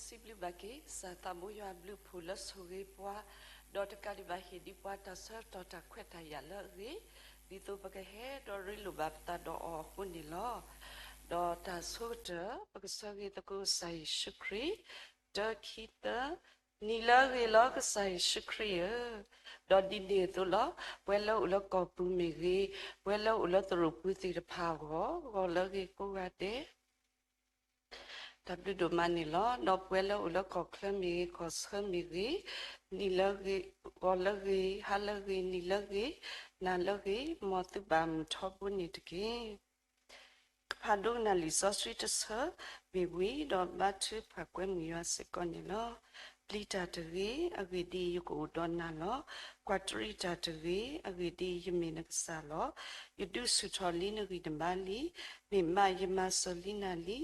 စံးဘျုးဘၣ်က့ၤ ကစၢ်သးဘိယွၤအဘျုးအဖှိၣ်လၢဆိၣ်ဂ့ၤပှၤ, ဒီးတကးဒံးဘၣ်ဟ့ၣ်ဒံးပှၤတၢ်ဆၢကတီၢ်တၢ်ခွဲးတၢ်ယာ်လၢအဂ့ၤ, ဒ်သိးပကဟဲဒီးရ့လိာ်ဘၣ်ပသးဒီးအီၤအဃိန့ၣ်လီၤ. ဒီးတၢ်ဆိကတၢၢ် ပကဆၢဂ့ၤသကိးကစၢ်ယ့ၣ်ၡူးခရံာ်, တၢ ခံ သၢ, နံၤလၢအဂ့ၤလီၤ ကစၢ်ယ့ၣ်ၡူးခရံာ်ဧၢ, ဒီးဒ်န့ၣ်အသိးလီၤ, ပဝဲလၢအိၣ်လၢကီၢ်ပူၤမ့ၢ်ဂ့ၤ, ပဝဲလၢအိၣ်လၢသရိာ်ပူၤသ့ၣ်တဖၣ်အဂီၢ်, ဂီၤလၢအဂ့ၤကိးဂၤဒဲး တၢ်ဘျုးဒိၣ်မးန့ၣ်လီၤ. ဒီးပဝဲလၢအိၣ်လၢကီၢ်ချၢမ့ၢ်ဂ့ၤ, ကီၢ်ဆၢမ့ၢ်ဂ့ၤ, နံၤလၢအဂ့ၤ, ဂီၤလၢအဂ့ၤ, ဟါလၢအဂ့ၤ, နံၤလၢအဂ့ၤ, နၤလၢအဂ့ၤ, မ်သုဘၣ်မုာ်ထီဘိန့ၣ်တက့ၢ်. ကဖးဒိကနၣ်လံာ်စီဆှံတဆၢမ့ၢ်ဝံၤ, ဒီးဘါထုကဖၣ်ကွဲမုာ်ယွၤစ့ၢ်ကီးန့ၣ်လီၤ. ပျံၤတၢ်တဂ့ၤ, အဂ့ၢ်ဒ်အံၤ, ယကအိၣ်ဒီးနၤလီၤ. ကွၢ်တရံးတၢ်တဂ့ၤ, အဂ့ၢ်ဒ်အံၤ, ယမ့ၢ်နကစၢ်လီၤ. ယဒုးဆူၣ်ထီၣ်လံနဂံၢ်နဘါလံ. မ့ၢ်မးယမၤစၢၤလံနၤလံ.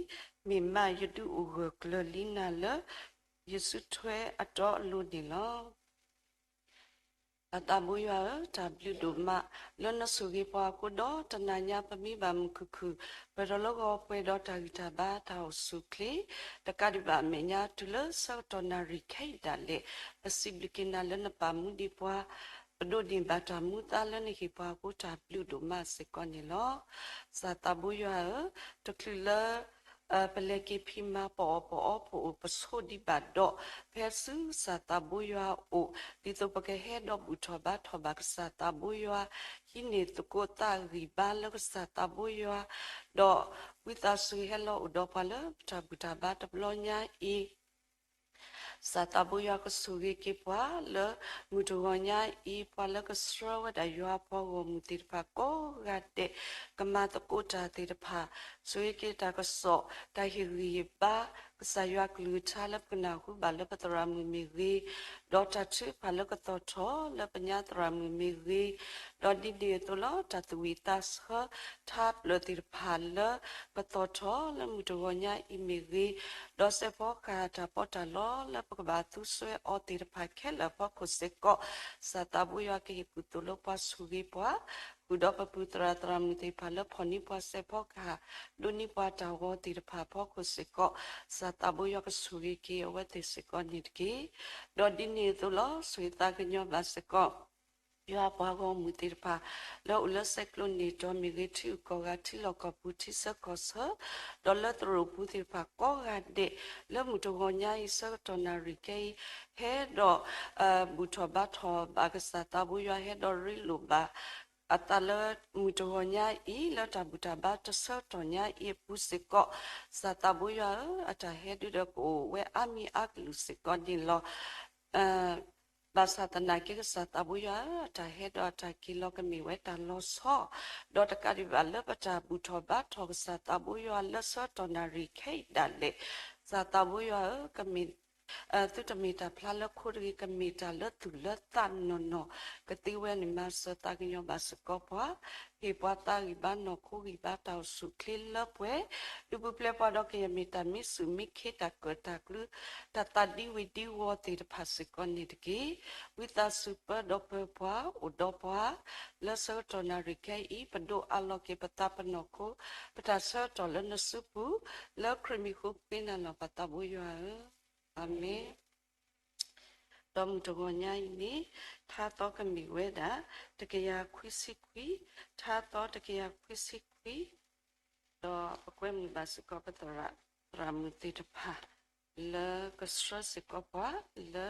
မ့ၢ်မးယဒုးအိၣ်ဂၢၢ်ကျၢၤလံနၤလၢ ယစုထွဲအတီအလိၤန့ၣ်လီၤ. ပၢ်သးဘိယွၤဧၢ, တၢ်ဘျုးဒိၣ်မး လၢနဆိၣ်ဂ့ၤပှၤအဃိဒီး တနၤညါပမံဘၣ်မုာ်ခုၣ်ခုၣ်, ပှဲၤဒီးလၢဂီၤပှဲၤဒီးတၢ်ဂံၢ်တၢ်ဘါတၢ်အိၣ်ဆူၣ်အိၣ်ချ့, တကးဒံးဘၣ်အမဲာ်ညါတုၤလၢဆၢကတီၢ်နၣ်ရံၣ်ခဲအံၤဒၣ်လဲာ်, ပစံးဘျုးက့ၤနၤလၢနပာ်မူဒံးပှၤ, ပဒိးန့ၢ်ဘၣ်တၢ်မူအသါလၢနဟ့ၣ်ပှၤအဃိ တၢ်ဘျုးဒိၣ်မးစ့ၢ်ကီးန့ၣ်လီၤ. ကစၢ်သးဘိယွၤဧၢ, တချုးလၢ ပလဲၤက့ၤဖံးမၤပအီၣ်ပအီဖိအိၣ်ပဆိးဒံးဘၣ်ဒီး, ဖဲဆူကစၢ်သးဘိယွၤအအိၣ်, ဒ်သိးပကဟဲဒီးဘူၣ်ထီၣ်ဘါထီၣ်ဘၣ်ကစၢ်သးဘိယွၤ, ဟံးန့ၢ်သကိးသးဂံၢ်ဘါလၢကစၢ်သးဘိယွၤ, ဒီးဝံသးစူၤဟဲလီၤအိၣ်ဒီးပှၤလၢပတၢ်ဘူၣ်တၢ်ဘါတဘျီညါအံၤ ကစၢ်သးဘိယွၤကဆိၣ်ဂ့ၤက့ၤပှၤလၢမုၢ်တဂီၤညါအံၤ, ပှၤလၢကဆှၢဝဲဒၣ်ယွၤအပှၤဂီၢ်မုၢ်သ့ၣ်တဖၣ်ကိးဂၤဒဲး, ကမၤသကိးတၢ်သ့ၣ်တဖၣ်, ဆိၣ်ဂ့ၤက့ၤတၢ်ကစီၣ်, တၢ်ဟ့ၣ်ဂံၢ်ဟ့ၣ်ဘါ, ကစၢ်ယွၤအကလုၢ်ကထါလၢပကနၢ်ဟူဘၣ်လၢပသရၣ်မုၣ်မ့ၢ်ဂ့ၤ, ဒီးတၢ်ထုကဖၣ်လၢကသီၣ်ထီၣ်လၢပညါသရၣ်မုၣ်မ့ၢ်ဂ့ၤ, ဒီးဒ်န့ၣ်အသိးလီၤ, တၢ်သူၣ်ဝံၣ်သးဆၢထါပျၢၤသ့ၣ်တဖၣ်လၢကသီၣ်ထီၣ်လၢမုၢ်တဂီၤညါအံၤမ့ၢ်ဂ့ၤ, ဒီးစဲးဖီကဟၣ်တၢ်ပီးတၢ်လီလၢပကဘၣ်သူစွဲအီၤသ့ၣ်တဖၣ်ခဲလၢာ်အဖီခိၣ်စ့ၢ်ကီး, ကစၢ်သးဘိယွၤကဟ့ၣ်ကူၣ်သိးလၢပှၤဆိၣ်ဂ့ၤပှၤ, ဃုာ်ဒီးပပုၢ်သရၣ်သရၣ်မုၣ်သ့ၣ်တဖၣ်လၢဖီၣ်န့ၢ်ပှၤစဲးဖီကဟၣ်, ဒိးန့ၢ်ပှၤတၢ်ဂီၤသ့ၣ်တဖၣ်အဖီခိၣ်စ့ၢ်ကီး, ကစၢ်သးဘိယွၤကဆိၣ်ဂ့ၤက့ၤအဝဲသ့ၣ်စ့ၢ်ကီးန့ၣ်တက့ၢ်. ဒီးဒ်န့ၣ်အသိးလီၤ, ဆိၣ်ဂ့ၤသးကညီၤဘၣ်စ့ၢ်ကီး ယွၤအပှၤဂီၢ်မုၢ်သ့ၣ်တဖၣ် လၢအိၣ်လၢစဲးကျိးန့ၢ်တီၤမ့ၢ်ဂ့ၤ, ထံဂုၤကီၢ်ဂၤ, ထံလီၢ်ကီၢ်ပူၤ, ထံဆၢကီၢ်ဆၢ, ဒီးလၢသရိာ်ပူၤသ့ၣ်တဖၣ်ကိးဂၤဒဲး, လၢမုၢ်တဂီၤညါအံၤ ဆၢကတီၢ်နၣ်ရံၣ်ခဲအံၤ, ဟဲဒီး ဘူၣ်ထီၣ်ဘါထီၣ်ဘၣ်ကစၢ်သးဘိယွၤ, ဟဲဒီးရ့လိာ်ဘၣ်အသးလၢမုၢ်တဂီၤညါအံၤ, လၢတၢ်ဘူၣ်တၢ်ဘါတဆၢကတီၢ်ညါအံၤအပူၤစ့ၢ်ကီး, ကစၢ်သးဘိယွၤဧၢ, အတၢ်ဟဲဒုဒီးကအိၣ်ဝဲအါမံၤအါကလုာ်စ့ၢ်ကီးန့ၣ်လီၤ. ဘၣ်ဆၣ်သနာ်က့ ကစၢ်သးဘိယွၤဧၢ, အတၢ်ဟဲဒီးအတၢ်က့ၤလီၤကမ့ၢ်ဝဲတၢ်လီၤဆီ, ဒီးတကးဒံးဘၣ်လၢပတၢ်ဘူၣ်ထီၣ်ဘါထီၣ်ကစၢ်သးဘိယွၤလၢဆၢကတီၢ်နၣ်ရံၣ်ခဲအံၤဒၣ်လဲာ်, ကစၢ်သးဘိယွၤဧၢ, ကမ့ၢ် သုတမ့ၢ်တၢ်ဖျါလၢခိတဂ့ၤ, ကမ့ၢ်တၢ်လၢသူၣ်လၢသးနီၢ်နီၢ်, ကသ့ဝဲန့ၣ်မၤစၢၤသးကညီၤဘၣ်စ့ၢ်ကီးပှၤ, ဟ့ၣ်ပှၤသးဂံၢ်ဘါနီၢ်ခိဂံၢ်ဘါတၢ်အိၣ်ဆူၣ်အိၣ်ချ့လၢပှဲၤ, ဒုးပူၤဖျဲးပှၤဒီးကယဲၢ်မ့ၢ်တၢ်မံဆူၣ်မံခ့ တၢ်ကၢၣ်တၢ်ကျူ, တၢ်သးဒံဝ့ၤဒံဝီၤသ့ၣ်တဖၣ်စ့ၢ်ကီးန့ၣ်တက့ၢ်. ဝံသးစူၤပၢဒီးပၢပှၤ, အိၣ်ဒီးပှၤ, လၢဆၢကတီၢ်နၣ်ရံၣ်ခဲအံၤ, ပဒိးအးလီၤက့ၤပသးပနီၢ်ခိ, ပတၢ်ဆၢကတီၢ်လၢနစုပူၤ, လၢခရံာ်မံၤဃိပဃ့နၤလီၤ ပၢ်သးဘိယွၤဧၢ. အၤမ့ၣ်. ဒီးမုၢ်တဂီၤညါအံၤန့ၣ်, ထါသီကမ့ၢ်ဝဲဒၣ် တကယၤခွံဆံခွံ, ထါသီတကယၤခွံဆံခွံ, ဒီးပကွဲမုာ်ဘၣ်စ့ၢ်ကီးပသရၣ်, သရၣ်မုၣ်သ့ၣ်တဖၣ် လၢကဆှၢစ့ၢ်ကီးပှၤ လၢ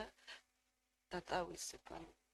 တၢ်သးဝံၣ်စ့ၢ်ကီးန့ၣ်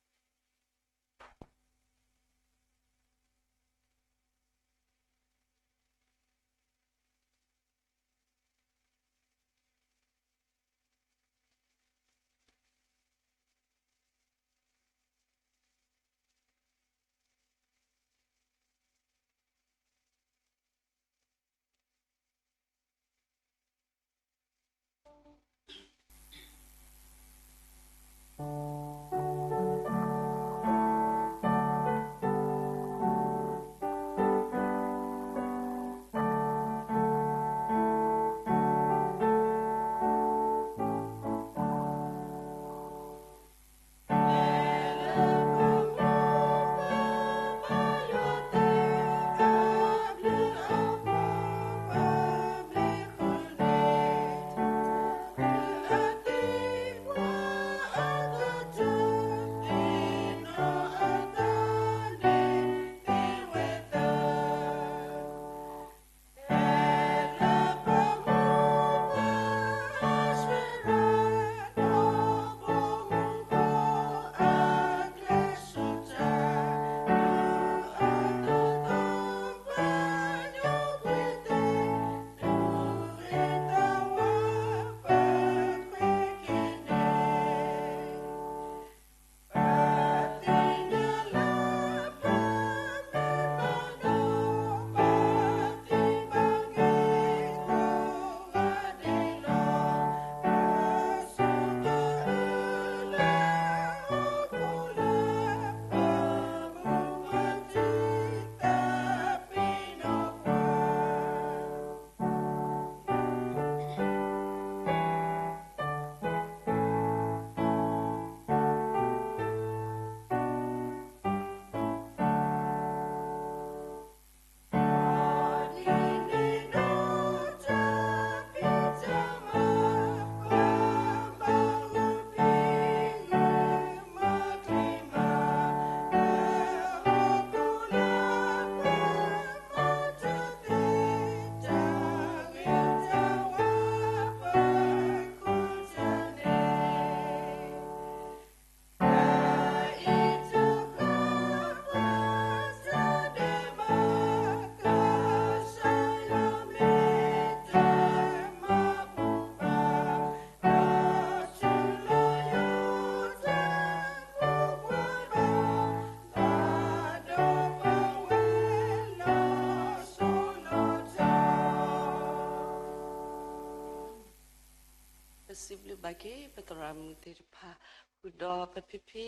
ပစံးဘျုးဘၣ်က့ၤ ပသရၣ်မုၣ်သ့ၣ်တဖၣ် ဃုာ်ဒီးပဖံဖံ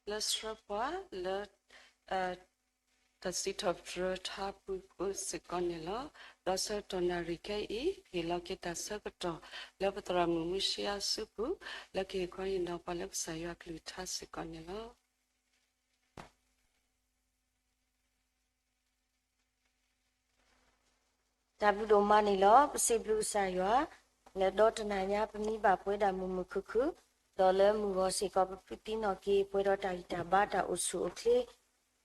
လၢဆှၢပှၤလၢ တၢ်စံးထီၣ်ပတြၢၤထါပူၤစ့ၢ်ကီးန့ၣ်လီၤ. ဒီးဆၢကတီၢ်နၣ်ရံၣ်ခဲအံၤ ဟ့ၣ်လီၤက့ၤတၢ်ဆၢကတီၢ်လၢပသရၣ်မုၣ်မုၢ်ၡံအစုပူၤ လၢကဟ့ၣ်ခီဟ့ၣ်နီၤပှၤလၢကစၢ်ယွၤအကလုၢ်ကထါစ့ၢ်ကီးန့ၣ်လီၤ. တၢ်ဘျုးဒိၣ်မးန့ၣ်လီၤ. ပစံးဘျုးကစၢ်ယွၤ လၢဒီတနၤညါ ပမံဘၣ်ပဝဲဒၣ်မုာ်မုာ်ခုၣ်ခုၣ်, ဒီးလၢမုၢ်ဂီၤစ့ၢ်ကီး ပဖုသံနီၣ်က့ၤ ပှဲၤဒီးတၢ်ဂံၢ်တၢ်ဘါတၢ်အိၣ်ဆူၣ်အိၣ်ချ့,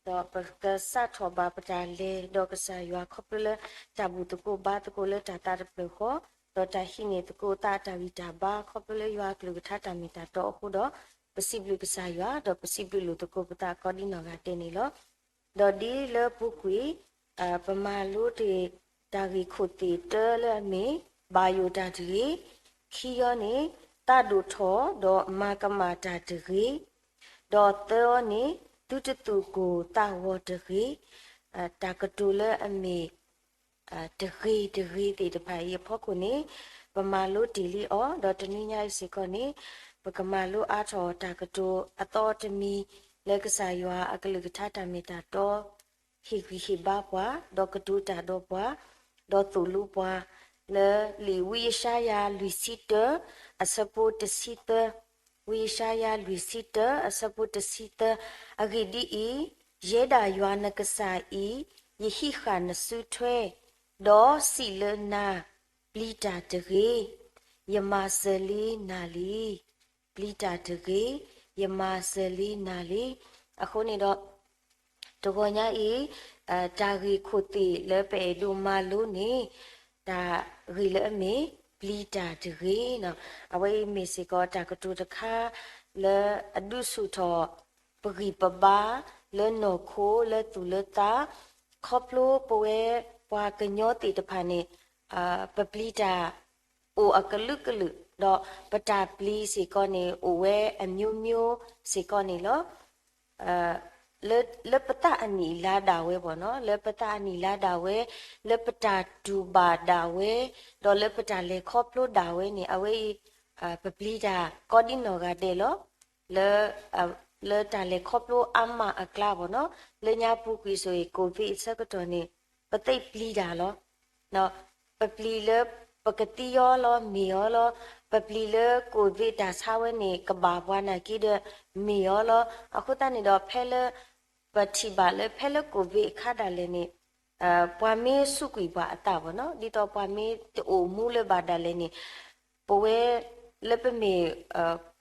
ဒီးပကစးထီၣ်ဘၣ်ပတၢ်လဲၤဒီးကစၢ်ယွၤ ခီဖျိလၢတၢ်ဘူၣ်သကိးဘါသကိးလၢတၢ်သးတဖျၢၣ်ဃီ, ဒီးတၢ်ဟံးန့ၢ်သကိးသးအတၢ်ဂံၢ်တၢ်ဘါ ခီဖျိလၢယွၤအကလုၢ်ကထါတၢ်မ့ၢ်တၢ်တီအဃိဒီး, ပစံးဘျုးကစၢ်ယွၤ ဒီးပစံးဘျုးလိာ်သကိးပသးကိးဒံနီၢ်ဂၤဒဲးန့ၣ်လီၤ. ဒီးဒ်လၢပူၤကွံာ် ပမၤလိတ့ၢ်တၢ်ဂ့ၢ်ခိၣ်သ့ၣ်တၢလၢအမ့ၢ် ဘၣ်ယိၣ်တၢ်တဂ့ၤ, ခံအီၤန့ၣ် သးဒိၣ်ထီၣ်ဒီးမၤကမၣ်တၢ်တဂ့ၤ, ဒီးသၢအီၤန့ၣ် သုတသူၣ်ကိၢ်သးဂီၤတဂ့ၤ, တၢ်ကတိၤလၢအမ့ၢ် တဂ့ၤတဂ့ၤသ့ၣ်တဖၣ်အံၤအဖီခိၣ်န့ၣ် ပမၤလိတ့ၢ်လံအီၤ, ဒီးတနွံညါအံၤစ့ၢ်ကီးန့ၣ် ပကမၤလိအါထီၣ်တၢ်ကတိၤအသီတမံၤ လၢကစၢ်ယွၤအကလုၢ်ကထါတၢ်မ့ၢ်တၢ်တီ ဟ့ၣ်ဂံၢ်ဟ့ၣ်ဘါပှၤ, ဒီးကတိၤတၢ်ဒီးပှၤ, ဒီးသိၣ်လိပှၤ, လၢလံာ်ဝံယၡါယၤလွံၢ်ဆံတၢ အဆၢဖိတဆံသၢ, ဝံယၡါယၤလွံၢ်ဆံတၢ အဆၢဖိတဆံသၢ, အဂ့ၢ်ဒ်အံၤ, ယဲဒၣ်ယွၤနကစၢ်အံၤ ယဟံးဃာ်နစုထွဲ, ဒီးစံးလၢနၤ, ပျံၤတၢ်တဂ့ၤ, ယမၤစၢၤလံနၤလံ. ပျံၤတၢ်တဂ့ၤ, ယမၤစၢၤလံနၤလံ. အဃိန့ၣ်ဒီး တဂီၤညါအံၤ တၢ်ဂ့ၢ်ခိၣ်သ့ၣ်လၢပအဲၣ်ဒိးမၤလိန့ၣ် တၢ်ဂ့ၢ်လၢအမ့ၢ် ပျံၤတၢ်တဂ့ၤ. အဝဲအံၤမ့ၢ်စ့ၢ်ကီးတၢ်ကတိၤတခါ လၢအဒုးဆူၣ်ထီၣ် ပဂံၢ်ပဘါ လၢနီၢ်ခိလၢသူၣ်လၢသး, ခီဖျိပဝဲပှၤကညီသ့ၣ်တဖၣ်န့ၣ် ပပျံၤတၢ် အိၣ်အကလုာ်ကလုာ်, ဒီးပတၢ်ပျံၤစ့ၢ်ကီးန့ၣ် အိၣ်ဝဲအမျိုးမျိုးစ့ၢ်ကီးန့ၣ်လီၤ. လၢပသးအနံၣ်လါဒၣ်ဝဲဘၣ်နီၤ, လၢပသးအနံၣ်လါဒၣ်ဝဲ, လၢပတၢ်တူၢ်ဘၣ်ဒၣ်ဝဲ, ဒီးလၢပတၢ်လဲၤခီဖျိဒၣ်ဝဲန့ၣ် အဝဲအံၤ ပပျံၤတၢ်ကိးဒံနီၢ်ဂၤဒဲးလီၤ. လၢ လၢတၢ်လဲၤခီဖျိအါမးအကျါဘၣ်နီၤ, လၢညါပူၤကွံာ်ဆိၣ်ဂ့ၤ ကိၣ်ဘ့ၣ်အဆၢကတီၢ်န့ၣ် ပသ့ၣ်ပျံၤတၢ်လီၤ. ပပျံၤလၢပကသံအီၤလီၤ မ့ၢ်အီၤလီၤ, ပပျံၤလၢကိၣ်ဘ့ၣ်တၢ်ဆါဝဲန့ၣ် ကဘၣ်ပှၤနာ်က့ဒီး မ့ၢ်အီၤလီၤ. အဃိသတးန့ၣ်ဒီး ဖဲလၢ ပထံၣ်ဘၣ်လၢဖဲလၢကိၣ်ဘ့ၣ်အခါဒၣ်လဲာ်န့ၣ် ပှၤမ့ၢ်စူးကွံာ်ပှၤအသးဘၣ်နီၤ, ဒ်သိးပှၤမ့ၢ်တအိၣ်မူလၢၤဘၣ်ဒၣ်လဲာ်န့ၣ် ပဝဲ လၢပမ့ၢ်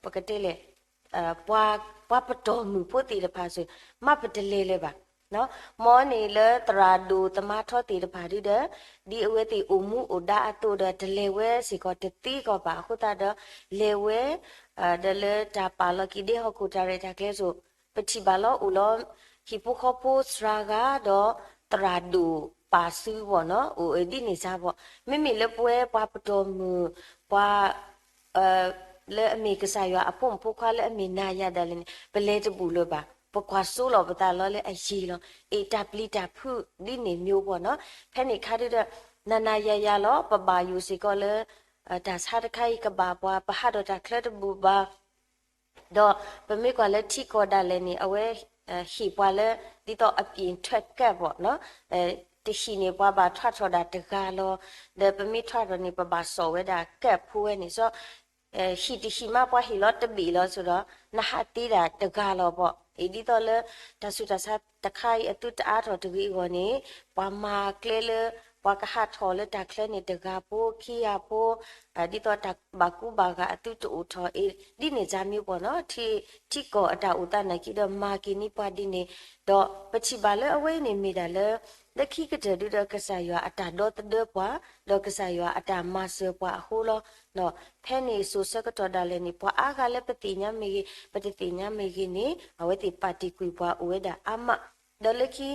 ပကတဲလဲၣ် ပှၤပတီၢ်မုၢ်ဖိသ့ၣ်တဖၣ်စ့ၢ် မ့ၢ်ပတလဲၤလၢၤဘၣ်. မ်အီၤန့ၣ်လၢသရၣ်ဒိၣ်သမါထီသ့ၣ်တဖၣ်ဒုဒီး ဒ်အဝဲသ့ၣ်အိၣ်မူအိၣ်ဒါအသိးဒီး တလဲၤဝဲစ့ၢ်ကီးတသ့ကီးဘၣ်အဃိသတးဒီး လဲၤဝဲ ဒီးလၢတၢ်ပာ်လီၤက့ၤဒဲဟီၣ်ခိၣ်တၢ်ရဲၣ်တၢ်ကျဲၤစ့ၢ် ပထံၣ်ဘၣ်လီၤအိၣ်လီၤ ဟံၣ်ဖိဃီဖိစှၤဂၤဒီး သရၣ်ဒိၣ်ပာ်စုဘၣ်နီၤ အိၣ်အဒ်န့ၣ်စ့ၢ်ဘၣ်. မ့မ့ၢ်လၢပဝဲပှၤပတီၢ်မုၢ် ပှၤ လၢအမ့ၢ်ကစၢ်ယွၤအဖိမုၣ်ဖိခွါလၢအမ့ၢ်နၤယၤဒၣ်လဲာ်န့ၣ် ပလဲၤတဘူၣ်လၢၤဘၣ်. ပကွၢ်စိလီၤပသးလီၤလၢအယံၤလီၤ. အ့ၣ် တၢ်ပျံၤတၢ်ဖုးဒ်န့ၣ်မျိုးဘၣ်နီၤ. ဖဲန့ၣ်အခါဒုဒီး နၤနၤယၤယၤလီၤ ပဘၣ်ယိၣ်စ့ၢ်ကီးလၢ တၢ်ဆါတခါအံၤကဘၣ်ပှၤ ပဟးဒီးတၢ်ချၢတဘူၣ်ဘၣ် ဒီးပမ့ၢ်ကွၢ်လၢထံကီၢ်ဒၣ်လဲာ်န့ၣ် အဝဲ ဟ့ၣ်ပှၤလၢ ဒ်သိးအပြင်ထွက်ကဒ်ဘၣ်နီၤ, တဟံၣ်န့ၣ် ပှၤဘၣ်ထွဲထီၣ်ဒၣ်တဂၤလီၤ. ဒီးပမ့ၢ်ထွဲထီၣ်န့ၣ် ပဘၣ်စိာ်ဝဲဒၣ်ကဒ်ဖိဝဲန့ၣ် စီၤ ဟံၣ်တဟံၣ်မး ပှၤဟ့ၣ်လီၤတဘ့ၣ်လီၤဆိဒီး နဟးသ့ဒၣ်တဂၤလီၤဘၣ်. အ့ၣ် ဒ်သိးလၢ တၢ်ဆူးတၢ်ဆါတခါအံၤ အသုတအါထီၣ်တဂ့ၤအဂီၢ်န့ၣ် ပှၤမၤကျဲလၢ ပှၤကဟးထီၣ်လၢတၢ်ချၢန့ၣ် တဂၤဖိခံဂၤဖိ ဒ်သိးတၢ်ဘၣ်ကူဘၣ်ဂာ်အသုတအိၣ်ထီၣ်အ့ၣ် ဒ်န့ၣ်စ့ၢ်မ့ၢ်ဘၣ်နီၤ. ထံ ထံကီၢ်အတၢ်အိၣ်သးနာ်က့ဒီး မၤက့ၤန့ၢ်ပှၤဒ်န့ၣ် ဒီးပထံၣ်ဘၣ်လၢအဝဲအံၤန့ၣ်မ့ၢ်ဒၣ်လၢ လၢခံကတၢၢ်ဒုဒီးကစၢ်ယွၤအတၢ်ဒီသဒၢပှၤ ဒီးကစၢ်ယွၤအတၢ်မၤစၢၤပှၤအဃိလီၤ. ဖဲန့ၣ်စိၤဆၢကတီၢ်ဒၣ်လဲာ်န့ၣ် ပှၤအါဂၤလၢပသ့ၣ်ညါမ့ၢ်ဂ့ၤ ပတသ့ၣ်ညါမ့ၢ်ဂ့ၤန့ၣ် အဝဲသ့ၣ်ပာ်တ့ၢ်ကွံာ်ပှၤအိၣ်ဝဲဒၣ်အါမး ဒီးလၢခံ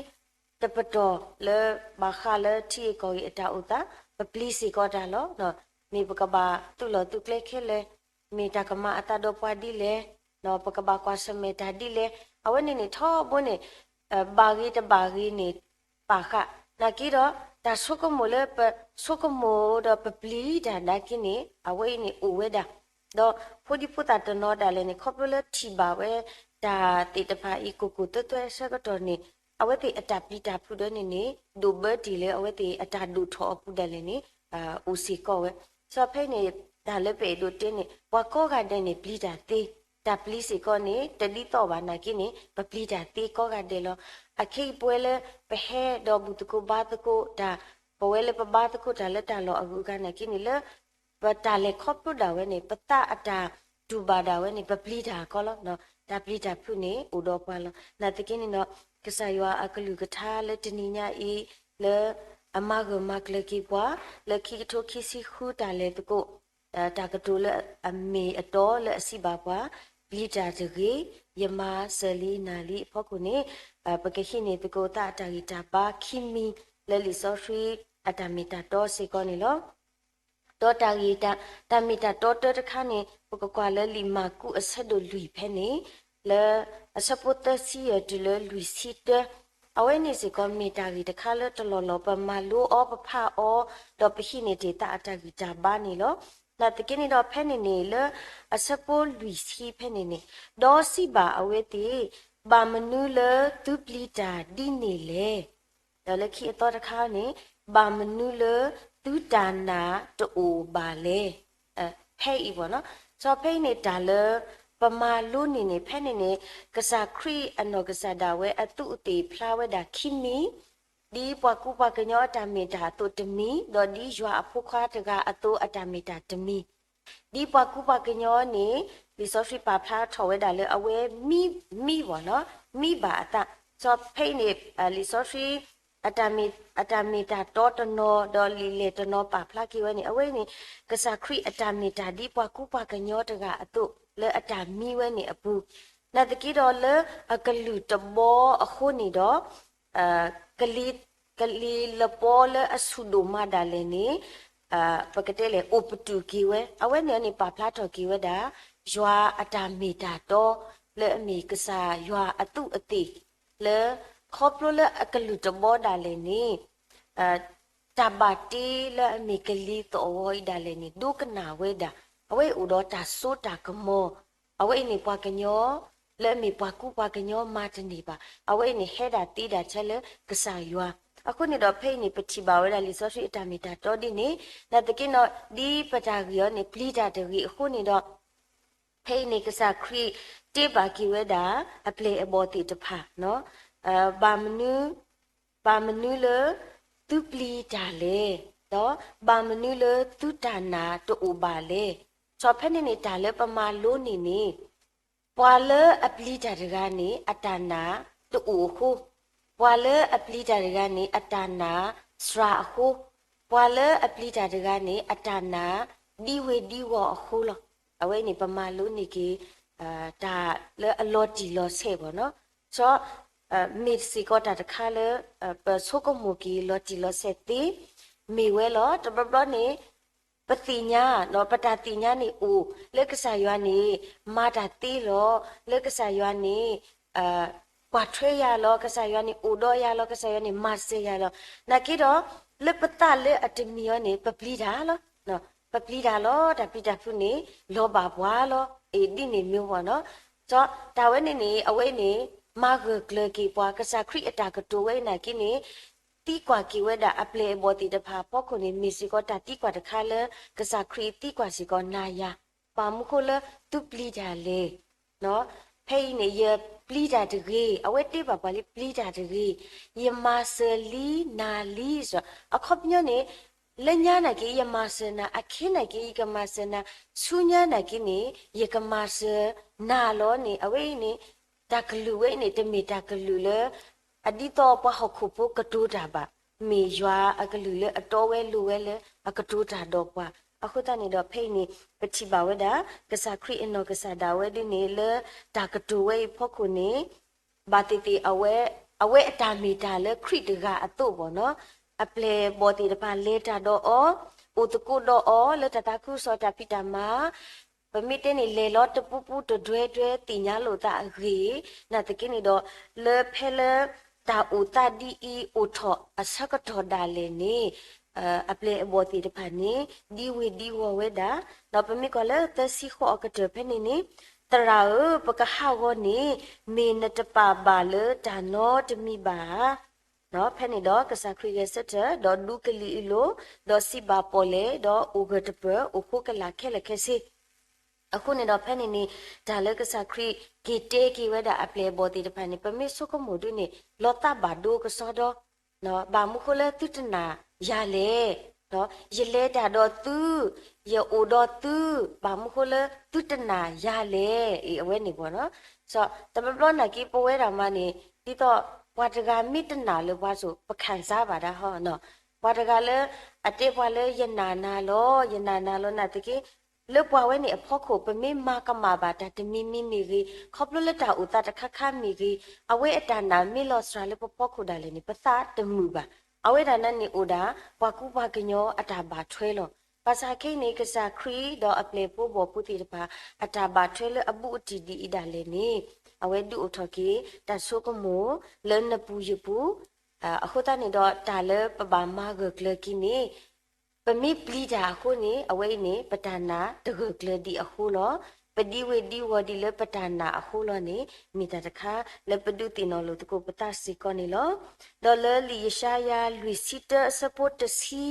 တပတီၢ်လၢဘၣ်ဃးလၢထံဂ့ၢ်ကီၢ်ဂ့ၢ်အတၢ်အိၣ်သး ပပျံၤစ့ၢ်ကီးတၢ်လီၤ. မ့ၢ်ပကဘၣ်သုးလီၢ်သုးကျဲခဲလၢာ်, မ့ၢ်တၢ်ကမၤအသးဒီးပှၤဒ်လဲၣ်, ပကဘၣ်ကွၢ်ဆၢၣ်မဲာ်တၢ်ဒ်လဲၣ်, အဝဲန့ၣ်န့ၣ် ထီဘိန့ၣ် ဘၣ်ဂ့ၤတဘၣ်ဂ့ၤန့ၣ် ပာ်ဃာ် နာ်က့ဒီး တၢ်ဆိကမိၣ်လၢပဆိကမိၣ်ဒီးပပျံၤတၢ်နာ်က့န့ၣ် အဝဲအံၤန့ၣ်အိၣ်ဝဲဒၣ် ဒီးဖိဒံဖိသၣ်တနီၤဒၣ်လဲာ်န့ၣ် ခီဖျိလၢထံၣ်ဘၣ်ဝဲတၢ်သ့ၣ်တဖၣ်အံၤ ကိၢ်ကိၢ်သွဲသွဲအဆၢကတီၢ်န့ၣ် အဝဲသ့ၣ်အတၢ်ပျံၤတၢ်ဖုးဒၢန့ၣ်န့ၣ် ဒိၣ်ဘၢတ့ၢ်လၢအဝဲသ့ၣ်အတၢ်ဒိၣ်ထီၣ်အပူၤဒၣ်လဲာ်န့ၣ် အိၣ်စ့ၢ်ကီးဝဲ. စီၤဖဲအံၤန့ၣ် တၢ်လၢပအဲၣ်ဒိးတဲန့ၣ် ပှၤကိးဂၤဒဲးန့ၣ် ပျံၤတၢ်သ့, တၢ်ပျံၤစ့ၢ်ကီးန့ၣ် တဒ်သိးဘၣ်နာ်က့န့ၣ် ပပျံၤတၢ်သ့ကိးဂၤဒဲးလီၤ. အခဲအံၤပဝဲလၢ ပဟဲဒီးဘူၣ်သကိးဘါသကိးတၢ်, ပဝဲလၢပဘါသကိးတၢ်လၢတၢ်လီၢ်အဂုၤအဂၤနာ်က့န့ၣ် လၢ ပတၢ်လဲၤခီဖျိဒၣ်ဝဲန့ၣ် ပသးအတၢ်တူၢ်ဘၣ်ဒၣ်ဝဲန့ၣ် ပပျံၤတၢ်ကီလီၤ. တၢ်ပျံၤတၢ်ဖုးန့ၣ် အိၣ်ဒီးပှၤလီၤ. နာ်သက့န့ၣ်ဒီး ကစၢ်ယွၤအကလုၢ်ကထါလၢတနံၤညါအံၤ လၢအမၤဂၢၢ်မၤကျၢၤက့ၤပှၤ လၢခံကထိခံဆံဃုတၢ်လဲၤသကိး တၢ်ကတိၤလၢအမ့ၢ်အတီလၢအစံးဘၣ်ပှၤ ပျံၤတၢ်တဂ့ၤ, ယမၤစၢၤလံနၤလံအဖီခိၣ်န့ၣ် ပကဟံးန့ၢ်သကိးသးအတၢ်ဂံၢ်တၢ်ဘါခံမံၤ လၢလံာ်စီဆှံအတၢ်မ့ၢ်တၢ်တီစ့ၢ်ကီးန့ၣ်လီၤ. ဒီးတၢ်ဂ့ၢ်တၢ် တၢ်မ့ၢ်တၢ်တီတၢတခါန့ၣ် ပကကွၢ်လၢလံာ်မၢ်ကူးအဆၢဒိၣ်လွံၢ်ဖဲန့ၣ် လၢအဆၢဖိသၢဆံယဲၢ်တုၤလၢလွံၢ်ဆံတၢ, အဝဲန့ၣ်စ့ၢ်ကီးမ့ၢ်တၢ်ဂ့ၢ်တခါလၢတလီၢ်လီၢ် ပမၤလိအီၤ ပဖးအီၤ ဒီးပဟံးန့ၢ်တ့ၢ်သးအတၢ်ဂံၢ်တၢ်ဘါန့ၣ်လီၤ. နာ်သက့န့ၣ်ဒီးဖဲန့ၣ်န့ၣ် လၢအဆၢဖိလွံၢ်ဆံဖဲန့ၣ်န့ၣ် ဒီးစံးဘၣ်အဝဲသ့ၣ်, ဘၣ်မနုၤလၢသုပျံၤတၢ်ဒ်န့ၣ်လဲၣ်. ဒီးလၢခံအသီတခါန့ၣ် ဘၣ်မနုၤလၢသုတၢ်နာ်တအိၣ်ဘၣ်လဲၣ်. ဖဲအံၤဘၣ်နီၤ, စီၤဖဲအံၤန့ၣ်တၢ်လၢ ပမၤလိန့ၢ်န့ၣ် ဖဲန့ၣ်န့ၣ် ကစၢ်ခရံာ်အနီၢ်ကစၢ်ဒၣ်ဝဲအသူးအသ့ၣ်ဖျါဝဲဒၣ်ခံမံၤ, ဒ်ပှၤကူပှၤကညီအတၢ်မ့ၢ်တၢ်အသိးတမံၤ, ဒီးဒ်ယွၤအဖိခွါတဂၤအသိးအတၢ်မ့ၢ်တၢ်တမံၤ ဒ်ပှၤကူပှၤကညီန့ၣ် လံာ်စီဆှံပာ်ဖျါထီၣ်ဝဲဒၣ်လၢအဝဲမံမံဘၣ်နီၤ, မံဘၣ်အသး. စီၤဖဲအံၤန့ၣ် လံာ်စီဆှံ အတၢ်မ့ၢ်တၢ်တီတနီၤ ဒီးလံာ်လဲၢ်တနီၤပာ်ဖျါက့ၤဝဲန့ၣ် အဝဲအံၤန့ၣ် ကစၢ်ခရံာ်အတၢ်မ့ၢ်တၢ်ဒ်ပှၤကူပှၤကညီတဂၤအသိး လၢအတၢ်မံဝဲန့ၣ်အပူၤ, နာ်သက့ဒီးလၢအကလုၢ်တဘီအဃိန့ၣ်ဒီး ကလံၤ ကလံၤလပီလၢအဆူၣ်ဒိၣ်မးဒၣ်လဲာ်န့ၣ် ပကတဲလဲၣ် အိၣ်ပတုာ်က့ၤဝဲ, အဝဲန့ၣ်န့ၣ် ပာ်ဖျါထီၣ်က့ၤဝဲဒၣ် ယွၤအတၢ်မ့ၢ်တၢ်တီ လၢအမ့ၢ်ကစၢ်ယွၤအသူးအသ့ၣ် လၢ ခီဖျိလၢအကလုၢ်တဘီဒၣ်လဲာ်န့ၣ် တၢ်ဘၣ်တ့လၢအမ့ၢ်ကလံၤသီၣ်ဂီၤအံၤဒၣ်လဲာ်န့ၣ် ဒိကနၣ်ဝဲဒၣ်, အဝဲအိၣ်ဒီးတၢ်စိတၢ်ကမီၤ, အဝဲအံၤန့ၣ်ပှၤကညီ လၢအမ့ၢ်ပှၤကူပှၤကညီမၤတန့ၢ်ဘၣ်, အဝဲအံၤန့ၣ်ဟဲဒၣ်သ့ဒၣ်ထဲလၢကစၢ်ယွၤ, အဃိန့ၣ်ဒီးဖဲအံၤန့ၣ် ပထံၣ်ဘၣ်ဝဲဒၣ်လံာ်စီဆှံအတၢ်မ့ၢ်တၢ်တီဒ်န့ၣ်, နာ်သက့ဒီး ဒ်ပတၢ်ဂ့ၢ်အံၤန့ၣ် ပျံၤတၢ်တဂ့ၤအဃိန့ၣ်ဒီး ဖဲအံၤန့ၣ် ကစၢ်ခရံာ်တ့ဘၣ်က့ၤဝဲဒၣ် အပျဲၢ်အဘီၣ်သ့ၣ်တဖၣ်, ဘၣ်မနုၤ ဘၣ်မနုၤလၢ သုပျံၤတၢ်လဲၣ်, ဒီးဘၣ်မနုၤလၢသုတၢ်နာ်တအိၣ်ဘၣ်လဲၣ်. စီၤဖဲန့ၣ်န့ၣ် တၢ်လၢပမၤလိန့ၢ်န့ၣ် ပှၤလၢအပျံၤတၢ်တဂၤန့ၣ် အတၢ်နာ်တအိၣ်အဃိ, ပှၤလၢအပျံၤတၢ်တဂၤန့ၣ် အတၢ်နာ်စှၤအဃိ, ပှၤလၢအပျံၤတၢ်တဂၤန့ၣ် အတၢ်နာ်ဒံဝ့ၤဒံဝီၤအဃိလီၤ. အဝဲန့ၣ် ပမၤလိန့ၢ်က့ၤ တၢ်လၢအလီၤတံၢ်လီၤဆဲးဘၣ်နီၤ. စီၤ မ့ၢ်စ့ၢ်ကီးတၢ်တခါလၢ ပဆိကမိၣ်က့ၤလီၤတံၢ်လီၤဆဲးသ့ မ့ၢ်ဝဲလီၤ. တဘျီဘျီန့ၣ် ပသ့ၣ်ညါ ပတၢ်သ့ၣ်ညါန့ၣ်အိၣ် လၢကစၢ်ယွၤန့ၣ် မၤတၢ်သ့လီၤ. လၢကစၢ်ယွၤန့ၣ် ကွၢ်ထွဲယၤလီၤ. ကစၢ်ယွၤန့ၣ်အိၣ်ဒီးယၤလီၤ. ကစၢ်ယွၤန့ၣ်မၤစၢၤယၤလီၤ. နာ်က့ဒီး လၢပသးလၢအတမံၤအီၤန့ၣ် ပပျံၤတၢ်လီၤ. ပပျံၤတၢ်လီၤ. တၢ်ပျံၤတၢ်ဖုးန့ၣ် လီၤဘၣ်ပှၤလီၤ. အ့ၣ် ဒ်န့ၣ်မ့ၢ်ဝဲနီၤ. စီၤ တၢ်ဝဲန့ၣ်န့ၣ် အဝဲန့ၣ် မၤဂၢၢ်ကျၢၤက့ၤပှၤ ကစၢ်ခရံာ်အတၢ်ကတိၤဝဲအံၤနာ်က့န့ၣ် သံကွၢ်က့ၤဝဲဒၣ်အပျဲၢ်အဘီၣ်သ့ၣ်တဖၣ်အဖီခိၣ်န့ၣ် မ့ၢ်စ့ၢ်ကီးတၢ်သံကွၢ်တခါလၢ ကစၢ်ခရံာ်သံကွၢ်စ့ၢ်ကီးနၤယၤ, ဘၣ်မနုၤဃိလၢသုပျံၤတၢ်လဲၣ်. ဖဲအံၤန့ၣ် ယပျံၤတၢ်တဂ့ၤ, အဝဲတ့ဘၣ်ပှၤလၢပျံၤတၢ်တဂ့ၤ, ယမၤစၢၤလံနၤလံ. အခီပညီန့ၣ် လၢညါနာ်က့ ယမၤစၢၤနၤ, အခဲနာ်က့ ယကမၤစၢၤနၤ, ဆူညါနာ်က့န့ၣ် ယကမၤစၢၤနၤလီၤန့ၣ် အဝဲအံၤန့ၣ် တၢ်ကလုၢ်ဝဲအံၤန့ၣ် တမ့ၢ်တၢ်ကလုၢ်လၢ အဒ်သိးပှၤဟီၣ်ခိၣ်ဖိကတိၤတၢ်ဘၣ်, မ့ၢ်ယွၤအကလုၢ်လၢအတီဝဲလိၤဝဲလၢအကတိၤတၢ်ဒီးပှၤ. အဃိသတးန့ၣ်ဒီး ဖဲအံၤန့ၣ် ပထံၣ်ဘၣ်ဝဲဒၣ် ကစၢ်ခရံာ်အနီၢ်ကစၢ်ဒၣ်ဝဲဒ်န့ၣ် လၢတၢ်ကတိၤဝဲအံၤဖီခိၣ်န့ၣ် ဘၣ်သ့ၣ်သ့ၣ်အဝဲ အဝဲအတၢ်မ့ၢ်တၢ်လၢခရံာ်တဂၤအသိးဘၣ်နီၤ, အပျဲၢ်အဘီၣ်သ့ၣ်တဖၣ်လဲၤတၢ်ဒီးအီၤ, အိၣ်သကိးဒီးအီၤ လၢတၢ်သးခုကစီၣ်တၢ်ဖံးတၢ်မၤ ပမ့ၢ်တဲန့ၣ် လဲၤလီၤတပူၤပူၤတဒွဲဒွဲသ့ၣ်ညါလိာ်သးအဂ့ၢ်, နာ်သက့န့ၣ်ဒီး လၢဖဲလၢ တၢ်အိၣ်သးဒ်အံၤအိၣ်ထီၣ်အဆၢကတီၢ်ဒၣ်လဲာ်န့ၣ် အပျဲၢ်အဘီၣ်သ့ၣ်တဖၣ်န့ၣ် ဒံဝ့ၤဒံဝီၤဝဲဒၣ်, ဒီးပမ့ၢ်ကွၢ်လၢသၢဆံဃိးအကတၢၢ်ဖဲန့ၣ်န့ၣ်, သရၣ်ဧၢ, ပကဟးဂီၤန့ၣ် မ့ၢ်နတပာ်ဘၣ်လၢတၢ်နီတမံၤဘၣ်ဧါ. ဖဲန့ၣ်ဒီးကစၢ်ခရံာ်ဂဲၤဆၢထၢၣ်, ဒီးဒူကလံၤအလိၤ, ဒီးစံးဘၣ်ပီၣ်လဲၣ်, ဒီးအိၣ်ဂၢၢ်တပၢၢ်အိၣ်ဃိကလာ်ခဲလၢာ်ခဲဆ့. အဃိန့ၣ်ဒီးဖဲန့ၣ်န့ၣ် တၢ်လၢကစၢ်ခရံာ်က့ၤတဲက့ၤဝဲဒၣ်အပျဲၢ်အဘီၣ်သ့ၣ်တဖၣ်န့ၣ် ပမ့ၢ်ဆိကမိၣ်ဒ်န့ၣ် လီၤသးဘၣ်ဒိကစီဒီ, ဘၣ်မနုၤဃိလၢသုတနာ်ယၤလဲၣ်, ယလဲၤတၢ်ဒီးသု, ယအိၣ်ဒီးသု, ဘၣ်မနုၤဃိလၢသုတနာ်ယၤလဲၣ်, အဝဲန့ၣ်ဘၣ်နီၤ. စီၤ တဘျီဘျီနာ်က့ ပဝဲဒၣ်မးန့ၣ် ဒ်သိးပှၤတဂၤမ့ၢ်တနာ်လၢပှၤစိၤ ပခံစားဘၣ်ဒၣ်ဟီ, ပှၤတဂၤလၢအတဲပှၤလၢယနာ်နၤလီၤ, ယနာ်နၤလီၤနာ်သက့ လၢပှၤဝဲန့ၣ်အဖီခိၣ် ပမ့ၢ်မၤကမၣ်ဘၣ်တၢ်တမံၤမံၤမ့ၢ်ဂ့ၤ, ခီဖျိလၢတၢ်အိၣ်သးတခါခါမ့ၢ်ဂ့ၤ, အဝဲအတၢ်နာ်မ့ၢ်လီၤစှၤလၢပဖီခိၣ်ဒၣ်လဲာ်န့ၣ် ပသးတမုာ်ဘၣ်. အဝဲဒၣ်န့ၣ်န့ၣ်အိၣ်ဒၣ် ပှၤကူပှၤကညီအတၢ်ဘၣ်ထွဲလီၤ. ဘၣ်ဆၣ်ခဲအံၤန့ၣ် ကစၢ်ခရံာ်ဒီးအပျဲၢ်ဖိဘီၣ်ဖိသ့ၣ်တဖၣ် အတၢ်ဘၣ်ထွဲလၢအဘူးအတံၢ်ဒ်အံၤဒၣ်လဲာ်န့ၣ် အဝဲဒုးအိၣ်ထီၣ်က့ၤ တၢ်ဆိကမိၣ်လၢနပူၤယပူၤ, အဃိသတးန့ၣ်ဒီးတၢ်လၢပဘၣ်မၤဂၢၢ်ကျၢၤက့ၤန့ၣ် ပမ့ၢ်ပျံၤတၢ်အဃိန့ၣ် အဝဲအံၤန့ၣ် ပတၢ်နာ်တဂၢၢ်ကျၢၤဒံးအဃိလီၤ. ပဒံဝ့ၤဒံဝီၤဒံးလၢပတၢ်နာ်အဃိလီၤန့ၣ် မ့ၢ်တၢ်တခါလၢပဒုးသ့ၣ်နီၣ်လိာ်သကိးပသးစ့ၢ်ကီးန့ၣ်လီၤ. ဒီးလၢလံာ်ယၡါယၤလွံၢ်ဆံတၢအဆၢဖိတဆံ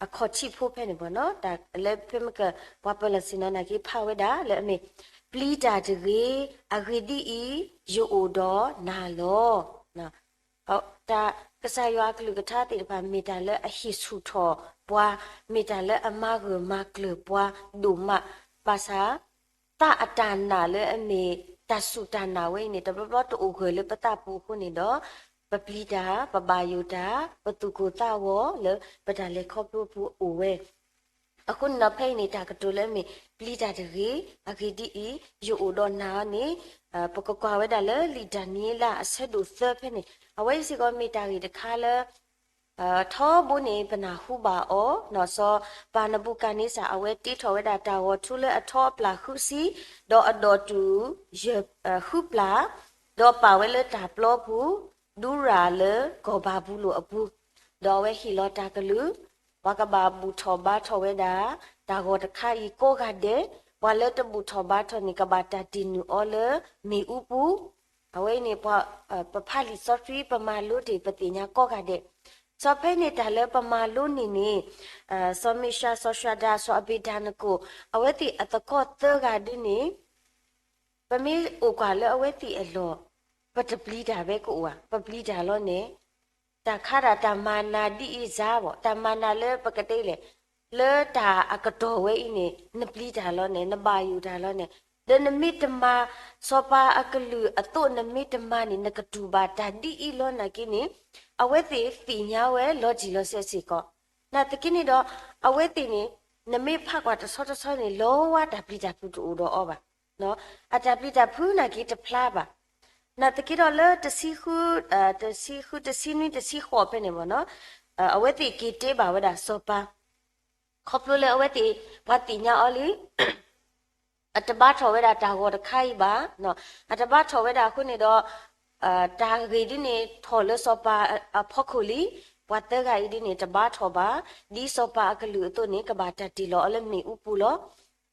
အခီၣ်ထံးဖိဖဲန့ၣ်ဘၣ်နီၤ, တၢ်လၢဖဲမ့ၢ်က ပှၤပၢၤလီၢ်ဆ့ၣ်နီၤနာ်က့ဖးဝဲဒၣ်လၢအမ့ၢ် ပျံၤတၢ်တဂ့ၤ, အဂ့ၢ်ဒ်အံၤ, ယအိၣ်ဒီးနၤလီၤ. တၢ်ကစၢ်ယွၤအကလုၢ်ကထါသ့ၣ်တဖၣ် မ့ၢ်တၢ်လၢအဟ့ၣ်ဆူၣ်ထီၣ်ပှၤ, မ့ၢ်တၢ်လၢအမၤဂၢၢ်မၤကျၢၤပှၤဒိၣ်မး, ဘၣ်ဆၣ် သးအတၢ်နာ်လၢအမ့ၢ်တၢ်စူၢ်တၢ်နာ်ဝဲအံၤန့ၣ် တဘျီဘျီတအိၣ်ဂၢၢ်လၢပသးပူၤအဃိန့ၣ်ဒီး ပပျံၤတၢ်, ပဘၣ်ယိၣ်တၢ်, ပသူၣ်ကိၢ်သးဂီၤလၢပတၢ်လဲၤခီဖျိပူၤအိၣ်ဝဲ. အဃိန့ၣ်ဒီးဖဲအံၤန့ၣ် တၢ်ကတိၤလၢအမ့ၢ် ပျံၤတၢ်တဂ့ၤ, အဂ့ၢ်ဒ်အံၤ, ယအိၣ်ဒီးနၤန့ၣ် ပကကွၢ်ဝဲဒၣ်လၢလံာ်ဒၤနံးယ့လးအဆၢဒိၣ်သၢဖဲန့ၣ် အဝဲအံၤစ့ၢ်ကီးမ့ၢ်တၢ်ဂ့ၢ်တခါလၢ ထီဘိန့ၣ် ပနၢ်ဟူဘၣ်အီၤ, စီၤပၤနဘူၤခၣ်န့စၢ် အဝဲတ့ထီၣ်ဝဲဒၣ်တၢ်ဂီၤထူလၢအထီအပျၢ်ဃုဆံ, ဒီးအဒိၣ်တုာ်ဃုပျၢ်, ဒီးပာ်ဝဲလၢတၢ်ပျီပူၤ, ဒူရၤလၢကီၢ်ဘၤဘူလိၣ်အပူၤ, ဒီးအဝဲဟ့ၣ်လီၤတၢ်ကလုၢ်, ပှၤကဘၣ်ဘူၣ်ထီၣ်ဘါထီၣ်ဝဲဒၣ် တၢ်ဂီၤတခါအံၤကိးဂၤဒဲး, ပှၤလၢတဘူၣ်ထီၣ်ဘါထီၣ်န့ၣ် ကဘၣ်တၢ်တ့ၢ်နုာ်အီၤလၢမ့ၣ်အူပူၤ, အဝဲအံၤန့ၣ် ပဖးလံာ်စီဆှံ ပမၤလိတ့ၢ် ပသ့ၣ်ညါကိးဂၤဒဲး, စီၤဖဲန့ၣ်တၢ်လၢပမၤလိန့ၢ်န့ၣ်, စီၤမ့ၡး, စီၤၡဒၤ, စီၤအဘ့းဒၤနကိၣ်, အဝဲသ့ၣ်အသကိးသၢဂၤဒ်န့ၣ်, ပမ့ၢ်အိၣ်ကွၢ်လၢအဝဲသ့ၣ်အလီၢ်, ပတပျံၤတၢ်ဝဲကအိၣ်ဧါ, ပပျံၤတၢ်လီၤန့ၣ်, တၢ်ခါဒၣ်တၢ်မၤနၤဒ်အံၤစါဘၣ်, တၢ်မၤနၤလၢပကတဲလဲၣ်, လၢတၢ်အကတီၢ်ဝဲအံၤန့ၣ် နပျံၤတၢ်လီၤန့ၣ်, နဘၣ်ယိၣ်တၢ်လီၤန့ၣ်, ဒီးနမ့ၢ်တမၤစီၤပၤအကလုၢ်အသိး နမ့ၢ်တမၤန့ၣ် နကတူၢ်ဘၣ်တၢ်ဒ်အံၤလီၤနာ်က့န့ၣ်, အဝဲသ့ၣ်သ့ၣ်ညါဝဲလီၤတံၢ်လီၤဆဲးစ့ၢ်ကီး, နာ်သက့န့ၣ်ဒီး အဝဲသ့ၣ်န့ၣ် နမ့ၢ်ဖးကွၢ်တဆီတဆီန့ၣ် လီၤဝါတၢ်ပျံၤတၢ်ဖုးတအိၣ်ဒီးအီၤဘၣ်, အတၢ်ပျံၤတၢ်ဖုးနာ်က့တဖျါဘၣ်, နာ်သက့ဒီးလၢတဆံဃု, တဆံဃု, တဆံနွံ, တဆံဃိးဖဲန့ၣ်ဘၣ်နီၤ, အဝဲသ့ၣ်က့ၤတဲဘၣ်ဝဲဒၣ်စီၤပၤ, ခီဖျိလၢအဝဲသ့ၣ် ပှၤသ့ၣ်ညါအီၤလံ အတဘါထီၣ်ဝဲဒၣ်တၢ်ဂီၤတခါအံၤဘၣ်, အတဘါထီၣ်ဝဲဒၣ်အဃိန့ၣ်ဒီး, တၢ်ဂ့ၢ်ဒ်န့ၣ်ထီၣ်လၢစီၤပၤအဖီခိၣ်လံ, ပှၤသၢဂၤအံၤဒ်န့ၣ် တဘါထီၣ်ဘၣ်, ဒ်စီၤပၤအကလုၢ်အသိးန့ၣ် ကဘၣ်တၢ်တ့ၢ်လီၤအီၤလၢမ့ၣ်အူပူၤလီၤ.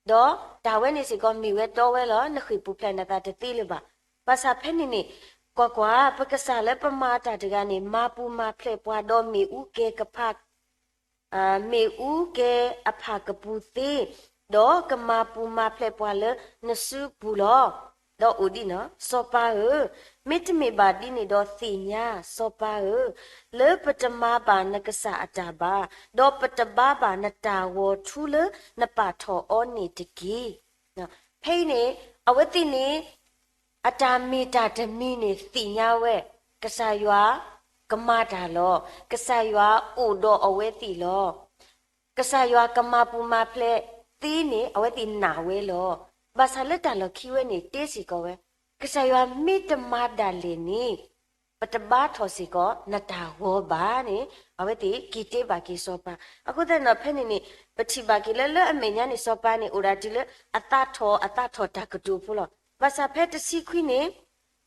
ဒီးတၢ်ဝဲန့ၣ်စ့ၢ်ကီးမ့ၢ်ဝဲတီဝဲလီၤ, နဃ့ၢ်ပူၤဖျဲးနသးတသ့လၢၤဘၣ်. ဘၣ်ဆၣ်ဖဲန့ၣ်န့ၣ်, ကွၢ်ကွၢ်, ပကစၢ်လၢပမၤတၢ်တဂၤန့ၣ် မၤပူၤမၤဖျဲးပှၤဒီးမ့ၣ်အူကဲကဖၣ် မ့ၣ်အူကဲအဖၣ်ကပူၤသ့, ဒီးကမၤပူၤမၤဖျဲးပှၤလၢနစုပူၤလီၤ. ဒီးအိၣ်ဒ်န့ၣ်, စီၤပၤဧၢ, မ့တမ့ၢ်ဘၣ်ဒ်န့ၣ်ဒီးသ့ၣ်ညါ, စီၤပၤဧၢ, လၢပတမၤဘၣ်နကစၢ်အတၢ်ဘၣ်, ဒီးပတဘါဘၣ်နတၢ်ဂီၤထူလၢနပာ်ထီၣ်အီၤန့ၣ်တက့ၢ်. ဖဲအံၤန့ၣ်, အဝဲသ့ၣ်န့ၣ် အတၢ်မ့ၢ်တၢ်တမံၤန့ၣ်သ့ၣ်ညါဝဲ, ကစၢ်ယွၤကမၤတၢ်လီၤ, ကစၢ်ယွၤအိၣ်ဒီးအဝဲသ့ၣ်လီၤ. ကစၢ်ယွၤကမၤပူၤမၤဖျဲးသ့န့ၣ် အဝဲသ့ၣ်နာ်ဝဲလီၤ. ဘၣ်ဆၣ်လၢတၢ်လီၢ်ခံဝဲန့ၣ် တဲစ့ၢ်ကီးဝဲ, ကစၢ်ယွၤမ့ၢ်တမၤဒၣ်လဲာ်န့ၣ်, ပတဘါထီၣ်စ့ၢ်ကီးနတၢ်ဂီၤဘၣ်န့ၣ် အဝဲသ့ၣ်က့ၤတဲဘၣ်က့ၤစီၤပၤ. အဃိသတးဒီးဖဲန့ၣ်န့ၣ် ပထံၣ်ဘၣ်က့ၤလၢ လၢအမဲာ်ညါန့ၣ် စီၤပၤန့ၣ်အိၣ်ဒၣ်တုၤလၢအသးထီၣ် အသးထီၣ်တၢ်ကတိၤဖိလီၤ. ဘၣ်ဆၣ်ဖဲတဆံခွံန့ၣ်,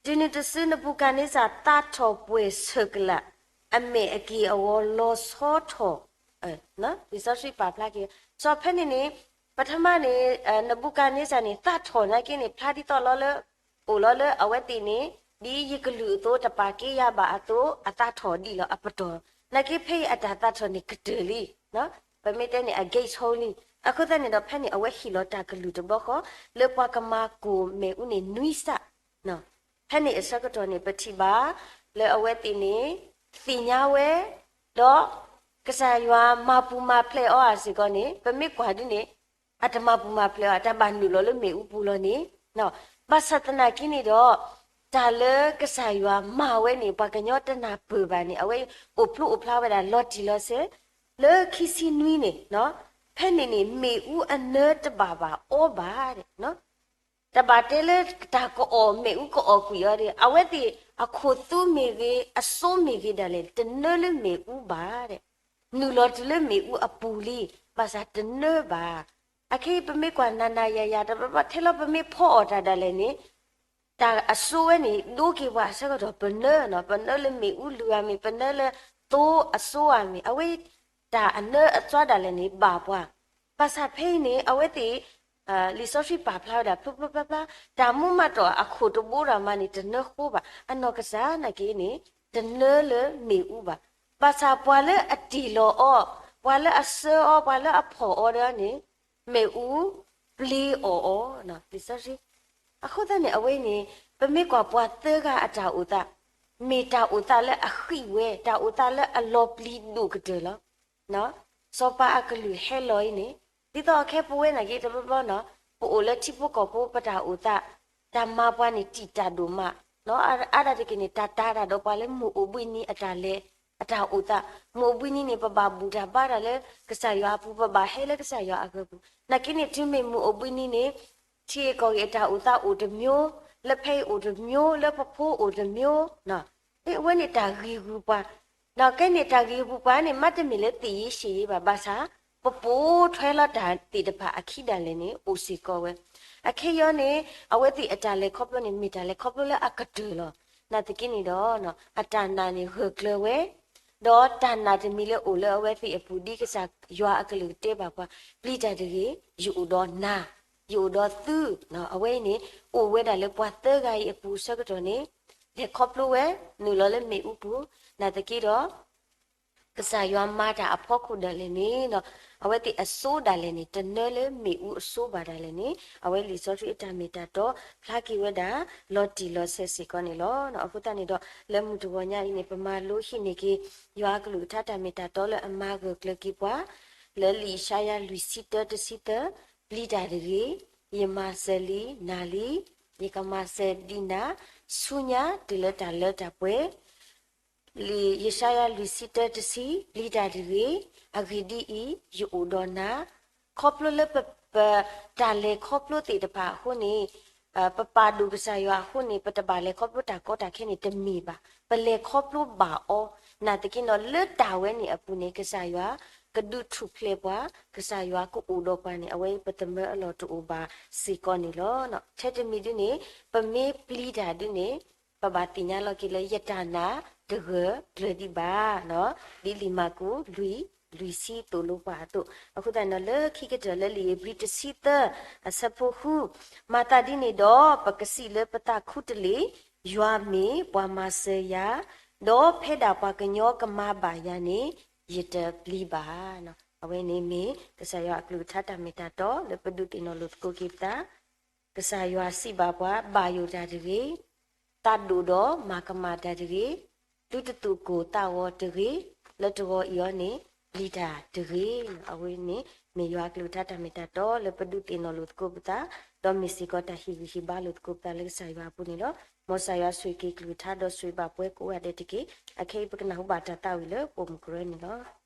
တုၤနုၤတစုနဘူၤခၣ်န့စၢ်သးထီၣ်ပှဲၤဆၢၣ်ကလာ် အမဲာ်အက့ၤအဂီၤလီၤဆီထီၣ်, လံာ်စီဆှံပာ်ဖျါက့ၤ, စီၤဖဲန့ၣ်န့ၣ်, ပထမန့ၣ်, နဘူၤကၤန့စၢ်န့ၣ် သးထီၣ်နာ်က့န့ၣ် ဖျါဒ်သိးလီၤလၢ, အိၣ်လီၤလၢအဝဲသ့ၣ်န့ၣ်, ဒ်ယကလုၢ်အသိး တပာ်က့ယၤဘၣ်အသိး အသးထီၣ်ဒံးလီၤ အပတီၢ်, နာ်က့ဖဲအံၤအတၢ်သးထီၣ်န့ၣ်ကတၢၢ်လံ, ပမ့ၢ်တဲန့ၣ် အဂ့ၢ်ဆိလံ, အဃိသတးန့ၣ်ဒီး ဖဲန့ၣ်အဝဲဟ့ၣ်လီၤတၢ်ကလုၢ်တဘျီဃီ, လၢပှၤကမၤကိၢ်မ့ၣ်အူန့ၣ်နွံစး ဖဲန့ၣ်အဆၢကတီၢ်န့ၣ် ပထံၣ်ဘၣ်လၢအဝဲသ့ၣ်န့ၣ် သ့ၣ်ညါဝဲ, ဒီးကစၢ်ယွၤမၤပူၤမၤဖျဲးအီၤဧါစ့ၢ်ကီးန့ၣ် ပမ့ၢ်ကွၢ်ဒ်န့ၣ် အတမၤပူၤမၤဖျဲးအီၤ တၢ်ဘၣ်နုာ်လီၤလၢမ့ၣ်အူပူၤလီၤန့ၣ်, ဘၣ်ဆၣ်သနာ်က့န့ၣ်ဒီး တၢ်လၢကစၢ်ယွၤမၤဝဲန့ၣ် ပှၤကညီတနၢ်ပၢၢ်ဘၣ်န့ၣ် အဝဲအိၣ်ဖျိအိၣ်ဖျါဝဲဒၣ်လီၤတံၢ်လီၤဆဲး လၢခံဆံနွံန့ၣ်, ဖဲန့ၣ်န့ၣ် မ့ၣ်အူအနၢတဘၣ်ဘၣ်အီဘၣ် တဘၣ်တဲလၢတၢ်ကအီၣ်မ့ၣ်အူကအီၣ်ကွံာ်အီၤဒီး အဝဲသ့ၣ်အခိၣ်သူမ့ၢ်ဂ့ၤ အစိမ့ၢ်ဂ့ၤဒၣ်လဲာ် တနၢလၢမ့ၣ်အူဘၣ်, နုာ်လီၤတုၤလၢမ့ၣ်အူအပူၤလံ, ဘၣ်ဆၣ်တနၢဘၣ်. အခဲအံၤပမ့ၢ်ကွၢ်နၤနၤယၤယၤ တဘျီဘျီထဲလီၤ ပမ့ၢ်ဖီအီၣ်တၢ်ဒၣ်လဲာ်န့ၣ် တၢ်အစိဝဲန့ၣ် ဒိက့ၤပှၤအဆၢကတီၢ် ပနၢ, ပနၢလၢမ့ၣ်အူလုၢ်အမ့ၢ် ပနၢလၢသိအစိအမ့ၢ် အဝဲ တၢ်အနၢအသွါဒၣ်လဲာ်န့ၣ် ဘၣ်ပှၤ. ဘၣ်ဆၣ်ဖဲအံၤန့ၣ် အဝဲသ့ၣ် လံာ်စီဆှံပာ်ဖျါဝဲဒၣ် ဖျိဖျိဖျါဖျါ တၢ်မူမၤတီၢ်အခိၣ်တဘိရၤမးန့ၣ် တနၢဃိဘၣ်. အနီၢ်ကစၢ်နာ်က့န့ၣ် တနၢလၢမ့ၣ်အူဘၣ်. ဘၣ်ဆၣ်ပှၤလၢအတ့ၢ်လီၤအီၤ, ပှၤလၢအဆှၢအီၤ, ပှၤလၢအဖီၣ်အီၤဒီးန့ၣ် မ့ၣ်အူပျ့အီၣ်အီၤ, လံာ်စီဆှံ. အဃိသတးန့ၣ် အဝဲန့ၣ် ပမ့ၢ်ကွၢ်ပှၤသၢဂၤအတၢ်အိၣ်သး, မ့ၢ်တၢ်အိၣ်သးလၢအဃံးဝဲ, တၢ်အိၣ်သးလၢအလီၤပျံၤဒိၣ်ကတၢၢ်လီၤ. စီၤပၤအကလုၢ်ဟဲလီၤအံၤန့ၣ် ဒ်သိးအခဲပဝဲနာ်က့ တဘျီဘျီနီၤ ပအိၣ်လၢထံဖိကီၢ်ဖိ ပတၢ်အိၣ်သး တၢ်မၤပှၤန့ၣ်တံာ်တာ်ဒိၣ်မး, အါဒၣ်တက့ၢ်န့ၣ် တၢ်တာ်တၢ်ဒီးပှၤလၢမုၢ်အိၣ်ဘှံးနံၤအတၢ်လဲၤ အတၢ်အိၣ်သး, မုၢ်အိၣ်ဘှံးနံၤန့ၣ် ပဘၣ်ဘူၣ်တၢ်ဘါတၢ်လၢကစၢ်ယွၤအပူၤ, ပဘၣ်ဟဲလၢကစၢ်ယွၤအဂ့ၢ်ပူၤ, နာ်က့န့ၣ် တုၤမ့ၢ်မုၢ်အိၣ်ဘှံးနံၤန့ၣ် ထံဂ့ၢ်ကီၢ်ဂ့ၢ်အတၢ်အိၣ်သးအိၣ်တမျိုး, လၢဖဲအံၤအိၣ်တမျိုး, လၢပဖိအိၣ်တမျိုး, အဝဲန့ၣ်တၢ်ဂံၢ်ဂူာ်ပှၤ, ဒီးကဲန့ၣ်တၢ်ဂံၢ်ဂူာ်ပှၤန့ၣ် မ့တမ့ၢ်လၢသ့ၣ်ယ့ၣ်ရှ့ၣ်ယ့ၣ်ဘၣ်, ဘၣ်ဆၣ် ပပိာ်ထွဲလီၤတၢ်သ့ၣ်တဖၣ်အခံဒၣ်လဲာ်န့ၣ် အိၣ်စ့ၢ်ကီးဝဲ. အခဲအံၤန့ၣ် အဝဲသ့ၣ်အတၢ်လဲၤခီဖျိန့ၣ် မ့ၢ်တၢ်လဲၤခီဖျိလၢအကတၢၢ်လီၤ. နာ်သက့န့ၣ်ဒီး အတၢ်နာ်န့ၣ်ဂၢၢ်ကျၢၤဝဲ, ဒီးတၢ်နာ်တမံၤလၢအိၣ်လၢအဝဲသ့ၣ်အပူၤ ဒ်ကစၢ်ယွၤအကလုၢ်ကတဲဘၣ်ပှၤ, ပျံၤတၢ်တဂ့ၤ, ယအိၣ်ဒီးနၤ, ယအိၣ်ဒီးသု, အဝဲအံၤန့ၣ် အိၣ်ဝဲဒၣ်လၢပှၤသၢဂၤအံၤအပူၤအဆၢကတီၢ်န့ၣ် လဲၤခီဖျိဝဲ, နုာ်လီၤလၢမ့ၣ်အူပူၤ, နာ်သက့ဒီး ကစၢ်ယွၤမၤတၢ်အဖီခိၣ်ဒၣ်လဲာ်န့ၣ်, အဝဲသ့ၣ်အစိဒၣ်လဲာ်န့ၣ် တနၢလၢမ့ၣ်အူအစိဘၣ်ဒၣ်လဲာ်န့ၣ် အဝဲလံာ်စီဆှံအတၢ်မ့ၢ်တၢ်တီ ဖျါက့ၤဝဲဒၣ် လီၤတံၢ်လီၤဆဲးစ့ၢ်ကီးန့ၣ်လီၤ. အဃိသတးန့ၣ်ဒီး လၢမုၢ်တဂီၤညါအံၤန့ၣ် ပမၤလိဟံးန့ၢ်က့ၤ ယွၤအကလုၢ်ကထါတၢ်မ့ၢ်တၢ်တီလၢအမၤဂၢၢ်ကျၢၤက့ၤပှၤ လၢလံာ်ယၡါယၤလွံၢ်ဆံတၢတဆံသၢ, ပျံၤတၢ်တဂ့ၤ, ယမၤစၢၤလံနၤလံ, ယကမၤစၢၤဒံးနၤ ဆူညါတုၤလၢတၢ်လၢတၢ်ပှဲၤ လံာ်ယၡါယၤလွံၢ်ဆံတၢတဆံ, ပျံၤတၢ်တဂ့ၤ, အဂ့ၢ်ဒ်အံၤ, ယအိၣ်ဒီးနၤ, ခီဖျိလၢပ, ပ, တၢ်လဲၤခီဖျိသ့ၣ်တဖၣ်အဃိန့ၣ်, ပပာ်ဒိၣ်ကစၢ်ယွၤအဃိန့ၣ် ပတဘၣ်လဲၤခီဖျိတၢ်ကီတၢ်ခဲန့ၣ်တမ့ၢ်ဘၣ်. ပလဲၤခီဖျိဘၣ်အီၤ, နာ်သက့ဒီး လၢတၢ်ဝဲန့ၣ်အပူၤန့ၣ် ကစၢ်ယွၤကဒုးထူၣ်ဖျဲးပှၤ, ကစၢ်ယွၤကအိၣ်ဒီးပှၤန့ၣ် အဝဲပသးမၢအလီၢ်တအိၣ်ဘၣ်စ့ၢ်ကီးန့ၣ်လီၤ. ထဲတမံၤဒ်န့ၣ် ပမ့ၢ်ပျံၤတၢ်ဒ်န့ၣ် ပဘၣ်သ့ၣ်ညါလီၤက့ၤလၢ ယတၢ်နာ်တဂၢၢ်ကျၢၤဒံးဘၣ်, ဒ်လံာ်မၢ်ကူးလွံၢ်, လွံၢ်ဆံသိၣ်လိပှၤအသိး, အဃိသတးန့ၣ် လၢခံကတၢၢ်လၢလံာ်ဧ့ၤဘြံၤတဆံသၢ အဆၢဖိဃု, မၤသးဒ်န့ၣ်ဒီး ပကစံးလၢပသးခူတလ့ၢ်, ယွၤမ့ၢ်ပှၤမၤစၢၤယၤ, ဒီးဖဲဒၣ်ပှၤကညီကမၤဘၣ်ယၤန့ၣ် ယတပျံၤဘၣ်. အဝဲန့ၣ်မ့ၢ်ကစၢ်ယွၤအကလုၢ်ကထါတၢ်မ့ၢ်တၢ်တီလၢပဒုးသ့ၣ်နီၣ်လိာ်သကိးက့ၤပသး ကစၢ်ယွၤစံးဘၣ်ပှၤ ဘၣ်ယိၣ်တၢ်တဂ့ၤ, သးဒိၣ်ဒီးမၤကမၣ်တၢ်တဂ့ၤ, သုတသူၣ်ကိၢ်သးဂီၤတဂ့ၤ, လၢတဂီၤအံၤအီၤန့ၣ် ပျံၤတၢ်တဂ့ၤ. အဝဲန့ၣ် မ့ၢ်ယွၤအကလုၢ်ကထါတၢ်မ့ၢ်တၢ်တီလၢပဒုးသ့ၣ်နီၣ်လိာ်သကိးပသး, ဒီးမ့ၢ်စ့ၢ်ကီးတၢ်ဟ့ၣ်ဂံၢ်ဟ့ၣ်ဘါလိာ်သကိးပသးလၢကစၢ်ယွၤအပူၤန့ၣ်လီၤ. မ်ကစၢ်ယွၤဆိၣ်ဂ့ၤက့ၤကလုၢ်ကထါဒီးဆိၣ်ဂ့ၤဘၣ်ပှၤကိးဂၤဒဲးတက့ၢ်. အခဲအံၤပကနၢ်ဟူဘၣ်တၢ်သးဝံၣ်လၢပိာ်မုၣ်ကရၢန့ၣ်လီၤ.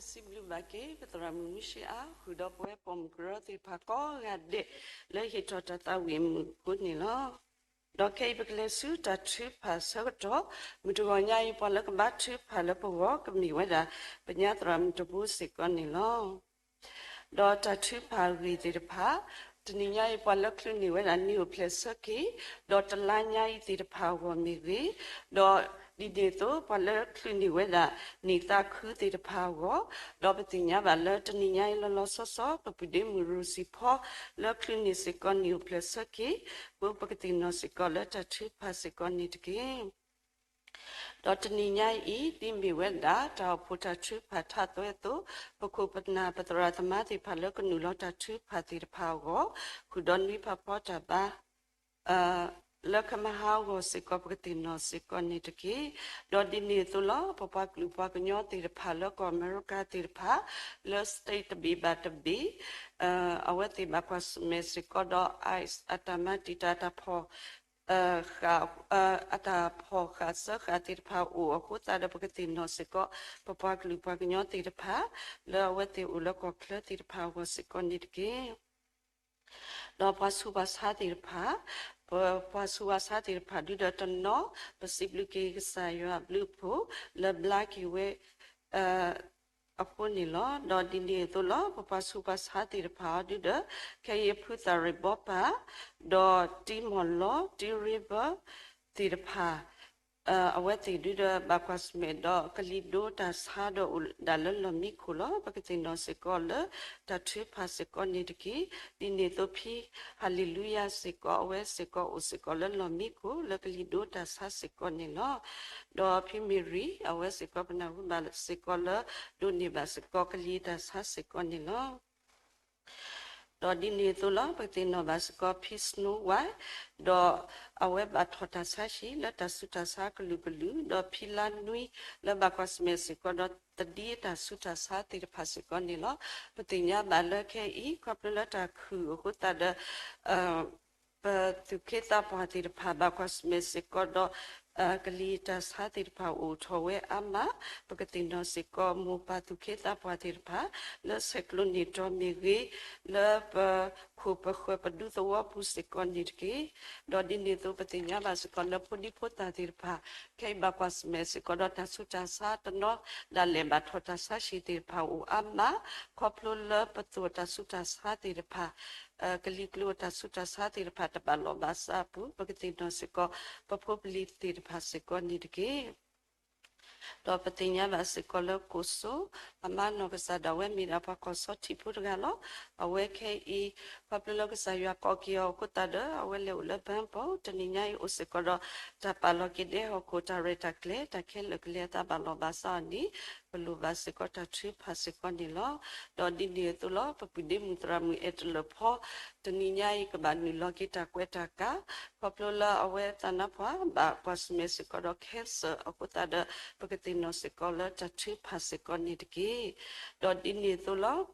စံးဘျုးဘၣ်က့ၤ ပသရၣ်မုၣ်မုၢ်ဆ့အါ ဃုာ်ဒီးပဝဲပိာ်မုၣ်ကရၢသ့ၣ်တဖၣ်ကိးဂၤဒဲး လၢဟ့ၣ်ထီၣ်တၢ်သးဝံၣ်အမုာ်အဃိန့ၣ်လီၤ. ဒီးခဲအံၤပကလဲၤဆူတၢ်ထုကဖၣ်ဆၢကတီၢ်, မုၢ်တဂီၤညါအံၤ ပှၤလၢကဘါထုကဖၣ်လၢပဂီၢ် ကမ့ၢ်ဝဲဒၣ် ပညါသရၣ်မုၣ်တဘိစ့ၢ်ကီးန့ၣ်လီၤ. ဒီးတၢ်ထုကဖၣ်အဂ့ၢ်သ့ၣ်တဖၣ်, တနံၤညါအံၤ ပှၤလၢချုးန့ၢ်ဝဲဒၣ်နံၣ်အိၣ်ဖျဲၣ်ဆၢက့ၤ, ဒီးတလါညါအံၤသ့ၣ်တဖၣ်အဂီၢ်မ့ၢ်ဂ့ၤ, ဒီးဒ်န့ၣ်အသိး ပှၤလၢချုးန့ၢ်ဝဲဒၣ် နံၣ်သးခုသ့ၣ်တဖၣ်အဂီၢ်, ဒီးပသ့ၣ်ညါဘၣ်လၢတနံၤညါအံၤလီၤလီၤဆီဆီ ပပုၢ်ဒ့မုၣ်ရိၤစံၣ်ဖီ လၢချုးန့ၢ်စ့ၢ်ကီးနံၣ်အိၣ်ဖျဲၣ်ဆၢက့ၤ, အဃိပကသ့ၣ်နီၣ်စ့ၢ်ကီးလၢတၢ်ထုကဖၣ်စ့ၢ်ကီးန့ၣ်တက့ၢ်. ဒီးတနံၤညါအံၤ ဒ်မ့ၢ်ဝဲဒၣ် တၢ်အိၣ်ဖှိၣ်တၢ်ထုကဖၣ်ထးသွဲအသိး, ပခိၣ်ပနၢ်ပသရၣ်သမါသ့ၣ်တဖၣ်လၢကနုာ်လီၤတၢ်ထုကဖၣ်သ့ၣ်တဖၣ်အဂီၢ်, ဃုာ်ဒီးနွံဖးဖီတၢ်ဘါ လၢကမၤဟါအဂီၢ်စ့ၢ်ကီး ပကသ့ၣ်နီၣ်စ့ၢ်ကီးန့ၣ်တက့ၢ်. ဒီးဒ်န့ၣ်အသိးလီၤ ပပှၤကလုာ်ပှၤကညီသ့ၣ်တဖၣ်လၢကီၢ်အမဲရကၤသ့ၣ်တဖၣ် လၢ state တဘ့ၣ်ဘၣ်တဘ့ၣ် အဝဲသ့ၣ်ဘၣ်ကွၢ်ဆၢၣ်မဲာ်စ့ၢ်ကီးဒီး ICE အတၢ်မၤတံာ်တာ်တၢ်ဖီၣ် အတၢ်ဖီၣ်ဃာ်စၢဃာ်သ့ၣ်တဖၣ်အိၣ်အဃိသတးဒီး ပကသ့ၣ်နီၣ်စ့ၢ်ကီး ပပှၤကလုာ်ပှၤကညီသ့ၣ်တဖၣ် လၢအဝဲသ့ၣ်အိၣ်လၢကီၢ်ချၢသ့ၣ်တဖၣ်အဂီၢ်စ့ၢ်ကီးန့ၣ်တက့ၢ်. ဒီးပှၤဆူးပှၤဆါသ့ၣ်တဖၣ်, ပပှၤဆူးပှၤဆါသ့ၣ်တဖၣ်ဒုဒီးတနီၤ ပစံးဘျုးက့ၤကစၢ်ယွၤအဘျုးအဖှိၣ် လၢဘျါက့ၤဝဲ အဃိန့ၣ်လီၤ. ဒီးဒ်န့ၣ်အသိးလီၤ ပပှၤဆူးပှၤဆါသ့ၣ်တဖၣ်အီၤဒုဒီး ခဲအံၤအဖုသၣ်ရံၣ်ဘီပၢ် ဒီးတံမီၢ်လီၤ တံရ့ဘၢ သ့ၣ်တဖၣ် အဝဲသ့ၣ်ဒုဒီးဘၣ်ကွၢ်ဆၢၣ်မဲာ်ဒီးကလံၤဒိတၢ်ဆါဒီးအိၣ်ဒၣ်လၢလီၢ်မံခိၣ်လီၤ. ပကသ့ၣ်နီၣ်စ့ၢ်ကီးလၢတၢ်ထုကဖၣ်စ့ၢ်ကီးန့ၣ်တက့ၢ်. ဒ်န့ၣ်အသိးဖံ ဟၤလ့လူယၤစ့ၢ်ကီး အဝဲစ့ၢ်ကီးအိၣ်စ့ၢ်ကီးလၢလီၢ်မံခိၣ်လၢကလံၤဒိတၢ်ဆါစ့ၢ်ကီးန့ၣ်လီၤ. ဒီးဖံမ့ၢ်ရံၣ် အဝဲစ့ၢ်ကီးပနၢ်ဟူဘၣ်စ့ၢ်ကီးလၢ ဒိးန့ၢ်ဘၣ်စ့ၢ်ကီးကလံၤတၢ်ဆါစ့ၢ်ကီးန့ၣ်လီၤ. ဒီးဒ်န့ၣ်အသိးလီၤ ပကသ့ၣ်နီၣ်ဘၣ်စ့ၢ်ကီးဖံ Snow White ဒီးအဝဲဘၣ်ထီၣ်တၢ်ဆါဟံၣ်လၢတၢ်ဆူးတၢ်ဆါကလုာ်ကလုာ် ဒီးဖံလါနွံ လၢဘၣ်ကွၢ်ဆၢၣ်မဲာ်စ့ၢ်ကီးဒီးတဒ်အတၢ်ဆူးတၢ်ဆါသ့ၣ်တဖၣ်စ့ၢ်ကီးန့ၣ်လီၤ. ပသ့ၣ်ညါဘၣ်လၢခဲအံၤ ခီဖျိလၢတၢ်ခုၣ်အဃိသတးဒီး ပသူၣ်က့သးပှၢ်သ့ၣ်တဖၣ်ဘၣ်ကွၢ်ဆၢၣ်မဲာ်စ့ၢ်ကီးဒီး ကလံၤတၢ်ဆါသ့ၣ်တဖၣ်အိၣ်ထီၣ်ဝဲအါမး, ပကသ့ၣ်နီၣ်စ့ၢ်ကီးမိၢ်ပၢ်သူၣ်က့သးပှၢ်သ့ၣ်တဖၣ် လၢဆဲးကျိးန့ၢ်တီၤမ့ၢ်ဂ့ၤ, လၢပခိၣ်ပဃၢၤပဒူသဝီပူၤစ့ၢ်ကီးန့ၣ်တက့ၢ်. ဒီးဒ်န့ၣ်အသိးပသ့ၣ်ညါဘၣ်စ့ၢ်ကီးလၢဖိဒံဖိသၣ်သ့ၣ်တဖၣ် ခဲအံၤဘၣ်ကွၢ်ဆၢၣ်မဲာ်စ့ၢ်ကီးဒီးတၢ်ဆူးတၢ်ဆါတနီၤဒၣ်လဲာ်ဘၣ်ထီၣ်တၢ်ဆါဟံၣ်သ့ၣ်တဖၣ်အိၣ်အါမး, ခီဖျိလၢပသိၣ်တၢ်ဆူးတၢ်ဆါသ့ၣ်တဖၣ် ကလံၤကျိၤတၢ်ဆူးတၢ်ဆါသ့ၣ်တဖၣ်တဘၣ်လီၢ်ဘၣ်စးအပူၤ ပကသ့ၣ်နီၣ်စ့ၢ်ကီး ပဖိပလံၤသ့ၣ်တဖၣ်စ့ၢ်ကီးန့ၣ်တက့ၢ်. ဒီးပသ့ၣ်ညါဘၣ်စ့ၢ်ကီးလၢကိၣ်စိ အမါနီၢ်ကစၢ်ဒၣ်ဝဲမ့ၢ်ဒၣ်ပှၤကီၢ်ဆီထံးဖိတဂၤလီၤ. အဝဲခဲအံၤ ခီဖျိလၢကစၢ်ယွၤကိးက့ၤအီၤအဃိသတးဒီး အဝဲလဲၤအိၣ်လၢဘၢပီၣ် တနံၤညါအံၤအိၣ်စ့ၢ်ကီးဒီး တၢ်ပာ်လီၤက့ၤဒဲဟီၣ်ခိၣ် တၢ်ရဲၣ်တၢ်ကျဲၤ တၢ်ခဲလၢာ်ကလဲၤအသးဘၣ်လီၢ်ဘၣ်စးအီၤန့ၣ် ပလိၣ်ဘၣ်စ့ၢ်ကီးတၢ်ထုကဖၣ်စ့ၢ်ကီးန့ၣ်လီၤ. ဒီးဒ်န့ၣ်အသိးလီၤ ပပုၢ်ဒ့မုၣ်သရၣ်မုၣ်အဲၣ်တလၢၣ်ဖီ တနံၤညါအံၤကဘၣ်နုာ်လီၤက့ၤတၢ်ကွဲးတၢ်ကး ခီဖျိလၢအဝဲသးနါပှၢ်ဘၣ်ကွၢ်ဆၢၣ်မဲာ်စ့ၢ်ကီးဒီး cancer အဃိသတးဒီး ပကသ့ၣ်နီၣ်စ့ၢ်ကီးလၢတၢ်ထုကဖၣ်စ့ၢ်ကီးန့ၣ်တက့ၢ်. ဒီးဒ်န့ၣ်အသိးလီၤ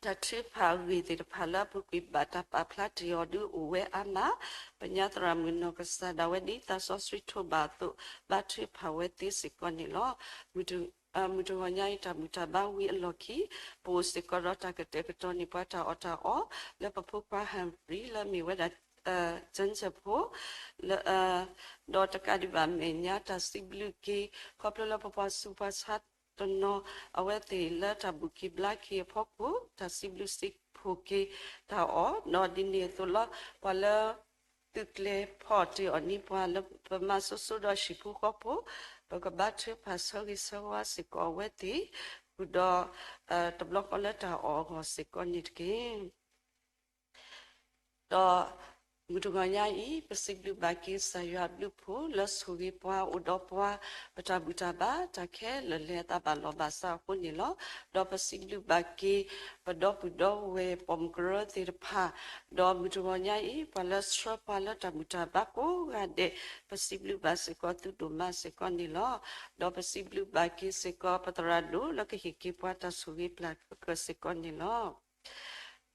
တၢ်ထုကဖၣ်အဂ့ၢ်သ့ၣ်တဖၣ်လၢအပူၤကွံာ်ဘၣ်တၢ်ပာ်ဖျါတ့ၢ်အီၤဒုအိၣ်ဝဲအါမး, ပညါသရၣ်မုၣ်နီၢ်ကစၢ်ဒၣ်ဝဲဒ်သးစီဆှံထိးဘၣ်အသိး ဘါထုကဖၣ်ဝဲသ့စ့ၢ်ကီးန့ၣ်လီၤ. မုၢ်တဂီၤညါအံၤတၢ်ဘူၣ်တၢ်ဘါဝံၤအလီၢ်ခံ ပအိၣ်စ့ၢ်ကီးဒီးတၢ်ကတဲာ်ကတီၤန့ၢ်ပှၤတၢ်အီၣ်တၢ်အီ လၢပဖိခွါဟၣ်ရံၣ်လၢအမ့ၢ်ဝဲဒၣ် ကၠၢၣ်စၢၣ်ဖိ လၢ ဒီးတကးဒံးဘၣ်မဲာ်ညါတၢ်စံးဘျုးက့ၤ ခီဖျိလၢပပှၤဆူးပှၤဆါတနီၤ အဝဲသ့ၣ်လၢတၢ်ဘူၣ်က့ၤဘျါက့ၤအဖီခိၣ် တၢ်စံးဘျုးစံးဖှိၣ်က့ၤတၢ်အီၣ် ဒီးဒ်န့ၣ်အသိးလီၤ ပှၤလၢ သုးကျဲၤဖီၣ်တ့ၢ်အီၤန့ၢ်ပှၤလၢပမၤစိစိဒီးဟံၣ်ဖိဃီဖိ ပကဘါထုကဖၣ်ဆၢဂ့ၤဆၢဝါစ့ၢ်ကီးအဝဲသ့ၣ် ဃုာ်ဒီး တဘျီဃီလၢတၢ်အီၣ်အဂီၢ်စ့ၢ်ကီးန့ၣ်တက့ၢ်. ဒီးမုၢ်တဂီၤညါအံၤ ပစံးဘျုးဘၣ်က့ၤကစၢ်ယွၤအဘျုးအဖှိၣ် လၢဆိၣ်ဂ့ၤပှၤအိၣ်ဒီးပှၤ ပတၢ်ဘူၣ်တၢ်ဘါ တၢ်ခဲလၢာ်လဲၤအသးဘၣ်လီၢ်ဘၣ်စးအဃိန့ၣ်လီၤ. ဒီးပစံးဘျုးဘၣ်က့ၤ ပဒီပုၢ်ဒီဝဲၢ်ပိာ်မုၣ်ကရၢသ့ၣ်တဖၣ် ဒီးမုၢ်တဂီၤညါအံၤ ပှၤလၢဆှၢပှၤလၢတၢ်ဘူၣ်တၢ်ဘါကိးဂၤဒဲး ပစံးဘျုးဘၣ်စ့ၢ်ကီးသုဒိၣ်မးစ့ၢ်ကီးန့ၣ်လီၤ. ဒီးပစံးဘျုးဘၣ်က့ၤစ့ၢ်ကီးပသရၣ်ဒိၣ်လၢကဟ့ၣ်က့ၤပှၤတၢ်ဆိၣ်ဂ့ၤပျၢ်ကစ့ၢ်ကီးန့ၣ်လီၤ.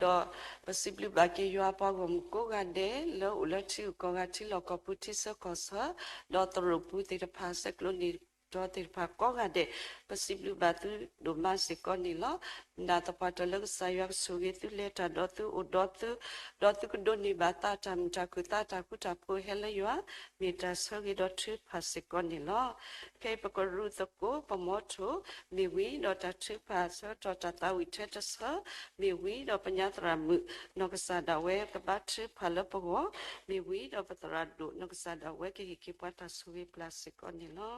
ဒီးပစံးဘျုးဘၣ်က့ၤယွၤပှၤဂီၢ်မုၢ်ကိးဂၤဒဲး လၢအိၣ်လၢထံဂုၤကီၢ်ဂၤ ထံလီၢ်ကီၢ်ပူၤ ထံဆၢကီၢ်ဆၢ ဒီးသရိာ်ပူၤသ့ၣ်တဖၣ် ဆဲးကျိးန့ၢ် ဒီးတၢ်မ့ၢ်တၢ်တီသ့ၣ်တဖၣ်ကိးဂၤဒဲး, ပစံးဘျုးဘၣ်သုဒိၣ်မးစ့ၢ်ကီးန့ၣ်လီၤ. နာ်သပှၢ်တၢၢ်လၢကစၢ်ယွၤကဆိၣ်ဂ့ၤသု လဲၤတၢ်ဒီးသု အိၣ်ဒီးသု, ဒီးသုကဒိးန့ၢ်ဘၣ်သးတၢ်မုာ်တၢ်ခုၣ်သးတၢ်ဃူတၢ်ဖိးဟဲလၢယွၤ, မ့ၢ်တၢ်ဆၢဂ့ၤဒီးထုကဖၣ်စ့ၢ်ကီးန့ၣ်လီၤ. ခဲအံၤပကရူၢ်သကိး ပမီထိၣ် မ့ၢ်ဝံၤဒီးတၢ်ထုကဖၣ် ဆၢကတီၢ်တၢ်သးဝံၣ်ထဲတဆၢ, မ့ၢ်ဝံၤဒီးပညါသရၣ်မုၣ် နီၢ်ကစၢ်ဒၣ်ဝဲကဘါထုကဖၣ်လၢပဂီၢ်, မ့ၢ်ဝံၤဒီးပသရၣ်ဒိၣ် နီၢ်ကစၢ်ဒၣ်ဝဲကဟ့ၣ်က့ၤပှၤတၢ်ဆိၣ်ဂ့ၤပျၢ်စ့ၢ်ကီးန့ၣ်လီၤ.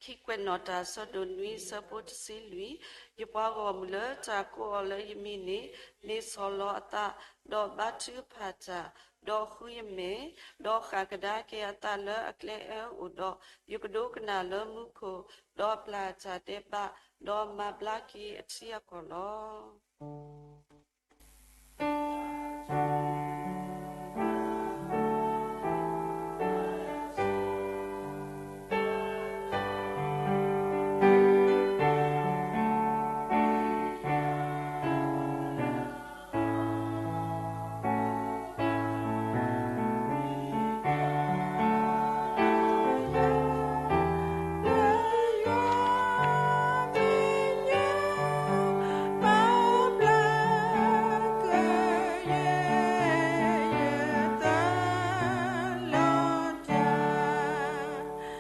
ခံကွဲးနီၣ်တၢ် ဆၢဒိၣ်နွံ ဆၢဖိတဆံလွံၢ်, ယပှၤဂီၢ်မုၢ်လၢတၢ်ကိးအီၤလၢယမံၤန့ၣ်, န့ၢ်ဆီၣ်လီၤအသး, ဒီးဘါထုကဖၣ်တၢ်, ဒီးဃုယမဲာ်, ဒီးဃၣ်ကဒါက့ၤအသးလၢအကျဲအၢအိၣ်ဒီး, ယကဒိကနၣ်လၢမူခိၣ်, ဒီးပျၢ်တၢ်ဒဲးဘး, ဒီးမၤဘျါက့ၤအထံအကီၢ်လီၤ. တၢ်က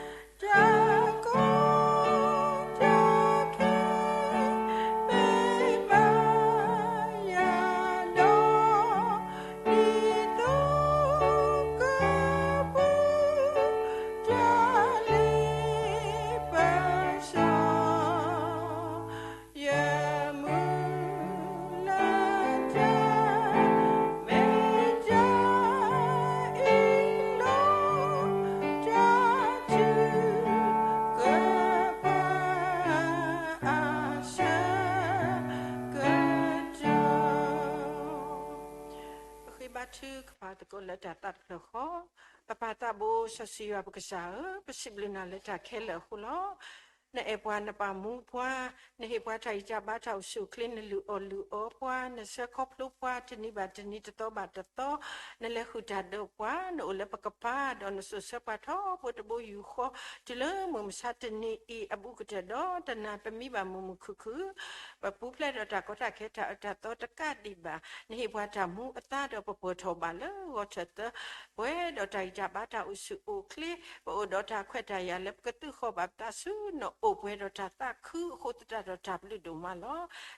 ီတၢ်ခဲ မ့ၢ်ဘၣ်ယၤဒီး ဒ်သိးကပူၤ တၢ်လ့ပစီ ယမုၢ်လၢ်တၢ် မ့ၢ်တၢ်အ့ၣ်လိာ် တၢ်ထုကဖၣ်အဆၢကတီၢ် ပဃ့ဘါထုကဖၣ်သကိးလၢတၢ်သးတဖျၢၣ်ဃီ, ပပၢ်သးဘိစီဆှံယွၤပကစၢ်ဧၢ, ပစံးဘျုးနၤလၢတၢ်ခဲလၢာ်အဃိလီၤ. နအဲၣ်ပှၤနပာ်မူပှၤ, နဟ့ၣ်ပှၤတၢ်ဂံၢ်တၢ်ဘါတၢ်အိၣ်ဆူၣ်အိၣ်ချ့ နလုၢ်အီၣ်လုၢ်အီပှၤ, နဆှၢခီဖျိပှၤ တနံၤဘၣ်တနံၤ တသီဘၣ်တသီ, နလဲၤဃုာ်တၢ်ဒီးပှၤ, နအိၣ်လၢပကပၤ, ဒီးနစိာ်ဆှၢပှၤထီဘိတဘိယူၢ်ဃီ, တုၤလၢမုၢ်မဆါတနံၤအံၤအဘူးကတၢၢ်ဒီး တနၤပမံဘၣ်မုာ်မုာ်ခုၣ်ခုၣ် ပပူၤဖျဲးဒီးတၢ်ကီတၢ်ခဲတၢ်အၢတၢ်သီတကးဒံးဘၣ်, နဟ့ၣ်ပှၤတၢ်မူအသါဒီးပပှဲၤထီၣ်ဘၣ်လၢဂီၤထၢၣ်သၢ, ပှဲၤဒီးတၢ်ဂံၢ်တၢ်ဘါတၢ်အိၣ်ဆူၣ်အိၣ်ချ့, ပအိၣ်ဒီးတၢ်ခွဲးတၢ်ယာ်လၢပကသုးဃီၤဘၣ်ပသးဆူနအိၣ်ပှဲၤဒီးတၢ်သးခုအဃိသတးဒီးတၢ်ဘျုးဒိၣ်မးလီၤ.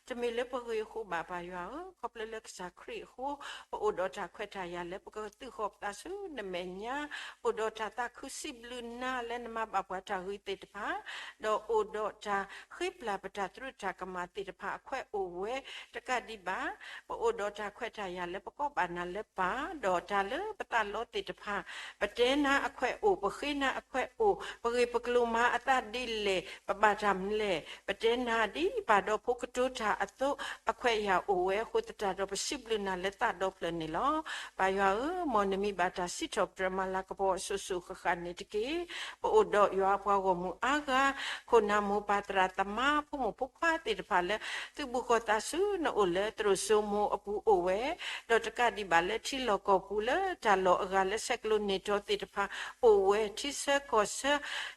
တမ့ၢ်လၢပဂ့ၤအဃိဘၣ်ပၢ်ယွၤဧၢ, ခီဖျိလၢကစၢ်ခရံာ်အဃိ, ပအိၣ်ဒီးတၢ်ခွဲးတၢ်ယာ်လၢပကသုးဃီၤပသးဆူနမဲာ်ညါ, အိၣ်ဒီးတၢ်သးခုစံးဘျုးနၤလၢနမၤဘၣ်ပှၤတၢ်ဂ့ၤသ့ၣ်တဖၣ်, ဒီးအိၣ်ဒီးတၢ်ဃ့ပျၢ်ပတၢ်သရူးတၢ်ကမၣ်သ့ၣ်တဖၣ်အခွဲးအိၣ်ဝဲတကးဒံးဘၣ်, ပအိၣ်ဒီးတၢ်ခွဲးတၢ်ယာ်လၢပကီးဘၣ်နၤလၢပၢ်, ဒီးတၢ်လၢပသးလီသ့ၣ်တဖၣ်, ပတဲနၤအခွဲးအိၣ်, ပဃ့နၤအခွဲးအိၣ်, ပဂ့ၢ်ပကျိၤမၤအသးဒ်လဲၣ်, ပဘၣ်တၢ်မနုၤလဲၣ်, ပတဲနၤဒ်ပၢ်ဒီဖိကတိၤတၢ်အသိး အခွဲးယာ်အိၣ်ဝဲအဃိသတးဒီး ပစံးဘျုးနၤလၢသးဒီဖျၢၣ်န့ၣ်လီၤ. ပၢ်ယွၤဧၢ, မ်နမံဘၣ်တၢ်စံးထီၣ်ပတြၢၤမၤလၤကပီၤအစိၤစိၤဃၣ်ဃၣ်န့ၣ်တက့ၢ်. ပအိၣ်ဒီးယွၤအပှၤဂီၢ်မုၢ်အါဂၤ, ခိၣ်နၢ်မိၢ်ပၢ်သရၣ်သမါ ဖိမုၣ်ဖိခွါသ့ၣ်တဖၣ်လၢ သုးဘူးဃီၤသးဆူနအိၣ်လၢသရိာ်စိမိၤအပူၤအိၣ်ဝဲ, ဒီးတကးဒံးဘၣ်လၢထံလီၢ်ကီၢ်ပူၤလၢတၢ်လီၢ်အဂၤလၢဆဲးကျိးန့ၢ်တီၤသ့ၣ်တဖၣ်အိၣ်ဝဲ, ထံဆၢကီၢ်ဆၢ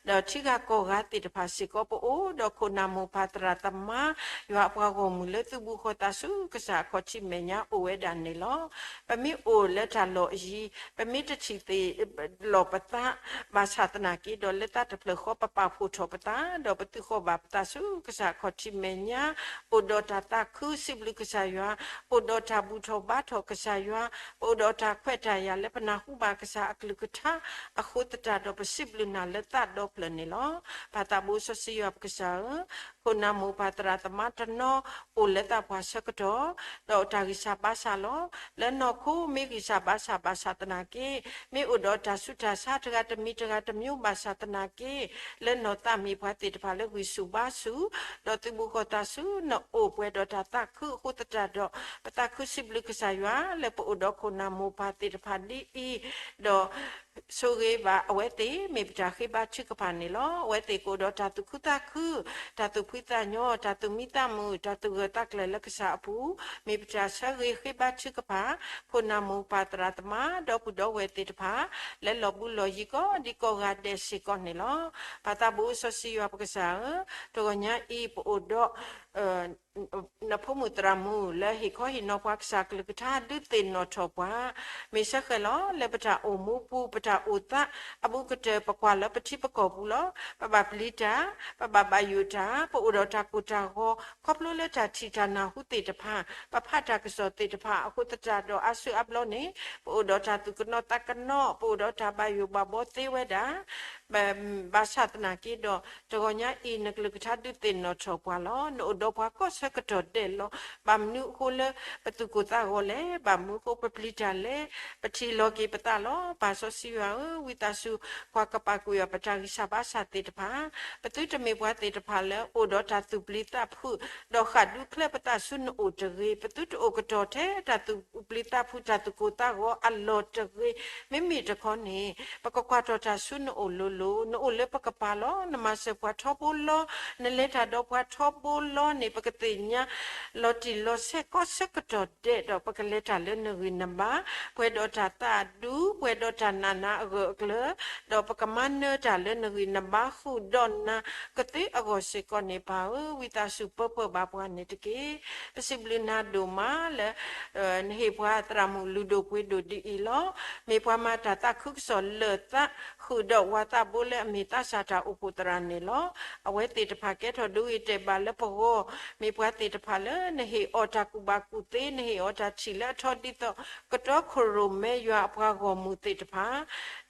ဒီးထံဂၤကီၢ်ဂၤသ့ၣ်တဖၣ်စ့ၢ်ကီး, ပအိၣ်ဒီးခိၣ်နၢ်မိၢ်ပၢ်သရၣ်သမါ ယွၤအပှၤဂီၢ်မုၢ်လၢသုးဘူးဃီၤသးဆူကစၢ်အခီၣ်ထံးမဲာ်ညါအိၣ်ဝဲဒၣ်န့ၣ်လီၤ. ပမ့ၢ်အိၣ်လၢတၢ်လီၢ်အယံၤ, ပမ့ၢ်တထံၣ်သ့ၣ်လီၤပသး, ဘၣ်ဆၣ်သနာ်က့ဒီး လၢသးတဖျၢၣ်ဃီ ပပာ်ဖှိၣ်ထီၣ်ပသး, ဒီးပသုးဃီၤဘၣ်ပသးဆူကစၢ်အခီၣ်ထံးမဲာ်ညါ, အိၣ်ဒီးတၢ်သးခုစံးဘျုးကစၢ်ယွၤ, အိၣ်ဒီးတၢ်ဘူၣ်ထီၣ်ဘါထီၣ်ကစၢ်ယွၤ, ပအိၣ်ဒီးတၢ်ခွဲးတၢ်ယာ်လၢပနၢ်ဟူဘၣ်ကစၢ်အကလုၢ်ကထါအဃိသတးဒီး ပစံးဘျုးနၤလၢသးဒီဖျၢၣ်န့ၣ်လီၤ. ပၢ်သးဘိစီဆှံယွၤပကစၢ်ဧၢ, ခိၣ်နၢ်မိၢ်ပၢ်သရၣ်သမါတနီၤ အိၣ်လၢသးပှၢ်ဆၢကတီၢ်, ဒီးတၢ်ဂံၢ်စၢ်ဘါစၢ်လီၤ. လၢနီၢ်ခိမ့ၢ်ဂံၢ်စၢ်ဘါစၢ်ဘၣ်ဆၣ်သနာ်က့, မ့ၢ်အိၣ်ဒီးတၢ်ဆူးတၢ်ဆါတဂၤတမံၤတဂၤတမျိုးဘၣ်ဆၣ်သနာ်က့, လၢနီၢ်သးမ့ၢ်ပှၤသ့ၣ်တဖၣ်လၢဂံၢ်ဆူၣ်ဘါဆူၣ်, ဒီးသုးဘူးဃီၤသးဆူနအိၣ်ပှဲၤဒီးတၢ်သးခုအဃိသတးဒီး, ပသးခုစံးဘျုးကစၢ်ယွၤ လၢပအိၣ်ဒီးခိၣ်နၢ်မိၢ်ပၢ်သ့ၣ်တဖၣ်ဒ်အံၤ, ဒီး ဆိၣ်ဂ့ၤဘၣ်အဝဲသ့ၣ် မ့ၢ်ပတၢ်ဃ့ဘါထုကဖၣ်န့ၣ်လီၤ. အဝဲသ့ၣ်ကအိၣ်ဒီးတၢ်သူၣ်ခုသးခု, တၢ်သူၣ် တၢ်သူၣ်ဖှံသးညီ တၢ်သူၣ်မံသးမုာ် တၢ်သူၣ်ဂၢၢ်သးကျၢၤလၢကစၢ်အပူၤ, မ့ၢ်ပတၢ်ဆၢဂ့ၤဃ့ဘါထုကဖၣ်, ခိၣ်နၢ်မိၢ်ပၢ်သရၣ်သမါ ဒီပုၢ်ဒီဝဲၢ်သ့ၣ်တဖၣ် လၢလီၤဘူးလီၤယံၤကိးဒံကိးဂၤဒဲးစ့ၢ်ကီးန့ၣ်လီၤ. ပၢ်သးဘိစီဆှံယွၤပကစၢ်ဧၢ, တဂီၤညါအံၤပအိၣ်ဒီး နဖိမုၣ်သရၣ်မုၣ်လၢဟ့ၣ်ခီဟ့ၣ်နီၤပှၤကစၢ်ကလုၢ်ကထါဒုးသ့ၣ်နီၣ်ထီၣ်ပှၤ, မ့ၢ်ဆၢဃဲၤလီၤ လၢပတၢ်အိၣ်မူပူၤ ပတၢ်အိၣ်သးအဘူးကတၢၢ် ပကွၢ်လၢပထံပကီၢ်ပူၤလီၤ. ပဘၣ်ပျံၤတၢ်, ပဘၣ်ဘၣ်ယိၣ်တၢ်, ပအိၣ်ဒီးတၢ်ကိၢ်တၢ်ဂီၤ ခီဖျိလၢတၢ်ထံၣ်တၢ်နၢ်ဟူသ့ၣ်တဖၣ်, ပဖးတၢ်ကစီၣ်သ့ၣ်တဖၣ် အဃိသတးဒီးအါစုအါဘျီန့ၣ် ပအိၣ်ဒီးတၢ်သူၣ်ကနီၤသးကနီၤ, ပအိၣ်ဒီးတၢ်ဘၣ်ယိၣ်ဘၣ်ဘီသ့ဝဲဒၣ် ဘၣ်ဆၣ်သနာ်က့ဒီး တဂီၤညါအံၤ နကလုၢ်ကထါဒုးသ့ၣ်နီၣ်ထီၣ်ပှၤလီၤ. နအိၣ်ဒီးပှၤကိးဆၢကတီၢ်ဒဲးလီၤ. ဘၣ်မနုၤအဃိလၢပသူၣ်ကိၢ်သးဂီၤလဲၣ်, ဘၣ်မနုၤအဃိပပျံၤတၢ်လဲၣ်, ပထံၣ်လီၤက့ၤပသးလီၤ. ပၢ်စီဆှံယွၤဧၢ, ဝံသးစူၤ ကွၢ်ကပာ်ကွံာ်အီၤ ပတၢ်ဂံၢ်စၢ်ဘါစၢ်သ့ၣ်တဖၣ်, ပသုတမ့ၢ်ပှၤသ့ၣ်တဖၣ်လၢအိၣ်ဒီးတၢ်သူၣ်ပျံၤသးဖုး ဒီးဃၣ်ဒူချၢပသးဆူနအိၣ်တဂ့ၤ, ပသုတအိၣ်ကတီၢ်ထဲတၢ်သူၣ်ပျံၤသးဖုး တၢ်သူၣ်ကိၢ်သးဂီၤအလီၢ်တဂ့ၤ. မ့မ့ၢ်တခီန့ၣ် ပကကွၢ်ထီၣ်တၢ်ဆူနအိၣ်လိၤလိၤ, နအိၣ်လၢပကပၤလီၤ. နမၤစၢၤပှၤထီဘိလီၤ, နလဲၤတၢ်ဒီးပှၤထီဘိလီၤန့ၣ် ပကသ့ၣ်ညါ လီၤတံၢ်လီၤဆဲးကိးဆၢကတီၢ်ဒဲးဒီး ပကလဲၤတၢ်လၢနဂံၢ်နဘါ, ပှဲၤဒီးတၢ်သးဒူ, ပှဲၤဒီးတၢ်နာ်နၤအဂၢၢ်အကျၢၤ, ဒီးပကမၤနၢၤတၢ်လၢနဂံၢ်နဘါ ဃုာ်ဒီးနၤကသ့အဂီၢ်စ့ၢ်ကီးန့ၣ် ပၢ်ဧၢ, ဝံသးစူၤပၢၤပၢၢ်ဘၣ်ပှၤန့ၣ်တက့ၢ်. ပစံးဘျုးနၤဒိၣ်မးလၢ နဟ့ၣ်ပှၤသရၣ်မုၣ်လုၢ်ဒိၣ်ပှ့ၤဒိၣ်ဒ်အံၤလီၤ. မ့ၢ်ပှၤမၤတၢ်သးခုကစီၣ်လၢာ်သး ဃုာ်ဒီးဝၤသးဘိလၢအမ့ၢ်သးစၢ်တၢ်အိၣ်ဖှိၣ်သရၣ်န့ၣ်လီၤ. အဝဲသ့ၣ်တဖၣ်ကဲထီၣ်ဒိဂ့ၤတဲာ်ဘၣ်လၢပဂီၢ်, မ့ၢ်ပှၤသ့ၣ်တဖၣ်လၢနဟ့ၣ်အီၤတၢ်ကူၣ်ဘၣ်ကူၣ်သ့, နဟ့ၣ်အီၤတၢ်ထံၣ်လၢအထီဒ်သိး ကတီခိၣ်ရိၣ်မဲယွၤအပှၤဂီၢ်မုၢ်သ့ၣ်တဖၣ်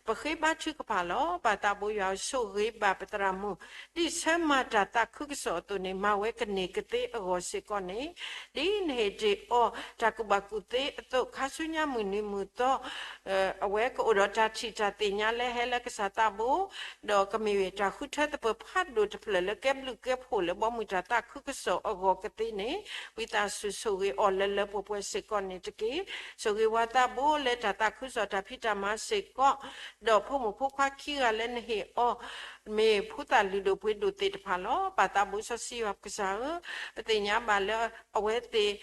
ပဃ့ဘါထုကဖၣ်လီၤ. ပၢ်သးဘိယွၤဧၢ, ဆိၣ်ဂ့ၤဘၣ်ပသရၣ်မုၣ် ဒ်ဆၢမၤတၢ်သးခုကစီၣ်အသိးန့ၣ် မၤဝဲကန့ၢ်ကသ့အဂီၢ်စ့ၢ်ကီးန့ၣ်, ဒ်နဟ့ၣ်တ့ၢ်အီၤတၢ်ကူၣ်ဘၣ်ကူၣ်သ့အသိး ခါဆူညါမုၢ်နံၤမုၢ်သီ အဝဲကအိၣ်ဒီးတၢ်ထံၣ်တၢ်သ့ၣ်ညါလၢဟဲလၢကစၢ်သးဘိ, ဒီးကမ့ၢ်တၢ်ဃုထၢသပၢၤဖးဒိၣ်တဖျၢၣ်လၢကဲဘျုးကဲဖှိၣ်လၢဘီမုၢ်တၢ်သးခုကစီၣ်အဂီၢ်ကသ့န့ၣ်, ဝံသးစူၤဆိၣ်ဂ့ၤအီၤလၢလၢပှဲၤပှဲၤစ့ၢ်ကီးန့ၣ်တက့ၢ်. ဆိၣ်ဂ့ၤဝၤသးဘိလၢတၢ်သးခုကစီၣ်တၢ်ဖံးတၢ်မၤစ့ၢ်ကီး, ဒီးဖိမုၣ်ဖိခွါခံဂၤလၢနဟ့ၣ်အီၤ မ့ၢ်ဖိသၣ်လုၢ်ဒိၣ်ပှ့ၤဒိၣ်သ့ၣ်တဖၣ်လီၤ. ပၢ်သးဘိစီဆှံယွၤပကစၢ်ဧၢ, ပသ့ၣ်ညါဘၣ်လၢအဝဲသ့ၣ်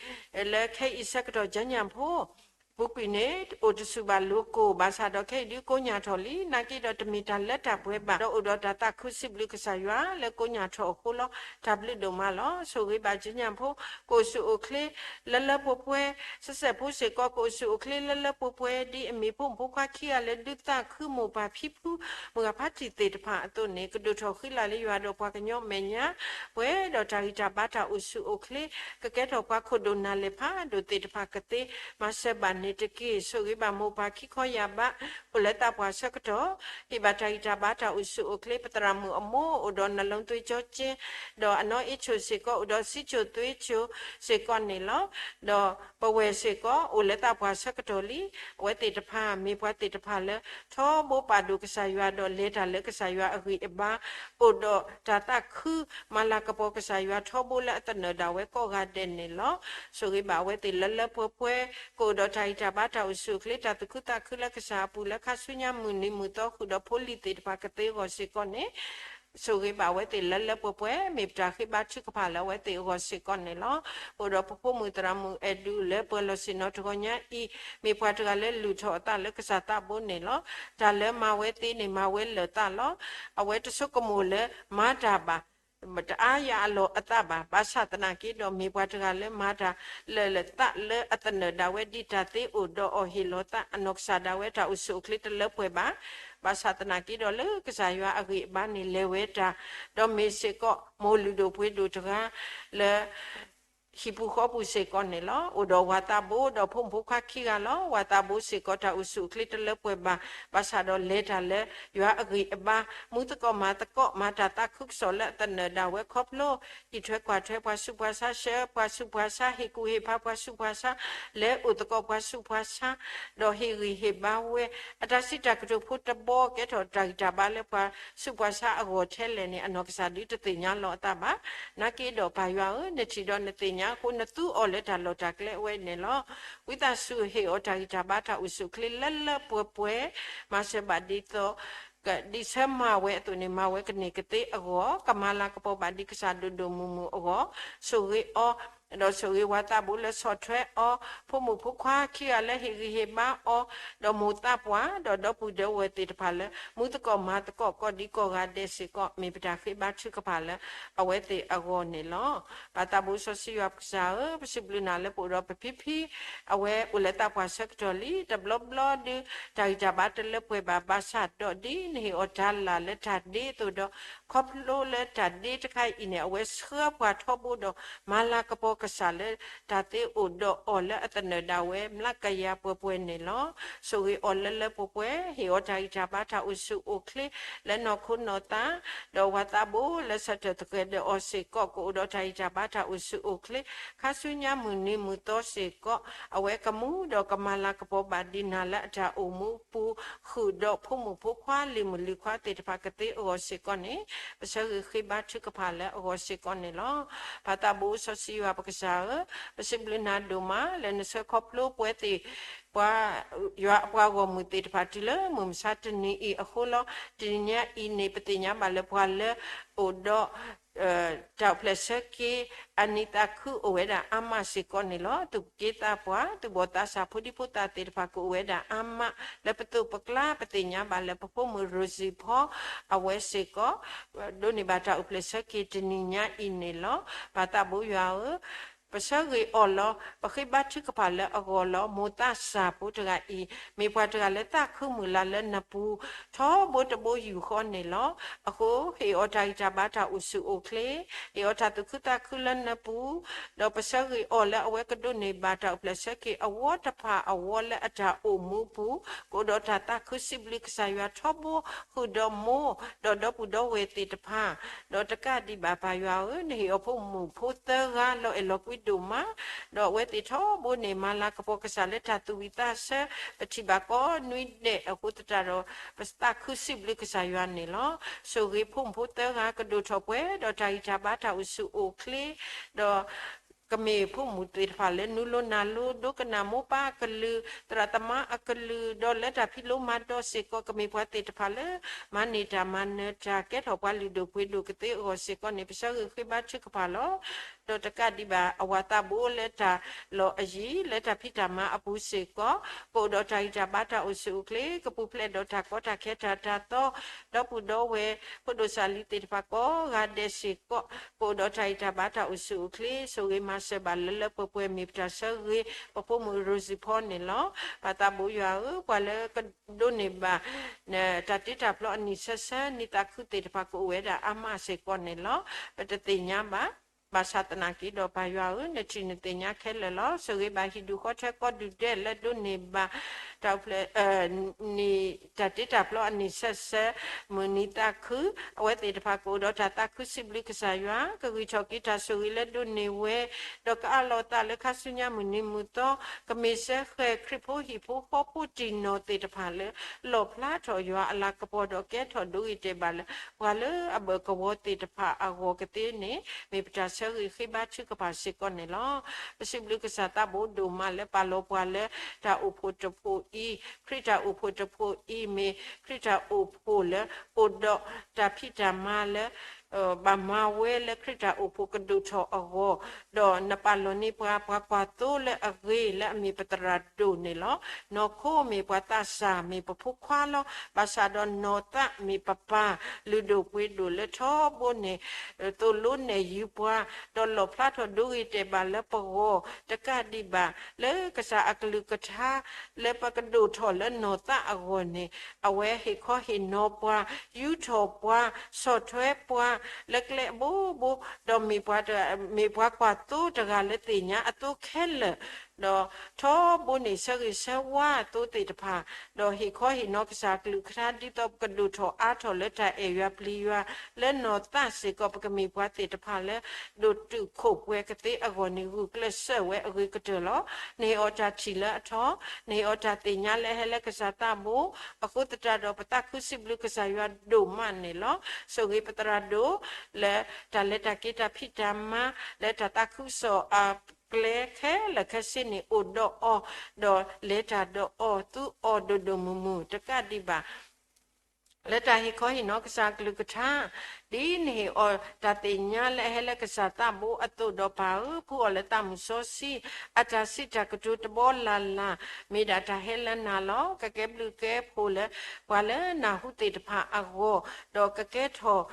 လၢခဲအံၤဆၢကတီၢ် ကၠၢညၣ်ဖိ ပူၤကွံာ်န့ၣ် အိၣ်တဆူၣ်ဘၣ်လိၤကိၢ်, ဘၣ်ဆၣ်ဒီးခဲအံၤဒုးကိညၢ်ထီၣ်လံ. နာ်က့ဒီးတမ့ၢ်တၢ်လၢတၢ်ပှဲၤဘၣ်, ဒီးအိၣ်ဒီးတၢ်သးခုစံးဘျုးကစၢ်ယွၤလၢကိညၢ်ထီၣ်အဃိလီၤ. တၢ်ဘျုးဒိၣ်မးလီၤ. ဆိၣ်ဂ့ၤဘၣ်ကၠၢညၣ်ဖိ ကအိၣ်ဆူၣ်အိၣ်ချ့ လၢလၢပှဲၤပှဲၤ, စဲးစဲးဖိစ့ၢ်ကီး ကအိၣ်ဆူၣ်အိၣ်ချ့လၢလၢပှဲၤပှဲၤ ဒ်အမ့ၢ်ဖိမုၣ်ဖိခွါခံဂၤလၢဒုးသးခုမိၢ်ပၢ်ဖံဖု မုၢ်ဂၤဖါတံၢ်သ့ၣ်တဖၣ်အသိးန့ၣ် ကဒိၣ်ထီၣ်ဃံလၤလၢယွၤဒီးပှၤကညီမဲာ်ညါ, ပှဲၤဒီးတၢ်ဂံၢ်တၢ်ဘါတၢ်အိၣ်ဆူၣ်အိၣ်ချ့, ကကဲထီၣ်ပှၤခိၣ်ဒိၣ်နၢ်လဲၢ်ဖးဒိၣ်သ့ၣ်တဖၣ်ကသ့, မၤစၢၤဘၣ်န့ၣ်တက့ၢ်. ဆိၣ်ဂ့ၤဘၣ်မိၢ်ပၢ်ခံခီယၢ်ဘး အိၣ်လၢသးပှၢ်ဆၢကတီၢ်, ဟ့ၣ်ဘၣ်တၢ်ဂံၢ်တၢ်ဘါတၢ်အိၣ်ဆူၣ်အိၣ်ချ့ ပသရၣ်မုၣ်အမိၢ် အိၣ်ဒီးနလီၤသွ့ကၠီကၠ့, ဒီးအနီၢ်အ့ၣ်ဆိၣ်စ့ၢ်ကီး အိၣ်ဒီးစံစိၣ်သွ့စိၣ်စ့ၢ်ကီးန့ၣ်လီၤ. ဒီးပဝဲၢ်စ့ၢ်ကီး အိၣ်လၢသးပှၢ်ဆၢကတီၢ်လံ. အဝဲသ့ၣ်တဖၣ် မ့ၢ်ပှၤသ့ၣ်တဖၣ်လၢ ထီဘိပာ်ဒိၣ်ကစၢ်ယွၤဒီးလဲၤတၢ်လၢကစၢ်ယွၤအဂံၢ်အဘါ, အိၣ်ဒီးတၢ်သးခု မၤလၤကပီၤကစၢ်ယွၤထီဘိလၢအသနၢၣ်ဒၣ်ဝဲကိးဂၤဒဲးန့ၣ်လီၤ. ဆိၣ်ဂ့ၤဘၣ်အဝဲသ့ၣ်လၢလၢပှဲၤပှဲၤ, ကအိၣ်ဒီးတၢ်ဂံၢ်တၢ်ဘါတၢ်အိၣ်ဆူၣ်အိၣ်ချ့ တၢ်သူၣ်ခုသးခုလၢကစၢ်အပူၤ လၢခါဆူညါမုၢ်နံၤမုၢ်သီဃုာ်ဒီးဖိလံၤသ့ၣ်တဖၣ်ကသ့အဂီၢ်စ့ၢ်ကီးန့ၣ် ဆိၣ်ဂ့ၤဘၣ်အဝဲသ့ၣ်လၢလၢပှဲၤပှဲၤ, မ့ၢ်ပတၢ်ဃ့ဘါထုကဖၣ်လၢအဝဲသ့ၣ်အဂီၢ်စ့ၢ်ကီးန့ၣ်လီၤ. အိၣ်ဒီးပဖိမုၣ်သရၣ်မုၣ်အဲၣ်ဒူးလၢပှဲၤလီၢ်ဆ့ၣ်နီၤတဂီၤညါအံၤ, မ့ၢ်ပှၤတဂၤလၢလုၢ်ထီၣ်အသးလၢကစၢ်သးဘိန့ၣ်လီၤ. တၢ်လၢမၤဝဲသ့န့ၣ် မၤဝဲလၢာ်သးလီၤ. အဝဲတဆိကမိၣ်လၢမၤတၢ်ဘၣ် တအါယၤအလီၢ်အသးဘၣ်. ဘၣ်ဆၣ်သနာ်က့ဒီး မ့ၢ်ပှၤတဂၤလၢမၤတၢ်လၢာ်လၢာ်သးလၢအသနၢၣ်ဒၣ်ဝဲဒ်တၢ်သ့အိၣ်ဒီးအီၤဟ့ၣ်လီၤသး အနီၢ်ကစၢ်ဒၣ်ဝဲတၢ်အိၣ်ဆူၣ်အိၣ်ချ့တလၢပှဲၤဘၣ်. ဘၣ်ဆၣ်သနာ်က့ဒီးလၢကစၢ်ယွၤအဂံၢ်အဘါန့ၣ်လဲၤဝဲတၢ်, ဒီးမ့ၢ်စ့ၢ်ကီးမိၢ်လုၢ်ဒိၣ်ပှ့ၤဒိၣ်တဂၤလၢ ဟံၣ်ပူၤဃီပူၤစ့ၢ်ကီးန့ၣ်လီၤ. အိၣ်ဒီးဝၤသးဘိဒီးဖိမုၣ်ဖိခွါခံဂၤလီၤ. ဝၤသးဘိစ့ၢ်ကီးတၢ်အိၣ်ဆူၣ်အိၣ်ချ့တလၢပှဲၤဘၣ်. ဘၣ်ဆၣ်ဒီးလဲၤတၢ်လၢယွၤအဂံၢ်အဘါ, မူသကိးမၤသကိး မၤတၢ်သးခုကစီၣ်လၢအသနၢၣ်ဒၣ်ဝဲခီဖျိ အံးထွဲကွၢ်ထွဲပှၤဆူးပှၤဆါ, ဆှၢပှၤဆူးပှၤဆါ, ဟ့ၣ်ကူၣ်ဟ့ၣ်ဖးပှၤဆူးပှၤဆါ, လဲၤအိၣ်သကိးပှၤဆူးပှၤဆါ, ဒီးဟ့ၣ်ဂံၢ်ဟ့ၣ်ဘါဝဲ အတၢ်စံးတၢ်ကတိၤဖိတဘီ ကဲထီၣ်တၢ်ဂံၢ်တၢ်ဘါလၢပှၤဆူးပှၤဆါအဂီၢ်ထဲလဲၣ်န့ၣ် အနီၢ်ကစၢ်ဒုးတသ့ၣ်ညါလီၤအသးဘၣ်. နာ်က့ဒီးပၢ်ယွၤဧၢ, နထံၣ်ဒီးနသ့ၣ်ညါအဃိ နသူအီၤလၢတၢ်လီၢ်တၢ်ကျဲအဝဲန့ၣ်လီၤ. ဝံသးစူၤဟ့ၣ်အီၤတၢ်ဂံၢ်တၢ်ဘါတၢ်အိၣ်ဆူၣ်အိၣ်ချ့လၢလၢပှဲၤပှဲၤ, မၤစၢၤဘၣ်ဒ်သိး ဒ်ဆၢမၤဝဲအသိးန့ၣ် မၤဝဲကန့ၢ်ကသ့အဂီၢ်, ကမၤလၤကပီၤဘၣ်ဒံးကစၢ်ဒိၣ်ဒိၣ်မုၢ်မုၢ်အဂီၢ်, ဆိၣ်ဂ့ၤအီၤ, ဒီးဆိၣ်ဂ့ၤဝၤသးဘိလၢဆီၣ်ထွဲအီၤ, ဖိမုၣ်ဖိခွါခံဂၤလၢဟ့ၣ်ဂံၢ်ဟ့ၣ်ဘါအီၤ, ဒီးမိၢ်သးပှၢ်, ဒီးဒီပုၢ်ဒီဝဲၢ်သ့ၣ်တဖၣ်လၢ မူသကိးမၤသကိးကိးဒံကိးဂၤဒဲးစ့ၢ်ကီး မ့ၢ်ပတၢ်ဃ့ဘါထုကဖၣ်လၢအဝဲသ့ၣ်အဂီၢ်န့ၣ်လီၤ. ပၢ်သးဘိစီဆှံယွၤပကစၢ်ဧၢ, ပစံးဘျုးနၤလၢပအိၣ်ဒီးပဖံဖံ, အဝဲအိၣ်လၢသးပှၢ်ဆၢကတီၢ်လံ, တဘျီဘျီဒုး တၢ်ဂံၢ်တၢ်ဘါတလၢပှဲၤဘၣ် ဘၣ်ဆၣ်ဒီးဒ်နဟ့ၣ်အီၤတၢ်လၢ်လၢတၢ်ဒ့အသိးဒီး ခီဖျိလၢတၢ်ဒ့တခါအံၤန့ၣ် အဝဲဆှၢပှၤထီဘိဒီး မၤလၤကပီၤကစၢ်လၢတၢ်သ့အိၣ်ဒီးအီၤလၢအသနၢၣ်ဒၣ်ဝဲ မျးကယၤပှဲၤပှဲၤန့ၣ်လီၤ. ဆိၣ်ဂ့ၤအီၤလၢလၢပှဲၤပှဲၤ, ဟ့ၣ်အီၤတၢ်ဂံၢ်တၢ်ဘါတၢ်အိၣ်ဆူၣ်အိၣ်ချ့ လၢနီၢ်ခိနီၢ်သး, ဒီးဝၤသးဘိလၢဆၢထၢၣ်သဃဲၤဒီးအီၤစ့ၢ်ကီး ကအိၣ်ဒီးတၢ်ဂံၢ်တၢ်ဘါတၢ်အိၣ်ဆူၣ်အိၣ်ချ့, ခါဆူညါမုၢ်နံၤမုၢ်သီစ့ၢ်ကီး အဝဲကမူဒီးကမၤလၤကပီၤဘၣ်ဒံးနၤလၢအတၢ်အိၣ်မူအပူၤ ဃုာ်ဒီးဖိမုၣ်ဖိခွါလံၤမုၣ်လံၤခွါသ့ၣ်တဖၣ်ကသ့အဂီၢ်စ့ၢ်ကီးန့ၣ် ပဆၢဂ့ၤဃ့ဘါထုကဖၣ်လၢအဂီၢ်စ့ၢ်ကီးန့ၣ်လီၤ. ပၢ်သးဘိစီဆှံယွၤပကစၢ်ဧၢ, ပစံးဘျုးနၤဒိၣ်မးလၢနဆှၢခီဖျိပဝဲသ့ၣ် ပှၤ ယွၤအပှၤဂီၢ်မုၢ်သ့ၣ်တဖၣ်တုၤလၢမုၢ်မဆါတနံၤအံၤအဃိလီၤ. တနံၤညါအံၤန့ၣ် ပသ့ၣ်ညါဘၣ်လၢပှၤလၢအိၣ်ဒီး တၢ်အိၣ်ဖျဲၣ်ဆၢက့ၤ အနံၤသးခုအိၣ်ဝဲဒၣ်အါမးစ့ၢ်ကီးန့ၣ်လီၤ. သူၣ်က့သးပှၢ် သူၣ်ဘီၣ်သးစၢ် ဖိဒံဖိသၣ်သ့ၣ်တဖၣ်ကအိၣ်ဝဲဒၣ်အါမး လၢပသိးပကျါ ပသ့ၣ်ညါဘၣ်လၢပဖိမုၣ်ရိၤစံၣ်ဖီ အဝဲစ့ၢ်ကီး ဒိးန့ၢ်ဘၣ်တၢ်အိၣ်ဖျဲၣ်ဆၢက့ၤတနံၤညါအံၤန့ၣ်လီၤ. ပၢ်သးဘိယွၤဧၢ, ပဆၢဂ့ၤအီၤလီၤ. ပဃ့ဘါထုကဖၣ်လၢအဂီၢ်လီၤ. မိၢ်သးစၢ်ဖိတဂၤအံၤ မ့ၢ်ပှၤတဂၤလၢသးခုမုၢ်လၢ်လၢနပူၤ ထီဘိတဘိယူၢ်ဃီန့ၣ်လီၤ. အဃိ ဟ့ၣ်အီၤတၢ်ဂံၢ်တၢ်ဘါတၢ်အိၣ်ဆူၣ်အိၣ်ချ့, ဟ့ၣ်အီၤတၢ်သူၣ်ခုသးခုလၢနပူၤ, ဒီးပဆၢဂ့ၤအီၤလၢအဝဲကဒိးန့ၢ်ဘၣ်တၢ်အိၣ်ဖျဲၣ်ဆၢက့ၤအဝီတဖၣ်အဝီလၢအတၢ်အိၣ်မူပူၤ, ကအိၣ်ဒီးတၢ်သးခုစံးဘျုးကစၢ်ယွၤထီဘိ ဃုာ်ဒီးမိၢ် ဒီးဒီပုၢ်ဒီဝဲၢ်သ့ၣ်တဖၣ်, ဒီးတကးဒံးဘၣ်ပၢ်ယွၤဧၢ, နဟ့ၣ်အီၤဖိမုၣ်ဖိသၢဂၤလီၤအဲၣ်လီၤကွံဒိၣ်မး, ဒီးအဝဲသ့ၣ်ထီဘိန့ၣ် မၤလၤကပီၤကစၢ်လၢတၢ်သူၣ်ဝံၣ်သးဆၢ, ပထံၣ်ဘၣ်ကိးနွံဒဲးအဃိသတးဒီး ပသးခုစံးဘျုးကစၢ်ယွၤန့ၣ်လီၤ. ဆိၣ်ဂ့ၤဖိမုၣ်ဖိသၢဂၤကဒိၣ်ထီၣ်ပှဲၤ ဒီးတၢ်ဂံၢ်တၢ်ဘါတၢ်အိၣ်ဆူၣ်အိၣ်ချ့, ဒီး ကမ့ၢ်ဖိမုၣ်သ့ၣ်တဖၣ်လၢနူလိနၤလိ ဒိကနၣ်မိၢ်ပၢ်အကလုၢ်, သရၣ်သမါအကလုၢ်, ဒီးလၢတၢ်ဖံးလိမၤဒိးစ့ၢ်ကီး ကမ့ၢ်ပှၤသ့ၣ်တဖၣ်လၢ မၤန့ၢ်တၢ်မၤနၢၤတၢ် ကဲထီၣ်ပှၤလုၢ်ဒိၣ်ပှ့ၤဒိၣ်ကသ့အဂီၢ်စ့ၢ်ကီးန့ၣ် ပဆၢဂ့ၤဃ့ဘါထုကဖၣ်လီၤ. ဒီးတကးဒံးဘၣ် အဝၤသးဘိလၢတၢ်လီၢ်အယံၤ လၢတၢ်ဖံးတၢ်မၤအပူၤစ့ၢ်ကီး ကအိၣ်ဒီးတၢ်ဂံၢ်တၢ်ဘါတၢ်အိၣ်ဆူၣ်အိၣ်ချ့ ကပူၤဖျဲးဒီးတၢ်ကီတၢ်ခဲတၢ်တၢ်သီ, ဒီပုၢ်ဒီဝဲၢ် ဖိဒိၣ်စၢ်လံၤသ့ၣ်တဖၣ်ကိးဂၤဒဲးစ့ၢ်ကီး ကအိၣ်ဒီးတၢ်ဂံၢ်တၢ်ဘါတၢ်အိၣ်ဆူၣ်အိၣ်ချ့ ဆိၣ်ဂ့ၤမၤစၢၤဘၣ်လၢလၢပှဲၤပှဲၤ မ့ၢ်ပတၢ်ဆၢဂ့ၤ ပဖိမုၣ်ရိၤစံၣ်ဖီန့ၣ်လီၤ. ပၢ်သးဘိယွၤဧၢ, ပှၤလၢကဒိးန့ၢ်ဘၣ် တၢ်တ့တၢ်ဖျီအနံၣ်ဆၢဆၢ နံၣ်သးခုသ့ၣ်တဖၣ်ကအိၣ်ဝဲဒၣ်အါမးစ့ၢ်ကီးန့ၣ်လီၤ. ပတသ့ၣ်ညါဘၣ် ဘၣ်ဆၣ်သနာ်က့ဒီးပၢ်ယွၤဧၢ, နထံၣ်နသ့ၣ်ညါခဲလၢာ်လီၤ. ဆိၣ်ဂ့ၤဘၣ်ဟံၣ်ဒူၣ်ဃီထွဲကိးဒူၣ်ဒဲးလၢဒိးန့ၢ်ဘၣ် တၢ်အိၣ်ဖျဲၣ် နံၣ် တၢ်တ့တၢ်ဖျီအနံၣ်ဆၢဆၢ မုၢ်နံၤသးခု, အဝဲသ့ၣ်တဖၣ်ကအိၣ်ဒီးတၢ်သးခုစံးဘျုးကစၢ်ယွၤ, ကဂံၢ်ထီၣ်က့ၤတၢ်ဆိၣ်ဂ့ၤလၢဒိးန့ၢ်ဝဲ, ဒီးကအးလီၤသးလၢခါဆူညါမုၢ်နံၤမုၢ်သီ, ကမ့ၢ်စ့ၢ်ကီးခရံာ်ဖိဟံၣ်ဖိဃီဖိတံၢ်နီၢ်သ့ၣ်တဖၣ်လၢ လီၣ်ဖျါထီၣ်ယွၤအလၤကပီၤဒီးကဲထီၣ်ဒိဂ့ၤတဲာ်ဘၣ်လၢ ပှၤလၢအဘၢၣ်ကဝီၤသ့ၣ်တဖၣ်အဂီၢ်ကသ့န့ၣ် မ့ၢ်ပတၢ်ဆၢဂ့ၤဃ့ဘါထုကဖၣ်စ့ၢ်ကီးန့ၣ်လီၤ. ပစံးဘျုးကစၢ်သးဘိဒိၣ်မးလၢပာ်လီၤပှၤလၢ တၢ်အိၣ်ဖှိၣ်တဖှိၣ်အံၤ, ခရံာ်တၢ်အိၣ်ဖှိၣ်တဖှိၣ်အံၤ မ့ၢ်ခရံာ်တၢ်အိၣ်ဖှိၣ်လၢ အိၣ်ဒီးတၢ်ဖံးတၢ်မၤလၢ ဘၣ်မၤဝဲလၢခရံာ်တၢ်အိၣ်ဖှိၣ်ကဒိၣ်ထီၣ်အဂီၢ်, ဒီးနပာ်လီၤန့ၢ်ပှၤ ပှၤကွၢ်သိလၢအဂ့ၤလၢအမ့ၢ်ပသရၣ်ဒိၣ်န့ၣ်လီၤ. နီၢ်ခိမ့ၢ်ပှၤသးစၢ် မ့ၢ်ပဖိခွါလီၤ. ဘၣ်ဆၣ်ဒီးနီၢ်သးမ့ၢ်ပပၢ် လုၢ်ဒိၣ်ပှ့ၤဒိၣ်လၢထီဘိန့ၣ် သိၣ်လိနဲၣ်ယုၤပှၤ, ဒီးလီၣ်ဖျါထီၣ်ဒိဂ့ၤတဲာ်ဘၣ်လၢပဂီၢ်, တကးဒံးဘၣ် လၢကစၢ်အကလုၢ်ကထါ လၢပကဒိၣ်ထီၣ်လၢနီၢ်သးအဂီၢ်န့ၣ် အဝဲဟ့ၣ်ခီဟ့ၣ်နီၤပှၤ, ယူထီၣ်ပှၤ, ဆီၣ်ထွဲပှၤ လၢကျဲအဘိဘိ, ဒီးမ့ၢ်ပှၤတဂၤ, မ့ၢ်ပှၤကွၢ်သိတဂၤလၢသ့ၣ်ညါအသိခဲလၢာ်, ဒီးထီဘိန့ၣ်ဆၢဂ့ၤဆၢဝါအသိသ့ၣ်တဖၣ်, ဒီးဟ့ၣ်ခီဟ့ၣ်နီၤကစၢ်အကလုၢ်ကထါ ဒ်သိးပကဒိၣ်ထီၣ်အါထီၣ်လၢတၢ်အဲၣ်ယွၤပျံၤယွၤ, လၢနီၢ်သးစ့ၢ်ကီး ပကမ့ၢ်ပှၤသ့ၣ်တဖၣ်လၢ ဒိၣ်တုာ်ခိၣ်ပှဲၤကသ့အဂီၢ်န့ၣ် ဂုာ်ကျဲးစၢးဝဲအဂ့ၤကတၢၢ်လီၤ. နဟ့ၣ်အီၤတၢ်ထံၣ်လၢအထီ, နဟ့ၣ်အီၤတၢ်သ့ၣ်ညါလၢဟဲလၢကစၢ်သးဘိ, အဃိသတးဒီးပသးခုစံးဘျုးကစၢ်ယွၤဒိၣ်မးန့ၣ်လီၤ. ဆိၣ်ဂ့ၤပသရၣ်ဒိၣ်လၢတၢ်လဲၤတၢ်က့ၤတၢ်ဖံးတၢ်မၤ လၢတၢ်သးခုကစီၣ်အကျဲခဲလၢာ်ခဲဆ့န့ၣ် အိၣ်ဒီးအီၤ, ဒီးလဲၤတၢ်ဒီးအီၤ သူအီၤဒိၣ်ဒိၣ်မုၢ်မုၢ် တကးဒံးဘၣ် လၢတၢ်ဟ့ၣ်ခီဟ့ၣ်နီၤကစၢ်အကလုၢ်ကထါ, ဒ်နဟ့ၣ်အီၤတၢ်သ့ၣ်ညါလၢအဟဲလၢကစၢ်သးဘိအသိး, ဒီးပၢ်ဧၢ, ဖှူအီၤလၢသးမုၢ်စီဆှံ အတၢ်စံးတၢ်ကတိၤတဘီလၢ်လၢ်, မ့ၢ်ဒၣ်တၢ်ဟဲလၢနၤလီၤ. ကကဲဘျုးကဲဖှိၣ်လၢပှၤလၢနၢ်ဟူသ့ၣ်တဖၣ်အဂီၢ်, ဒီးကကဲထီၣ်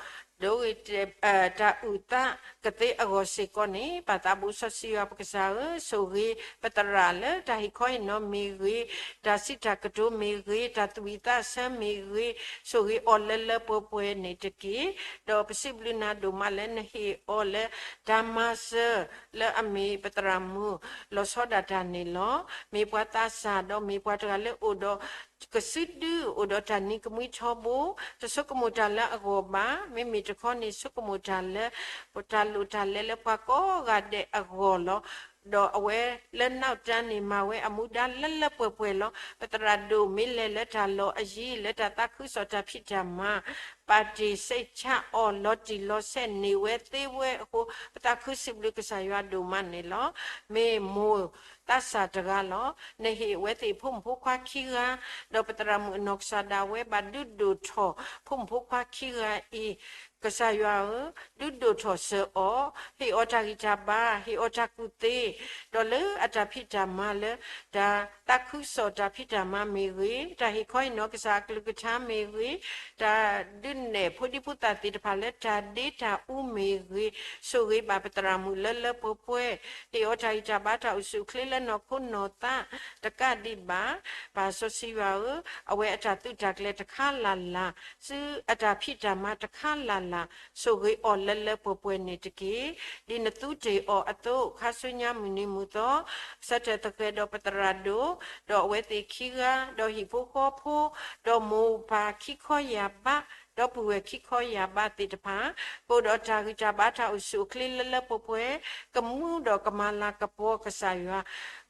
ဒိဂ့ၤ တၢ်အုၣ်သးကသ့အဂီၢ်စ့ၢ်ကီးန့ၣ်, ပၢ်သးဘိစီဆှံယွၤပကစၢ်ဧၢ, ဆိၣ်ဂ့ၤပသရၣ်လၢတၢ်ဟ့ၣ်ခီဟ့ၣ်နီၤမ့ၢ်ဂ့ၤ, တၢ်စံးတၢ်ကတိၤမ့ၢ်ဂ့ၤ, တၢ်သူၣ်ဝံၣ်သးဆၢမ့ၢ်ဂ့ၤ, ဆိၣ်ဂ့ၤအီၤလၢလၢပှဲၤပှဲၤန့ၣ်တက့ၢ်. ဒီးပစံးဘျုးနၤဒိၣ်မးလၢနဟ့ၣ်အီၤလၢတၢ်မၤစၢၤလၢအမ့ၢ်ပသရၣ်မုၣ် လီၤဆီဒၣ်တၢ်န့ၣ်လီၤ. မ့ၢ်ပှၤသးစၢ်ဒီးမ့ၢ်ပှၤတဂၤလၢအိၣ်ဒီး ကစုဒု အိၣ်ဒီးတၢ်နံၤကမှံထီဘိ, တဆိကမိၣ်တၢ်လၢအဂီၢ်ဘၣ်, မ့မ့ၢ်တခီန့ၣ် ဆိကမိၣ်တၢ်လၢ တၢ်လိၣ်တၢ်လဲလၢပှၤကိးဂၤဒဲးအဂီၢ်လီၤ. ဒီးအဝဲလၢနီၢ်တၢ်န့ၣ် မၤဝဲအမူဒါလၢလၢပှဲၤပှဲၤလီၤ. ပသရၣ်ဒိၣ်မ့ၢ်လဲၤလၢတၢ်လီၢ်အယံၤ လၢတၢ်သးခုကစီၣ်တၢ်ဖံးတၢ်မၤ ပာ်တ့ၢ်စဲးဆးအီၤ လီၤတံၢ်လီၤဆဲးန့ၢ်ဝဲသ့ဝဲအဃိ, ပသးခုစံးဘျုးကစၢ်ယွၤဒိၣ်မးန့ၣ်လီၤ. မ့ၢ်မိၢ်သးစၢ်တဂၤလီၤ. နဟ့ၣ်အဝဲသ့ၣ်ဖိမုၣ်ဖိခွါခံဂၤ, ဒီးပသရၣ်မုၣ်အနီၢ်ကစၢ်ဒၣ်ဝဲဘၣ်ဒုးဒိၣ်ထီၣ်ဖိမုၣ်ဖိခွါခံဂၤအံၤ, ကစၢ်ယွၤဧၢ, ဒုးဒိၣ်ထီၣ်စၢၤအီၤ, ဟ့ၣ်အီၤတၢ်ဂံၢ်တၢ်ဘါ, ဟ့ၣ်အီၤတၢ်ကူၣ်သ့, ဒီးလၢအတၢ်ဖံးတၢ်မၤလၢ တၢ်သးခုကစီၣ်တၢ်ဖံးတၢ်မၤမ့ၢ်ဂ့ၤ, တၢ်ဟ့ၣ်ခီဟ့ၣ်နီၤကစၢ်အကလုၢ်ကထါမ့ၢ်ဂ့ၤ, တၢ်ဒုးနဲၣ်ဖိဒံဖိသၣ်သ့ၣ်တဖၣ်လၢတၢ်ဒ့တၢ်အူမ့ၢ်ဂ့ၤ, ဆိၣ်ဂ့ၤဘၣ်ပသရၣ်မုၣ်လၢလၢပှဲၤပှဲၤ, ဟ့ၣ်အီၤတၢ်ဂံၢ်တၢ်ဘါတၢ်အိၣ်ဆူၣ်အိၣ်ချ့လၢနီၢ်ခိနီၢ်သးတကးဒံးဘၣ်. ပၢ်စီဆှံယွၤဧၢ, အဝဲအတၢ်သုးတၢ်ကျဲၤတခါလၢ်လၢ်, ဆူအတၢ်ဖံးတၢ်မၤတခါလၢ်လၢ်, ဆိၣ်ဂ့ၤအီၤလၢလၢပှဲၤပှဲၤန့ၣ်တက့ၢ်. ဒ်နသူတ့ၢ်အီၤအသိး, ခါဆူညါမုၢ်နံၤမုၢ်သီ, ဆၢထၢၣ်သဃဲၤဒီးပသရၣ်ဒိၣ်, ဒီးအဝဲသ့ၣ်ခံဂၤ, ဒီးဟံၣ်ဖိဃီဖိ, ဒီးမိၢ်ပၢ်ခံခီယၢ်ဘး, ဒီပုၢ်ဝဲၢ်ခံခီယၢ်ဘးသ့ၣ်တဖၣ်, ကအိၣ်ဒီးတၢ်ဂံၢ်တၢ်ဘါတၢ်အိၣ်ဆူၣ်အိၣ်ချ့လၢလၢပှဲၤပှဲၤ, ကမူဒီးကမၤလၤကပီၤကစၢ်ယွၤ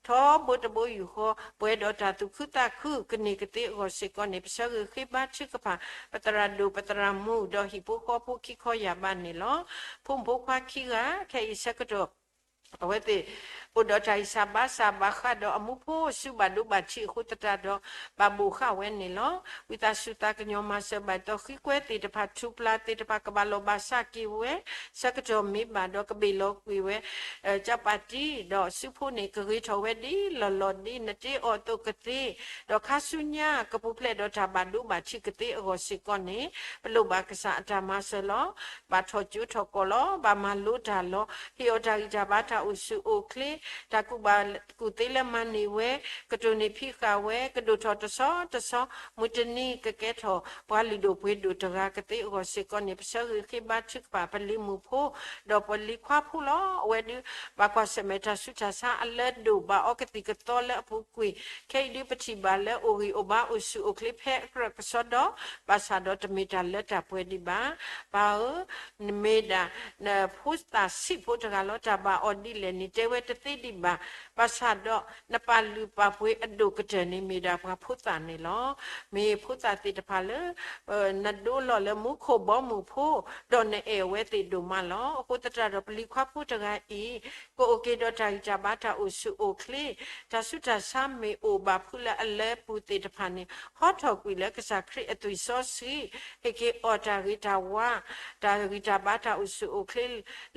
ထီဘိတဘိယူၢ်ဃီ, ပှဲၤဒီးတၢ်သူၣ်ခုသးခုကန့ၢ်ကသ့အဂီၢ်စ့ၢ်ကီးန့ၣ်, ပဆၢဂ့ၤဃ့ဘါထုကဖၣ် ပသရၣ်ဒိၣ်ပသရၣ်မုၣ် ဒီးဟံၣ်ဖိဃီဖိခံခီယၢ်ဘးန့ၣ်လီၤ. ဖိမုၣ်ဖိခွါခံဂၤ, ခဲအံၤဆၢကတီၢ် အဝဲသ့ၣ် အိၣ်ဒီးတၢ်ဂံၢ်စၢ်ဘါစၢ်ဘၣ်ဃးဒီးအမူဖိဆူဘၣ်ဒိဘၣ်ထံးအဃိသတးဒီး ဘၣ်ဘိၣ်ဃာ်ဝဲန့ၣ်လီၤ. ဝံသးစူၤသးကညီၤမၤစၢၤဘၣ် ဒီးဃံကွဲသ့ၣ်တဖၣ် ထူၣ်ပျၢ်သ့ၣ်တဖၣ် ကဘၣ်လီၢ်ဘၣ်စးက့ၤဝဲ, ဆၢကတီၢ်မ့ၢ်ဘၣ်ဒီးကဘ့ၣ်လီၤကွံာ်ဝဲ ကၠီပာ်တံၢ်, ဒီးစုဖိန့ၣ်ကဂ့ၤထီၣ်ဝဲဒ်လီၢ်လီၢ်ဒ်နတ့အီၤအသိးကသ့, ဒီးခါဆူညါကပူၤဖျဲးဒီးတၢ်ဘၣ်ဒိဘၣ်ထံးကသ့အဂီၢ်စ့ၢ်ကီးန့ၣ်, ပလိၣ်ဘၣ်ကစၢ်အတၢ်မၤစၢၤလီၤ. ဘၣ်ထီၣ်ကၠိထီၣ်ကီၢ်လီၤ, ဘၣ်မၤလိတၢ်လီၤ, ဟ့ၣ်အီၤတၢ်ဂံၢ်တၢ်ဘါတၢ်အိၣ်ဆူၣ်အိၣ်ချ့, တၢ်ကူၣ်ဘၣ်ကူၣ်သ့လၢမၤန့ၢ်ဝဲ, ကတိၢ်န့ၢ်ဖံးဃာ်ဝဲ, ကဒိၣ်ထီၣ်တဆီတဆီ, မုၢ်တနံၤကကဲထီၣ်ပှၤလုၢ်ဒိၣ်ပှ့ၤဒိၣ်တဂၤကသ့အဂီၢ်စ့ၢ်ကီးန့ၣ်, ပဆၢဂ့ၤဃ့ဘါထုကဖၣ် ပလံၤမုၣ်ဖိ ဒီးပလံၤခွါဖိလီၤ. အဝဲဒုး ဘၣ်ကွၢ်ဆၢၣ်မဲာ်တၢ်ဆူးတၢ်ဆါအလၢဒိၣ်, ဘၣ်အီကသံၣ်ကသီလၢအပူၤကွံာ်, ခဲအံၤဒုးပထံၣ်ဘၣ်လၢအိၣ်ဂံၢ်အိၣ်ဘါအိၣ်ဆူၣ်အိၣ်ချ့ဖဲအကြၢးကစီဒီ, ဘၣ်ဆၣ်ဒီးတမ့ၢ်တၢ်လၢတၢ်ပှဲၤဒံးဘၣ်. ပၢ်ဧၢ, နမ့ၢ်ဒၣ် နဖိသၣ်ဆံးဖိတဂၤလီၤ. တၢ်ဘၣ်အီၤဒ်လဲၣ်န့ၣ် တဲဝဲတသ့ဒံးဘၣ်. ဘၣ်ဆၣ်ဒီးနပာ်လုၢ်ပာ်ပှ့ၤအဒိၣ်ကတၢၢ်န့ၣ် မ့ၢ်ဒၣ်ပှၤဖိသၣ်န့ၣ်လီၤ. မ့ၢ်ဖိသၣ်သ့ၣ်တဖၣ်လၢ နဒိလီၤလၢမူခိၣ်ဘီမုၢ်ဖိ, ဒီးနအဲၣ်အဝဲသ့ၣ်ဒိၣ်မးလီၤ. အဃိသတးဒီး ပလံၤခွါဖိတဂၤအံၤ ကအိၣ်က့ၤဒီးတၢ်ဂံၢ်တၢ်ဘါတၢ်အိၣ်ဆူၣ်အိၣ်ချ့, တၢ်ဆူးတၢ်ဆါမ့ၢ်အိၣ်ဘၣ်ဖုးလၢအလၢပူၤသ့ၣ်တဖၣ်န့ၣ်, ဟီထီၣ်ကွံာ်လၢကစၢ်ခရံာ်အသွံၣ်စီဆှံ, ဟ့ၣ်က့ၤအီၤတၢ်ဂ့ၤတၢ်ဝါ, တၢ်ဂံၢ်တၢ်ဘါတၢ်အိၣ်ဆူၣ်အိၣ်ချ့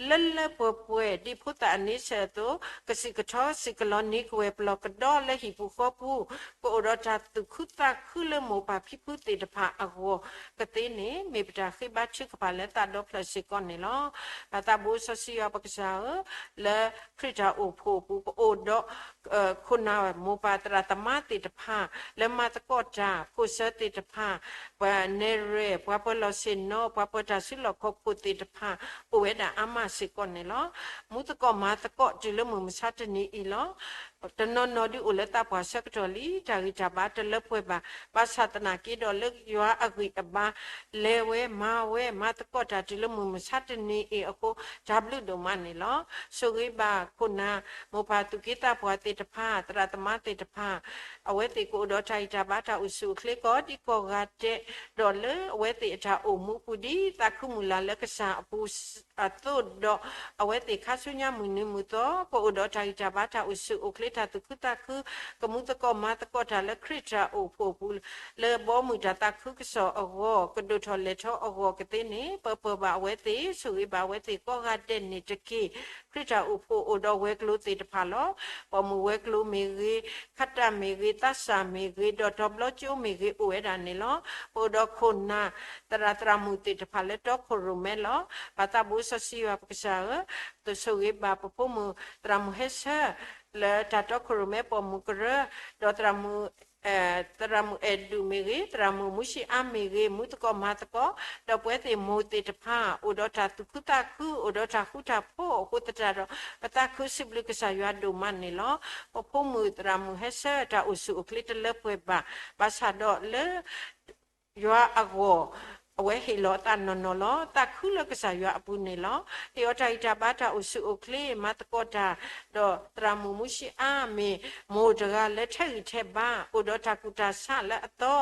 လၢလၢပှဲၤပှဲၤ, ဒ်ဖိသၣ်အန့ဆၢၣ်အသိး, ကစံၣ်ကထီစံၣ်ကလီနံၤကဝဲၤပျီၤကဒီလၢဟံၣ်ပူၤဃီပူၤ, ကအိၣ်ဒီးတၢ်သူၣ်ခုသးခုလၢမိၢ်ပၢ်ဖံဖုသ့ၣ်တဖၣ်အဂီၢ်ကသ့န့ၣ်, မ့ၢ်ပတၢ်ဃ့ဘါထုကဖၣ်လၢသးဒီဖျၢၣ်စ့ၢ်ကီးန့ၣ်လီၤ. ပၢ်သးဘိစီဆှံယွၤပကစၢ်ဧၢ, လၢခရံာ်တၢ်အိၣ်ဖှိၣ်အပူၤ ပအိၣ်ဒီး ခိၣ်နၢ်မိၢ်ပၢ်သရၣ်သမါသ့ၣ်တဖၣ်, လၢမၤသကိးတၢ်, ဖိၣ်စၢၤသ့ၣ်တဖၣ်, ပှၤနဲၣ်ရွဲၣ်, ပှၤပၢၤလီၢ်ဆ့ၣ်နီၤ, ပှၤပၢၤတၢ်စုလီၢ်ခီၣ်ခိၣ်သ့ၣ်တဖၣ်, အိၣ်ဝဲဒၣ်အါမးစ့ၢ်ကီးန့ၣ်လီၤ. မူသကိးမၤသကိးတုၤလၢမုၢ်မဆါတနံၤအံၤလီၤ. တနီၤနီၤဒုးအိၣ်လၢသးပှၢ်ဆၢကတီၢ်လံ, တၢ်ဂံၢ်တၢ်ဘါတလၢပှဲၤဘၣ်. ဘၣ်ဆၣ်သနာ်က့ဒီးလၢယွၤအဂံၢ်အဘါ လဲၤဝဲမၤဝဲမၤသကိးတၢ်တုၤလၢမုၢ်မဆါတနံၤအံၤအဃိ, တၢ်ဘျုးဒိၣ်မးန့ၣ်လီၤ. ဆိၣ်ဂ့ၤဘၣ်ခိၣ်နၢ်မိၢ်ပၢ်သူၣ်က့သးပှၢ်သ့ၣ်တဖၣ်, သရၣ်သမါသ့ၣ်တဖၣ်, အဝဲသ့ၣ်ကအိၣ်ဒီးတၢ်ဂံၢ်တၢ်ဘါတၢ်အိၣ်ဆူၣ်အိၣ်ချ့ကိးဒံကိးဂၤဒဲး, ဒီးလၢအဝဲသ့ၣ်အတၢ်အိၣ်မူအပူၤဒ်သးခုမုၢ်လၢ်လၢကစၢ်အပူၤအသိးဒီး, အဝဲသ့ၣ်ခါဆူညါမုၢ်နံၤမုၢ်သီ ကအိၣ်ဒီးတၢ်ဂံၢ်တၢ်ဘါတၢ်အိၣ်ဆူၣ်အိၣ်ချ့ တၢ်သူၣ်ခုသးခု ကမူသကိးမၤသကိးတၢ်လၢခရံာ်တၢ်အိၣ်ဖှိၣ်အပူၤ လၢဘီမုၢ်တၢ်သးခုကစီၣ်အဂီၢ် ကဒိၣ်ထီၣ်လဲၤထီၣ်အဂီၢ်ကသ့န့ၣ် ပၢၤပၢၤဘၣ်အဝဲသ့ၣ် ဆိၣ်ဂ့ၤဘၣ်အဝဲသ့ၣ်ကိးဂၤဒဲးန့ၣ်တက့ၢ်. ခရံာ်တၢ်အိၣ်ဖှိၣ်အိၣ်ဒီးဝဲၤကျိၤသ့ၣ်တဖၣ်လီၤ. ပိာ်မုၣ်ဝဲၤကျိၤမ့ၢ်ဂ့ၤ, ခးတၢ်မ့ၢ်ဂ့ၤ, သးစၢ်မ့ၢ်ဂ့ၤ, ဒီးတီၤဘျီကၠိမ့ၢ်ဂ့ၤ အိၣ်ဝဲဒၣ်န့ၣ်လီၤ. ပအိၣ်ဒီးခိၣ်နၢ် သရၣ်သရၣ်မုၣ်သ့ၣ်တဖၣ်လၢတီခိၣ်ရိၣ်မဲလီၤ. ပၢ်သးဘိစီဆှံယွၤပကစၢ်ဧၢ, ဆိၣ်ဂ့ၤဘၣ်ပဖိမုၣ်သရၣ်မုၣ်ဟဲဆၢ လၢတၢ်တီခိၣ်ရိၣ်မဲပိာ်မုၣ်ကရၢ, ဒီးသရၣ်မုၣ် သရၣ်မုၣ်အဲၣ်ဒူၣ်မ့ၢ်ဂ့ၤ, သရၣ်မုၣ်မူၡံအါမ့ၢ်ဂ့ၤ, မူသကိးမၤသကိး, ဒီးပဝဲသ့ၣ်မိၢ်သ့ၣ်တဖၣ် အိၣ်ဒီးတၢ်သူၣ်ခုသးခု, အိၣ်ဒီးတၢ်ဃူတၢ်ဖိးအဃိသတးဒီး ပသးခုစံးဘျုးကစၢ်ယွၤဒိၣ်မးန့ၣ်လီၤ. ပဖိမုၣ်သရၣ်မုၣ်ဟဲဆၢ တၢ်အိၣ်ဆူၣ်အိၣ်ချ့တလၢပှဲၤဘၣ်, ဘၣ်ဆၣ်ဒီးလၢ ယွၤအဂီၢ် အဝဲဟ့ၣ်လီၤအသးနီၢ်နီၢ်လီၤ. သးခုလၢကစၢ်ယွၤအပူၤန့ၣ်လီၤ. ဟ့ၣ်အီၤတၢ်ဂံၢ်တၢ်ဘါ တၢ်အိၣ်ဆူၣ်အိၣ်ချ့ မၤသကိးတၢ်, ဒီးသရၣ်မုၣ်မူၡံအါမ့ၢ် မိၢ်တဂၤလၢထဲးဂံၢ်ထဲးဘါ အိၣ်ဒီးတၢ်ကူၣ်တၢ်ဆးလၢအသီ,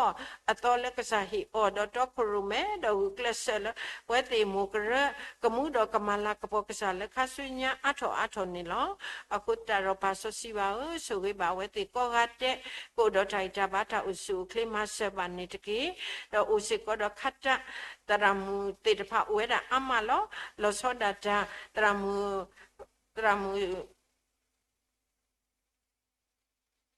အသီလၢကစၢ်ဟ့ၣ်အီၤဒီးတီခိၣ်ရိၣ်မဲ ဒီးဂုာ်ကျဲးစၢးလၢ ပဝဲသ့ၣ်မိၢ်ကရၢ ကမူဒီးကမၤလၤကပီၤကစၢ်လၢခါဆူညါအါထီၣ်အါထီၣ်န့ၣ်လီၤ. အဃိသတးဒီးပၢ်စီဆှံယွၤဧၢ, ဆိၣ်ဂ့ၤဘၣ်အဝဲသ့ၣ်ကိးဂၤဒဲး ကအိၣ်ဒီးတၢ်ဂံၢ်တၢ်ဘါ တၢ်အိၣ်ဆူၣ်အိၣ်ချ့ မၤစၢၤဘၣ်န့ၣ်တက့ၢ်. ဒီးအိၣ်စ့ၢ်ကီးဒီးခးတၢ် သရၣ်မုၣ်သ့ၣ်တဖၣ်အိၣ်ဝဲဒၣ်အါမးလီၤ. လီၤဆီဒၣ်တၢ် သရၣ်မုၣ် သရၣ်မုၣ်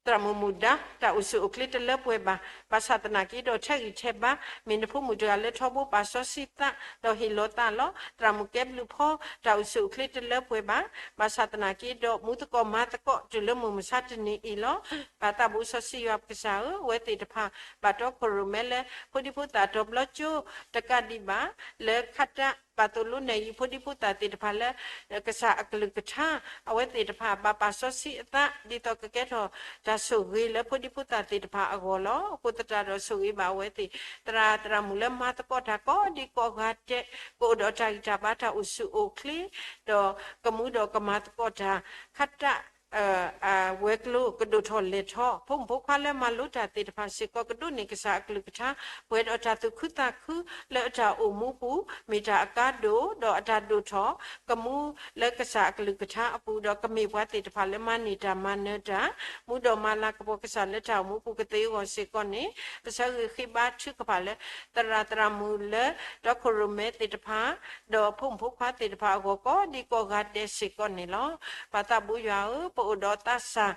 သရၣ်မုၣ်မုၣ်ဒါ တၢ်အိၣ်ဆူၣ်အိၣ်ချ့တလၢပှဲၤဘၣ်, ဘၣ်ဆၣ်သနာ်က့ဒီးထဲးဂံၢ်ထဲးဘါ မ့ၢ်နဖိမုၣ်တဂၤလၢထီဘိပာ်စီဆှံသး ဒီးဟ့ၣ်လီၤသးလီၤ. သရၣ်မုၣ်ကဲဘျုးဖီ တၢ်အိၣ်ဆူၣ်အိၣ်ချ့တလၢပှဲၤဘၣ်, ဘၣ်ဆၣ်သနာ်က့ဒီး မူသကိးမၤသကိးတုၤလၢမုၢ်မဆါတနံၤအံၤလီၤ. ပၢ်သးဘိစီဆှံယွၤပကစၢ်ဧၢ, အဝဲသ့ၣ်တဖၣ် ဘၣ်တီခိၣ်ရိၣ်မဲလၢ ဖိဒံဖိသၣ်တီၤဘျီကၠိ တကးဒံးဘၣ် လၢခးတၢ် ပာ်သိၣ်လိနဲၣ်ယုၤဖိဒံဖိသၣ်သ့ၣ်တဖၣ်လၢ ကစၢ်အကလုၢ်ကထါ, အဝဲသ့ၣ်တဖၣ်ဘၣ်ပာ်စီဆှံအသး ဒ်သိးကကဲထီၣ်တၢ်ဆိၣ်ဂ့ၤလၢဖိဒံဖိသၣ်သ့ၣ်တဖၣ်အဂီၢ်လီၤ. အဃိသတးဒီးဆိၣ်ဂ့ၤဘၣ်အဝဲသ့ၣ် သရၣ်သရၣ်မုၣ်လၢမၤသကိးတၢ်ကိးဒံကိးဂၤဒဲး, ကအိၣ်ဒီးတၢ်ဂံၢ်တၢ်ဘါ တၢ်အိၣ်ဆူၣ်အိၣ်ချ့, ဒီးကမူဒီးကမၤသကိးတၢ် ခးတၢ် ဝဲၤကျိၤကဒိၣ်ထီၣ်လဲၤထီၣ်, ဖိမုၣ်ဖိခွါလၢမၤလိတၢ်သ့ၣ်တဖၣ်စ့ၢ်ကီး ကဒိးန့ၢ်ကစၢ်အကလုၢ်ကထါ ပှဲၤဒီးတၢ်သူၣ်ခုသးခုလၢအတၢ်အိၣ်မူပူၤ, မ့ၢ်တၢ်အကါဒိၣ် ဒီးအတၢ်ဒိၣ်ထီၣ် ကမူလၢကစၢ်အကလုၢ်ကထါအပူၤ, ဒီးကမ့ၢ်ပှၤသ့ၣ်တဖၣ်လၢမၤန့ၢ်တၢ်မၤနၢၤတၢ်, မူဒီးမၤလၤကပီၤကစၢ်လၢတၢ်အိၣ်မူပူၤကသ့အဂီၢ်စ့ၢ်ကီးန့ၣ်, ပဆၢဂ့ၤဃ့ဘါထုကဖၣ်လၢ သရၣ်သရၣ်မုၣ်လၢ တီခိၣ်ရိၣ်မဲသ့ၣ်တဖၣ် ဒီးဖိမုၣ်ဖိခွါသ့ၣ်တဖၣ်အဂီၢ် ကိးဒံကိးဂၤဒဲးစ့ၢ်ကီးန့ၣ်လီၤ. ပၢ်သးဘိယွၤဧၢ, ပအိၣ်ဒီးသးစၢ်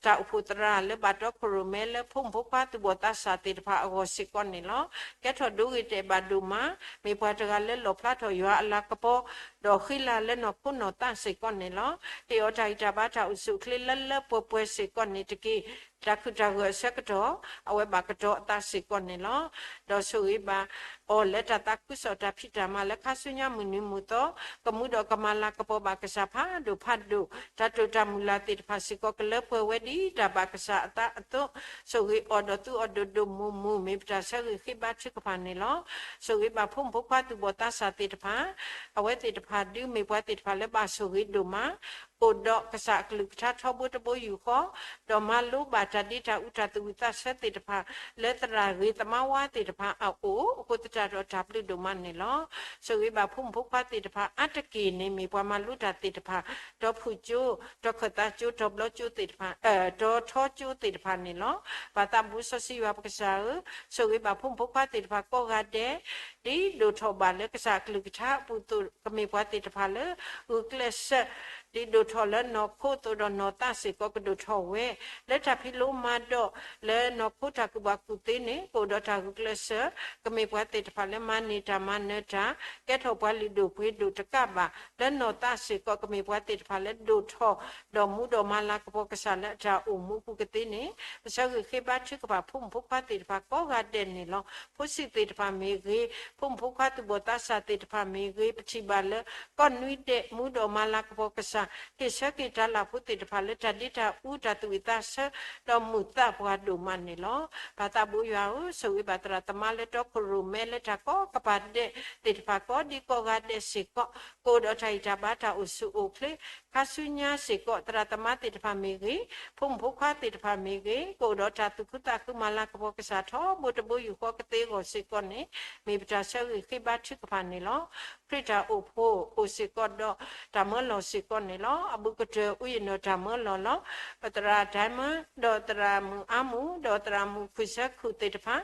တၢ်အိၣ်ဖှိၣ်သရၣ်လၢဘၣ်တီခိၣ်ရိၣ်မဲလၢဖိမုၣ်ဖိခွါသူၣ်ဘီၣ်သးစၢ်သ့ၣ်တဖၣ်အဂီၢ်စ့ၢ်ကီးန့ၣ်လီၤ. ကဲထီၣ်ဒိဂ့ၤတဲာ်ဘၣ်ဒိၣ်မး, မ့ၢ်ပှၤတဂၤလၢလီၣ်ဖျါထီၣ်ယွၤအလၤကပီၤ, ဒီးဃံလၤလၢနီၢ်ခိနီၢ်သးစ့ၢ်ကီးန့ၣ်လီၤ. ဟ့ၣ်အီၤတၢ်ဂံၢ်တၢ်ဘါတၢ်အိၣ်ဆူၣ်အိၣ်ချ့လၢလၢပှဲၤပှဲၤစ့ၢ်ကီးန့ၣ်တက့ၢ်. တၢ်ခုၣ်တၢ်ဂၢၢ်အဆၢကတီၢ် အဝဲဘၣ်ကတီၤအသးစ့ၢ်ကီးန့ၣ်လီၤ. ဒီးဆိၣ်ဂ့ၤဘၣ်အီၤလၢတၢ်သးခုကစီၣ်တၢ်ဖံးတၢ်မၤလၢ ခါဆူညါမုၢ်နံၤမုၢ်သီ, ကမူဒီးကမၤလၤကပီၤဘၣ်ကစၢ်ဖးဒိၣ်ဖးဒိၣ်, တၢ်တိာ်တၢ်မုၢ်လၢ်သ့ၣ်တဖၣ်စ့ၢ်ကီး ကလၢပှဲၤဝဲဒ်တၢ်ဘၣ်ကစၢ်အသးအသိး, ဆိၣ်ဂ့ၤအီၤဒီးသူအီၤဒိၣ်ဒိၣ်မုၢ်မုၢ်, မ့ၢ်ပတၢ်ဆၢဂ့ၤဃ့ဘါထုကဖၣ်န့ၣ်လီၤ. ဆိၣ်ဂ့ၤဘၣ်ဖိမုၣ်ဖိခွါသူၣ်ဘီၣ်သးစၢ်သ့ၣ်တဖၣ်, အဝဲသ့ၣ်တဖၣ်ဒုးမ့ၢ်ပှၤသ့ၣ်တဖၣ်လၢဘၣ်ဆိၣ်ဂ့ၤဒိၣ်မး, အိၣ်ဒီးကစၢ်အကလုၢ်ကထါထီဘိတဘိယူၢ်ဃီ, ဒီးမၤလိဘၣ်တၢ်ဒ့တၢ်အူတၢ်သူၣ်ဝံၣ်သးဆၢသ့ၣ်တဖၣ် လၢသရၣ်ဂ့ၤသမါဝါသ့ၣ်တဖၣ်အအိၣ်, အဃိသတးဒီးတၢ်ဘျုးဒိၣ်မးန့ၣ်လီၤ. ဆိၣ်ဂ့ၤဘၣ်ဖိမုၣ်ဖိခွါသ့ၣ်တဖၣ် အါတက့ၢ်န့ၣ် မ့ၢ်ပှၤမၤလိတၢ်သ့ၣ်တဖၣ်, တီၤဖုၣ်ကၠိ, တီၤခၢၣ်သးကၠိ, တီၤဘျီကၠိသ့ၣ်တဖၣ်, တီၤထီကၠိသ့ၣ်တဖၣ်န့ၣ်လီၤ. ပၢ်သးဘိစီဆှံယွၤပကစၢ်ဧၢ, ဆိၣ်ဂ့ၤဘၣ်ဖိမုၣ်ဖိခွါသ့ၣ်တဖၣ်ကိးဂၤဒဲး, ဒ်ဒိၣ်ထီၣ်ဘၣ်လၢကစၢ်အကလုၢ်ကထါအပူၤအသိး ကမ့ၢ်ပှၤသ့ၣ်တဖၣ်လၢ ဂုာ်ကျဲးစၢး ဒ်ဒိၣ်ထီၣ်လၢနီၢ်ခိအသိးဒီး နီၢ်သးစ့ၢ်ကီးကဒိၣ်ထီၣ်ဝဲ, လၢတၢ်ဖံးလိမၤဒိး လၢနီၢ်ခိတၢ်ကူၣ်ဘၣ်ကူၣ်သ့န့ၣ် ကအိၣ်ဒီးတၢ်ဂုာ်ကျဲးစၢး, ကမ့ၢ်ပှၤသ့ၣ်တဖၣ်လၢမၤန့ၢ်တၢ်မၤနၢၤတၢ်, ကဲထီၣ်ပှၤလုၢ်ဒိၣ်ပှ့ၤဒိၣ်တကးဘၣ်, လၢနီၢ်သးစ့ၢ်ကီး ကမ့ၢ်ပှၤသ့ၣ်တဖၣ်လၢဒိၣ်ထီၣ် ဒီးမူဒီးမၤလၤကပီၤကစၢ်လၢအတၢ်အိၣ်မူအပူၤကသ့န့ၣ်, ပဆၢဂ့ၤဃ့ဘါထုကဖၣ်ဖိမုၣ်ဖိခွါသ့ၣ်တဖၣ်ကိးဂၤဒဲးန့ၣ်လီၤ. ဖိဆံးသ့ၣ်တဖၣ်မ့ၢ်ဂ့ၤ, ဖိမုၣ်ဖိခွါသူၣ်ဘီၣ်သးစၢ်သ့ၣ်တဖၣ်မ့ၢ်ဂ့ၤ, ပထံၣ်ဘၣ်လၢ ကီၢ်နွံဒဲး မူဒီးမၤလၤကပီၤကစၢ်, ဟ့ၣ်ဆၢက့ၤတၢ်လၢ်ဖိသ့ၣ်တဖၣ်လၢတၢ်ဒ့တၢ်အူတၢ်သူၣ်ဝံၣ်သးဆၢ, ဒီးမုာ်သးပှၤဒိၣ်မးန့ၣ်လီၤ. ပၢ်သးဘိယွၤဧၢ, ဆိၣ်ဂ့ၤဘၣ်သရၣ်သမါလၢတီခိၣ်ရိၣ်မဲလၢတၢ်ကိးကပၤဒဲးသ့ၣ်တဖၣ်ကိးဒံကိးဂၤဒဲးစ့ၢ်ကီး, ကအိၣ်ဒီးတၢ်ဂံၢ်တၢ်ဘါတၢ်အိၣ်ဆူၣ်အိၣ်ချ့, ခါဆူညါစ့ၢ်ကီး သရၣ်သမါသ့ၣ်တဖၣ်မ့ၢ်ဂ့ၤ, ဖိမုၣ်ဖိခွါသ့ၣ်တဖၣ်မ့ၢ်ဂ့ၤ, ကအိၣ်ဒီးတၢ်သူၣ်ခုသးခုမၤလၤကပီၤကစၢ်ထီဘိတဘိယူၢ်ဃီကသ့အဂီၢ်စ့ၢ်ကီးန့ၣ်, မ့ၢ်ပတၢ်ဆၢဂ့ၤဃ့ဘါထုကဖၣ်န့ၣ်လီၤ. ခရံာ်တၢ်အိၣ်ဖှိၣ်အိၣ်စ့ၢ်ကီးဒီးတၢ်မၢလီၤစ့ၢ်ကီး န့ၣ်လီၤ. အဘူးကတၢၢ် အူယနီၢ်တၢ်မၢလီၤလီၤ. သရၣ် Diamond ဒီးသရၣ်မုၣ်အါမူ ဒီးသရၣ်မုၣ်ခွံဆၢခုၣ်သ့ၣ်တဖၣ်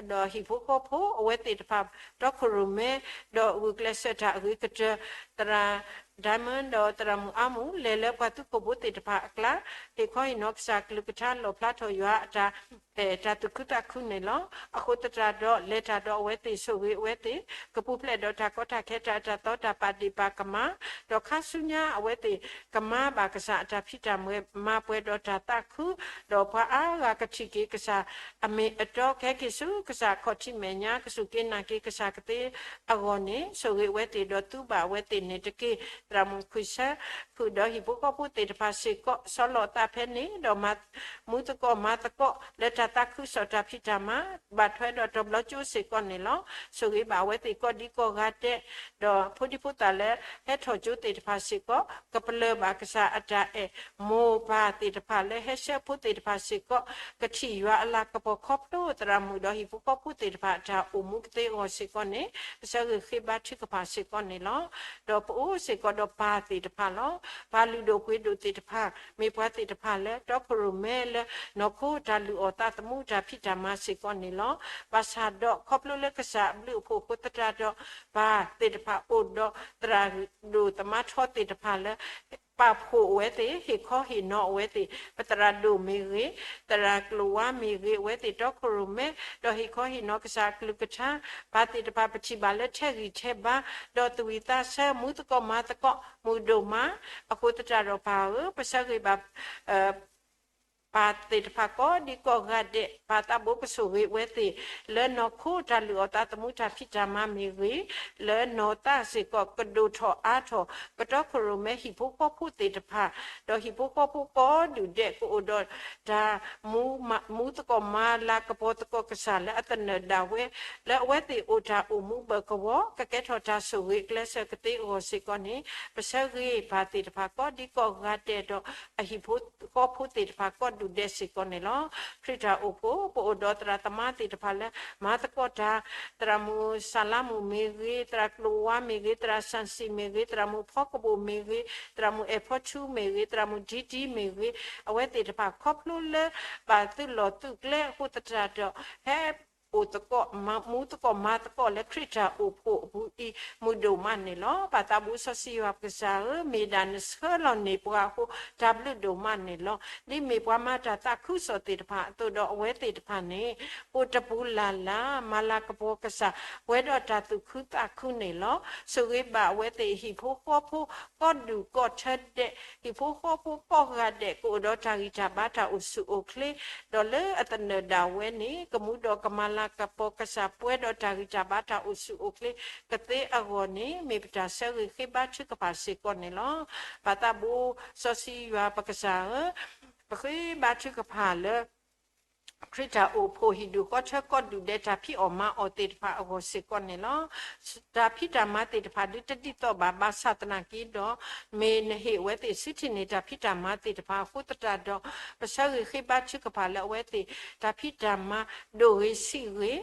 ဒီးဟံၣ်ဖိဃီဖိအဝဲသ့ၣ်တဖၣ် တီခိၣ်ရိၣ်မဲ ဒီးဂုာ်ကျဲးစၢးတၢ်အဂ့ၤကတၢၢ် သရၣ် Diamond ဒီးသရၣ်မုၣ်အါမူ လဲၤလၢပှၤသုးခိၣ်ဖိသ့ၣ်တဖၣ်အကျါ ဟ့ၣ်ခီဟ့ၣ်နီၤကစၢ်ကလုၢ်ကထါ လီၣ်ဖျါထီၣ်ယွၤအတၢ် တၢ်သူၣ်ခုသးခုန့ၣ်လီၤ. အဃိသတးဒီး လဲၤတၢ်ဒီးအဝဲသ့ၣ်ဆိၣ်ဂ့ၤအဝဲသ့ၣ် ကပူၤဖျဲးဒီးတၢ်ကီတၢ်ခဲ တၢ်အၢတၢ်သီ တၢ်ပာ်ဒ့ၣ်ပာ်ကမၣ် ဒီးခါဆူညါအဝဲသ့ၣ် ကမၤဘၣ်ကစၢ်အတၢ်ဖံးတၢ်မၤပှဲၤဒီးတၢ်သးခု ဒီးပှၤအါဂၤကထံၣ်က့ၤကစၢ်အမ့ၢ်အတီ ကဟဲက့ၤဆူကစၢ်ခီၣ်ထံးမဲာ်ညါ ကစူၢ်က့ၤနာ်က့ၤကစၢ်ကသ့အဂီၢ်န့ၣ် ဆိၣ်ဂ့ၤအဝဲသ့ၣ်ဒီးသူဘၣ်အဝဲသ့ၣ်န့ၣ်တက့ၢ်. သရၣ်မုၣ်ခွံဆၢခုၣ်ဒီးဟံၣ်ဖိဃီဖိသ့ၣ်တဖၣ်စ့ၢ်ကီး ဆီလီၤအသးဖဲန့ၣ် ဒီးမၤ မူသကိးမၤသကိးလၢတၢ်သးခုကစီၣ်တၢ်ဖံးတၢ်မၤ ဘၣ်ထွဲဒီးတဘျီကၠိစ့ၢ်ကီးန့ၣ်လီၤ. ဆိၣ်ဂ့ၤဘၣ်အဝဲသ့ၣ်ကိးဒံကိးဂၤဒဲး ဒီးဖိဒံဖိသၣ်လၢဟဲထီၣ်ကၠိသ့ၣ်တဖၣ်စ့ၢ်ကီး ကပလၢၢ်ဘၣ်ကစၢ်အတၢ်အဲၣ် မိၢ်ပၢ်သ့ၣ်တဖၣ်လၢဟဲဆှၢဖိသ့ၣ်တဖၣ်စ့ၢ်ကီး ကထံၣ်ယွၤအလၤကပီၤခီဖျိ သရၣ်မုၣ်ဒီးဟံၣ်ဖိဃီဖိသ့ၣ်တဖၣ်အတၢ်အိၣ်မူကသ့အဂီၢ်စ့ၢ်ကီးန့ၣ် ကဆၢဂ့ၤဃ့ဘါထုကဖၣ်စ့ၢ်ကီးန့ၣ်လီၤ. ဒီးပအိၣ်စ့ၢ်ကီးဒီးပၢ်သ့ၣ်တဖၣ်လီၤ. ပၢ်လုၢ်ဒိၣ်ပှ့ၤဒိၣ်သ့ၣ်တဖၣ် မ့ၢ်ပှၤသ့ၣ်တဖၣ်လၢ တီခိၣ်ရိၣ်မဲလၢ နီၢ်ခိတၢ်လုၢ်အီၣ်သးသမူတၢ်ဖံးတၢ်မၤစ့ၢ်ကီးန့ၣ်လီၤ. ဘၣ်ဆၣ်ဒီးခီဖျိလၢကစၢ်အဘျုးအဖှိၣ်အဃိသတးဒီး ပၢ်သ့ၣ်တဖၣ်အိၣ်ဒီးသရၣ်ဒိၣ်သမါထီသ့ၣ်တဖၣ်လၢ ပာ်ဖှိၣ်အဝဲသ့ၣ် ဟ့ၣ်ခီဟ့ၣ်နီၤအဝဲသ့ၣ် ပသရၣ်ဒိၣ်မ့ၢ်ဂ့ၤ သရၣ်ကျိၤဝါမ့ၢ်ဂ့ၤ အဝဲသ့ၣ်တီခိၣ်ရိၣ်မဲ ဒီးဟ့ၣ်ခီဟ့ၣ်နီၤကစၢ်အကလုၢ်ကထါ ပၢ်သ့ၣ်တဖၣ်ပထံၣ်ဘၣ်လၢထဲဂံၢ်ထဲဘါ ဒီးသူၣ်ဝံၣ်သးဆၢ မူသကိးမၤသကိး မုၢ်ဒိၣ်မး အဃိသတးဒီးပၢ်ဧၢ ပဆၢဂ့ၤဘၣ် ပၢ်သ့ၣ်တဖၣ်ကိးဒံကိးဂၤဒဲး ပၢ်သးဘိကဆိၣ်ဂ့ၤအဝဲသ့ၣ် လၢနီၢ်ခိတၢ်လုၢ်အီၣ်သးသမူတၢ်ဖံးတၢ်မၤမ့ၢ်ဂ့ၤ လၢနီၢ်သးစ့ၢ်ကီးကဒိၣ်ထီၣ်အါထီၣ် ကတီခိၣ်ရိၣ်မဲဟံၣ်ဖိဃီဖိသ့ၣ်တဖၣ် ဒီးဟံၣ်ဖိဃီဖိကိးဒူၣ်ဒဲးကအိၣ်ဒီးတၢ်မူ မူသကိးမၤလၤကပီၤသကိးကစၢ်လၢအသနၢၣ်ဒၣ်ဝဲ လၢအဝဲသ့ၣ်အိၣ်တၢ်အိၣ်မူဘၢၣ်ကဝီၤ ကကဲထီၣ်တၢ်ဆိၣ်ဂ့ၤကျဲးစၢးကသ့အဂီၢ်စ့ၢ်ကီးန့ၣ် ပဆၢဂ့ၤပၢ်သ့ၣ်တဖၣ်ကိးဒံကိးဂၤဒဲးဒီး အဟံၣ်ဖိဃီဖိသ့ၣ်တဖၣ်ကိးဒူၣ်ဒဲးစ့ၢ်ကီးန့ၣ်လီၤ. ခရံာ်တၢ်အိၣ်ဖှိၣ် ပအိၣ်ဒီးသရၣ်သမါသ့ၣ်တဖၣ်လၢ မၤသကိးတၢ် သရၣ်မုၣ်စၢ်လါမုၣ်မ့ၢ်ဂ့ၤ သရၣ်ကျိၤဝါမ့ၢ်ဂ့ၤ သရၣ်စၣ်စံၣ်မ့ၢ်ဂ့ၤ သရၣ်မုၣ်ဖီကဘိၣ်မ့ၢ်ဂ့ၤ သရၣ်မုၣ်အဲၣ်ဖီထူမ့ၢ်ဂ့ၤ သရၣ်မုၣ်ဒံဒံမ့ၢ်ဂ့ၤ အဝဲသ့ၣ်တဖၣ်ခီဖျိလၢ ဘၣ်သုးလီၢ်သုးကျဲအဃိသတးဒီး ဟဲ အိၣ်သကိး မူသကိးမၤသကိးလၢခရံာ်တၢ်အိၣ်ဖှိၣ်အပူၤအံၤ မုာ်ဒိၣ်မးန့ၣ်လီၤ. ပၢ်သးဘိစီဆှံယွၤပကစၢ်ဧၢ မ့ၢ်ဒၣ်နဆှၢလီၤန့ၢ်ပှၤအဃိ တၢ်ဘျုးဒိၣ်မးန့ၣ်လီၤ. ဒ်မ့ၢ်ပှၤမၤတၢ်သးခုကစီၣ်သ့ၣ်တဖၣ်အသိးဒီး အဝဲသ့ၣ်တဖၣ်န့ၣ် အိၣ်တပူၤလၢ်လၢ် မၤလၤကပီၤကစၢ် ပှဲၤဒီးတၢ်သူၣ်ခုသးခုန့ၣ်လီၤ. ဆိၣ်ဂ့ၤဘၣ်အဝဲသ့ၣ်ဟံၣ်ဖိဃီဖိ ကိးဒူၣ်ကိးထၢဒဲး ဟံၣ်ဖိဃီဖိကိးဂၤဒဲး ကအိၣ်ဒီးတၢ်ဂံၢ်တၢ်ဘါတၢ်အိၣ်ဆူၣ်အိၣ်ချ့ ဒီးလၢအသနၢၣ်ဒၣ်ဝဲန့ၣ် ကမူဒီးကမၤလၤကပီၤကစၢ်ပှဲၤဒီးတၢ်ဂံၢ်တၢ်ဘါတၢ်အိၣ်ဆူၣ်အိၣ်ချ့ကသ့အဂီၢ်န့ၣ် မ့ၢ်ပတၢ်ဆၢဂ့ၤဃ့ဘါထုကဖၣ်စ့ၢ်ကီးန့ၣ်လီၤ. ပၢ်သးဘိစီဆှံယွၤပကစၢ်ဧၢ ပဃ့ဘါထုကဖၣ်လၢ ခရံာ်တၢ်အိၣ်ဖှိၣ်ဟံၣ်ဒူၣ်ဃီထၢကိးဒူၣ်ဒဲးတၢ်ဖံးအီၣ်မၤအီၣ်သ့ၣ်တဖၣ်အဂီၢ်စ့ၢ်ကီးန့ၣ်လီၤ. တၢ်ဖံးတၢ်မၤသ့ၣ်တဖၣ်ဒုးတဒ်သိးဘၣ် ဘၣ်ဆၣ်သနာ်က့ဒီး မ့ၢ်နဟ့ၣ်အဝဲသ့ၣ်စုထံၣ်န့ၢ်တၢ်ဖံးတၢ်မၤသ့ၣ်တဖၣ်အဃိသတးဒီး ပဆၢဂ့ၤဃ့ဘါထုကဖၣ်လၢအဝဲသ့ၣ် တၢ်ဖံးတၢ်မၤဒိၣ်ဂ့ၤဆံးဂ့ၤ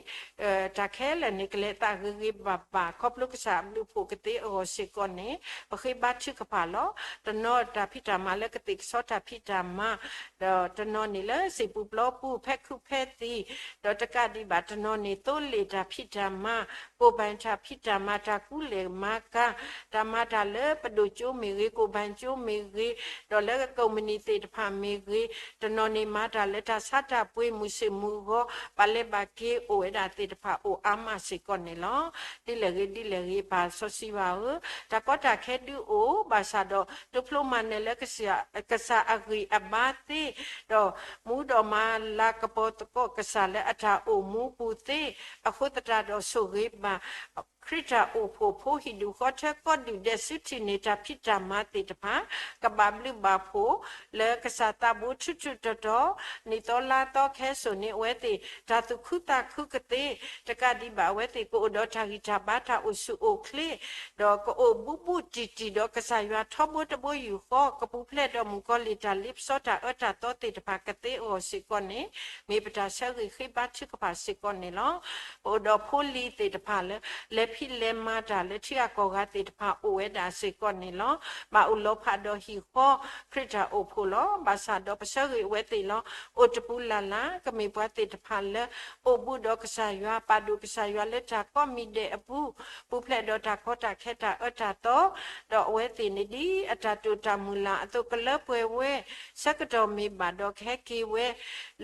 တၢ်ခဲလၢာ်န့ၣ် ကလဲၤသးဂ့ၤဂ့ၤဘၣ်ဘၣ် ခီဖျိကစၢ်အဘျုးအဖှိၣ်ကသ့အဂီၢ်စ့ၢ်ကီးန့ၣ် ပဃ့ဘါထုကဖၣ်လီၤ. တနီၤတၢ်ဖံးတၢ်မၤလၢကသ့ၣ်ကဆီတၢ်ဖံးတၢ်မၤ ဒီးတနီၤန့ၣ်လၢစံာ်ပူၤပျီပူၤ ဖဲခုးဖဲသံၣ် ဒီးတကးဒံးဘၣ်တနီၤန့ၣ် သိလ့ၣ်တၢ်ဖံးတၢ်မၤ ကိၢ်ဘၣ်တၢ်ဖံးတၢ်မၤ တၢ်ကူလဲၢ်မၤကၤ တၢ်မၤတၢ်လၢပဒိၣ်ကၠိမ့ၢ်ဂ့ၤ ကိၢ်ဘၣ်ကၠိမ့ၢ်ဂ့ၤ ဒီးလၢကုမ္ပဏီသ့ၣ်တဖၣ်မ့ၢ်ဂ့ၤ တနီၤန့ၣ်မၤတၢ်လၢတၢ်ဆါတၢ်ပှ့ၤ မုၢ်ဆ့ၣ်မုၢ်ဂီၤ ဘၣ်လဲၤဘၣ်က့ၤအိၣ်ဝဲဒၣ်သ့ၣ်တဖၣ်အိၣ်အါမးစ့ၢ်ကီးန့ၣ်လီၤ. ဒ်လဲၣ်ဂ့ၤဒ်လဲၣ်ဂ့ၤ ပၢ်စီဆှံယွၤဧၢ, တၢ်ကီတၢ်ခဲဒုးအိၣ် ဘၣ်ဆၣ်ဒီး ဒိးဖျိမၤနၢၤလၢကစၢ်အဂံၢ်အဘါသ့, ဒီးမူဒီးမၤလၤကပီၤသကိးကစၢ်လၢအတၢ်အိၣ်မူပူၤသ့, အဃိသတးဒီးဆိၣ်ဂ့ၤဘၣ် ခရံာ်တၢ်အိၣ်ဖှိၣ်ဖိဟံၣ်ဒူၣ်ဃီထၢကိးဒူၣ်ဒဲးစုထံၣ်န့ၢ်တၢ်ဖံးတၢ်မၤသ့ၣ်တဖၣ်, ကဘၣ်ဘျုးဘၣ်ဖှိၣ်လၢကစၢ်သးဘိထူထူတီတီ, နံၣ်သီလါသီခဲစိာ်န့ၣ်အဝဲသ့ၣ် တၢ်သူၣ်ခုသးခုကသ့, တကးဒံးဘၣ်အဝဲသ့ၣ်ကအိၣ်ဒီးတၢ်ဂံၢ်တၢ်ဘါတၢ်အိၣ်ဆူၣ်အိၣ်ချ့, ဒီးကအိၣ်ဘူးဘူးတံၢ်တံၢ်ဒီးကစၢ်ယွၤထီဘိတဘိယူၢ်ဃီ, ကပူၤဖျဲးဒီးမုၣ်ကီၤလံၢ်တၢ်လ့ပစီတၢ်အၢတၢ်သီသ့ၣ်တဖၣ်ကသ့အဂီၢ်စ့ၢ်ကီးန့ၣ်, မ့ၢ်ပတၢ်ဆၢဂ့ၤဃ့ဘါထုကဖၣ်စ့ၢ်ကီးန့ၣ်လီၤ. ပအိၣ်ဒီးဖိလံၤသ့ၣ်တဖၣ်လၢ လဲၤ ဟံၣ်လဲၤမၤတၢ်လၢထံဂၤကီၢ်ဂၤသ့ၣ်တဖၣ်အိၣ်ဝဲဒၣ်စ့ၢ်ကီးန့ၣ်လီၤ. ဘၣ်အိၣ်လီၤဖးဒီးဟံၣ်ဃီခရံာ်တၢ်အိၣ်ဖှိၣ်လီၤ. ဘၣ်ဆၣ်ဒီးပဆၢဂ့ၤအဝဲသ့ၣ်လီၤ. အိၣ်တပူၤလၢ်လၢ် ကမ့ၢ်ပှၤသ့ၣ်တဖၣ်လၢ အိၣ်ဘူးဒီးကစၢ်ယွၤ ပာ်ဒိၣ်ကစၢ်ယွၤလၢတၢ်ကိးမံၤဒဲးအပူၤ ပူၤဖျဲးဒီးတၢ်ကီတၢ်ခဲတၢ်အၢတၢ်သီ ဒီးအဝဲသ့ၣ်န့ၣ်ဒ် အတၢ်တိာ်တၢ်မုၢ်လၢ်အသိးကလၢပှဲၤဝဲ ဆၢကတီၢ်မ့ၢ်ဘၣ်ဒီးကဟဲက့ၤဝဲ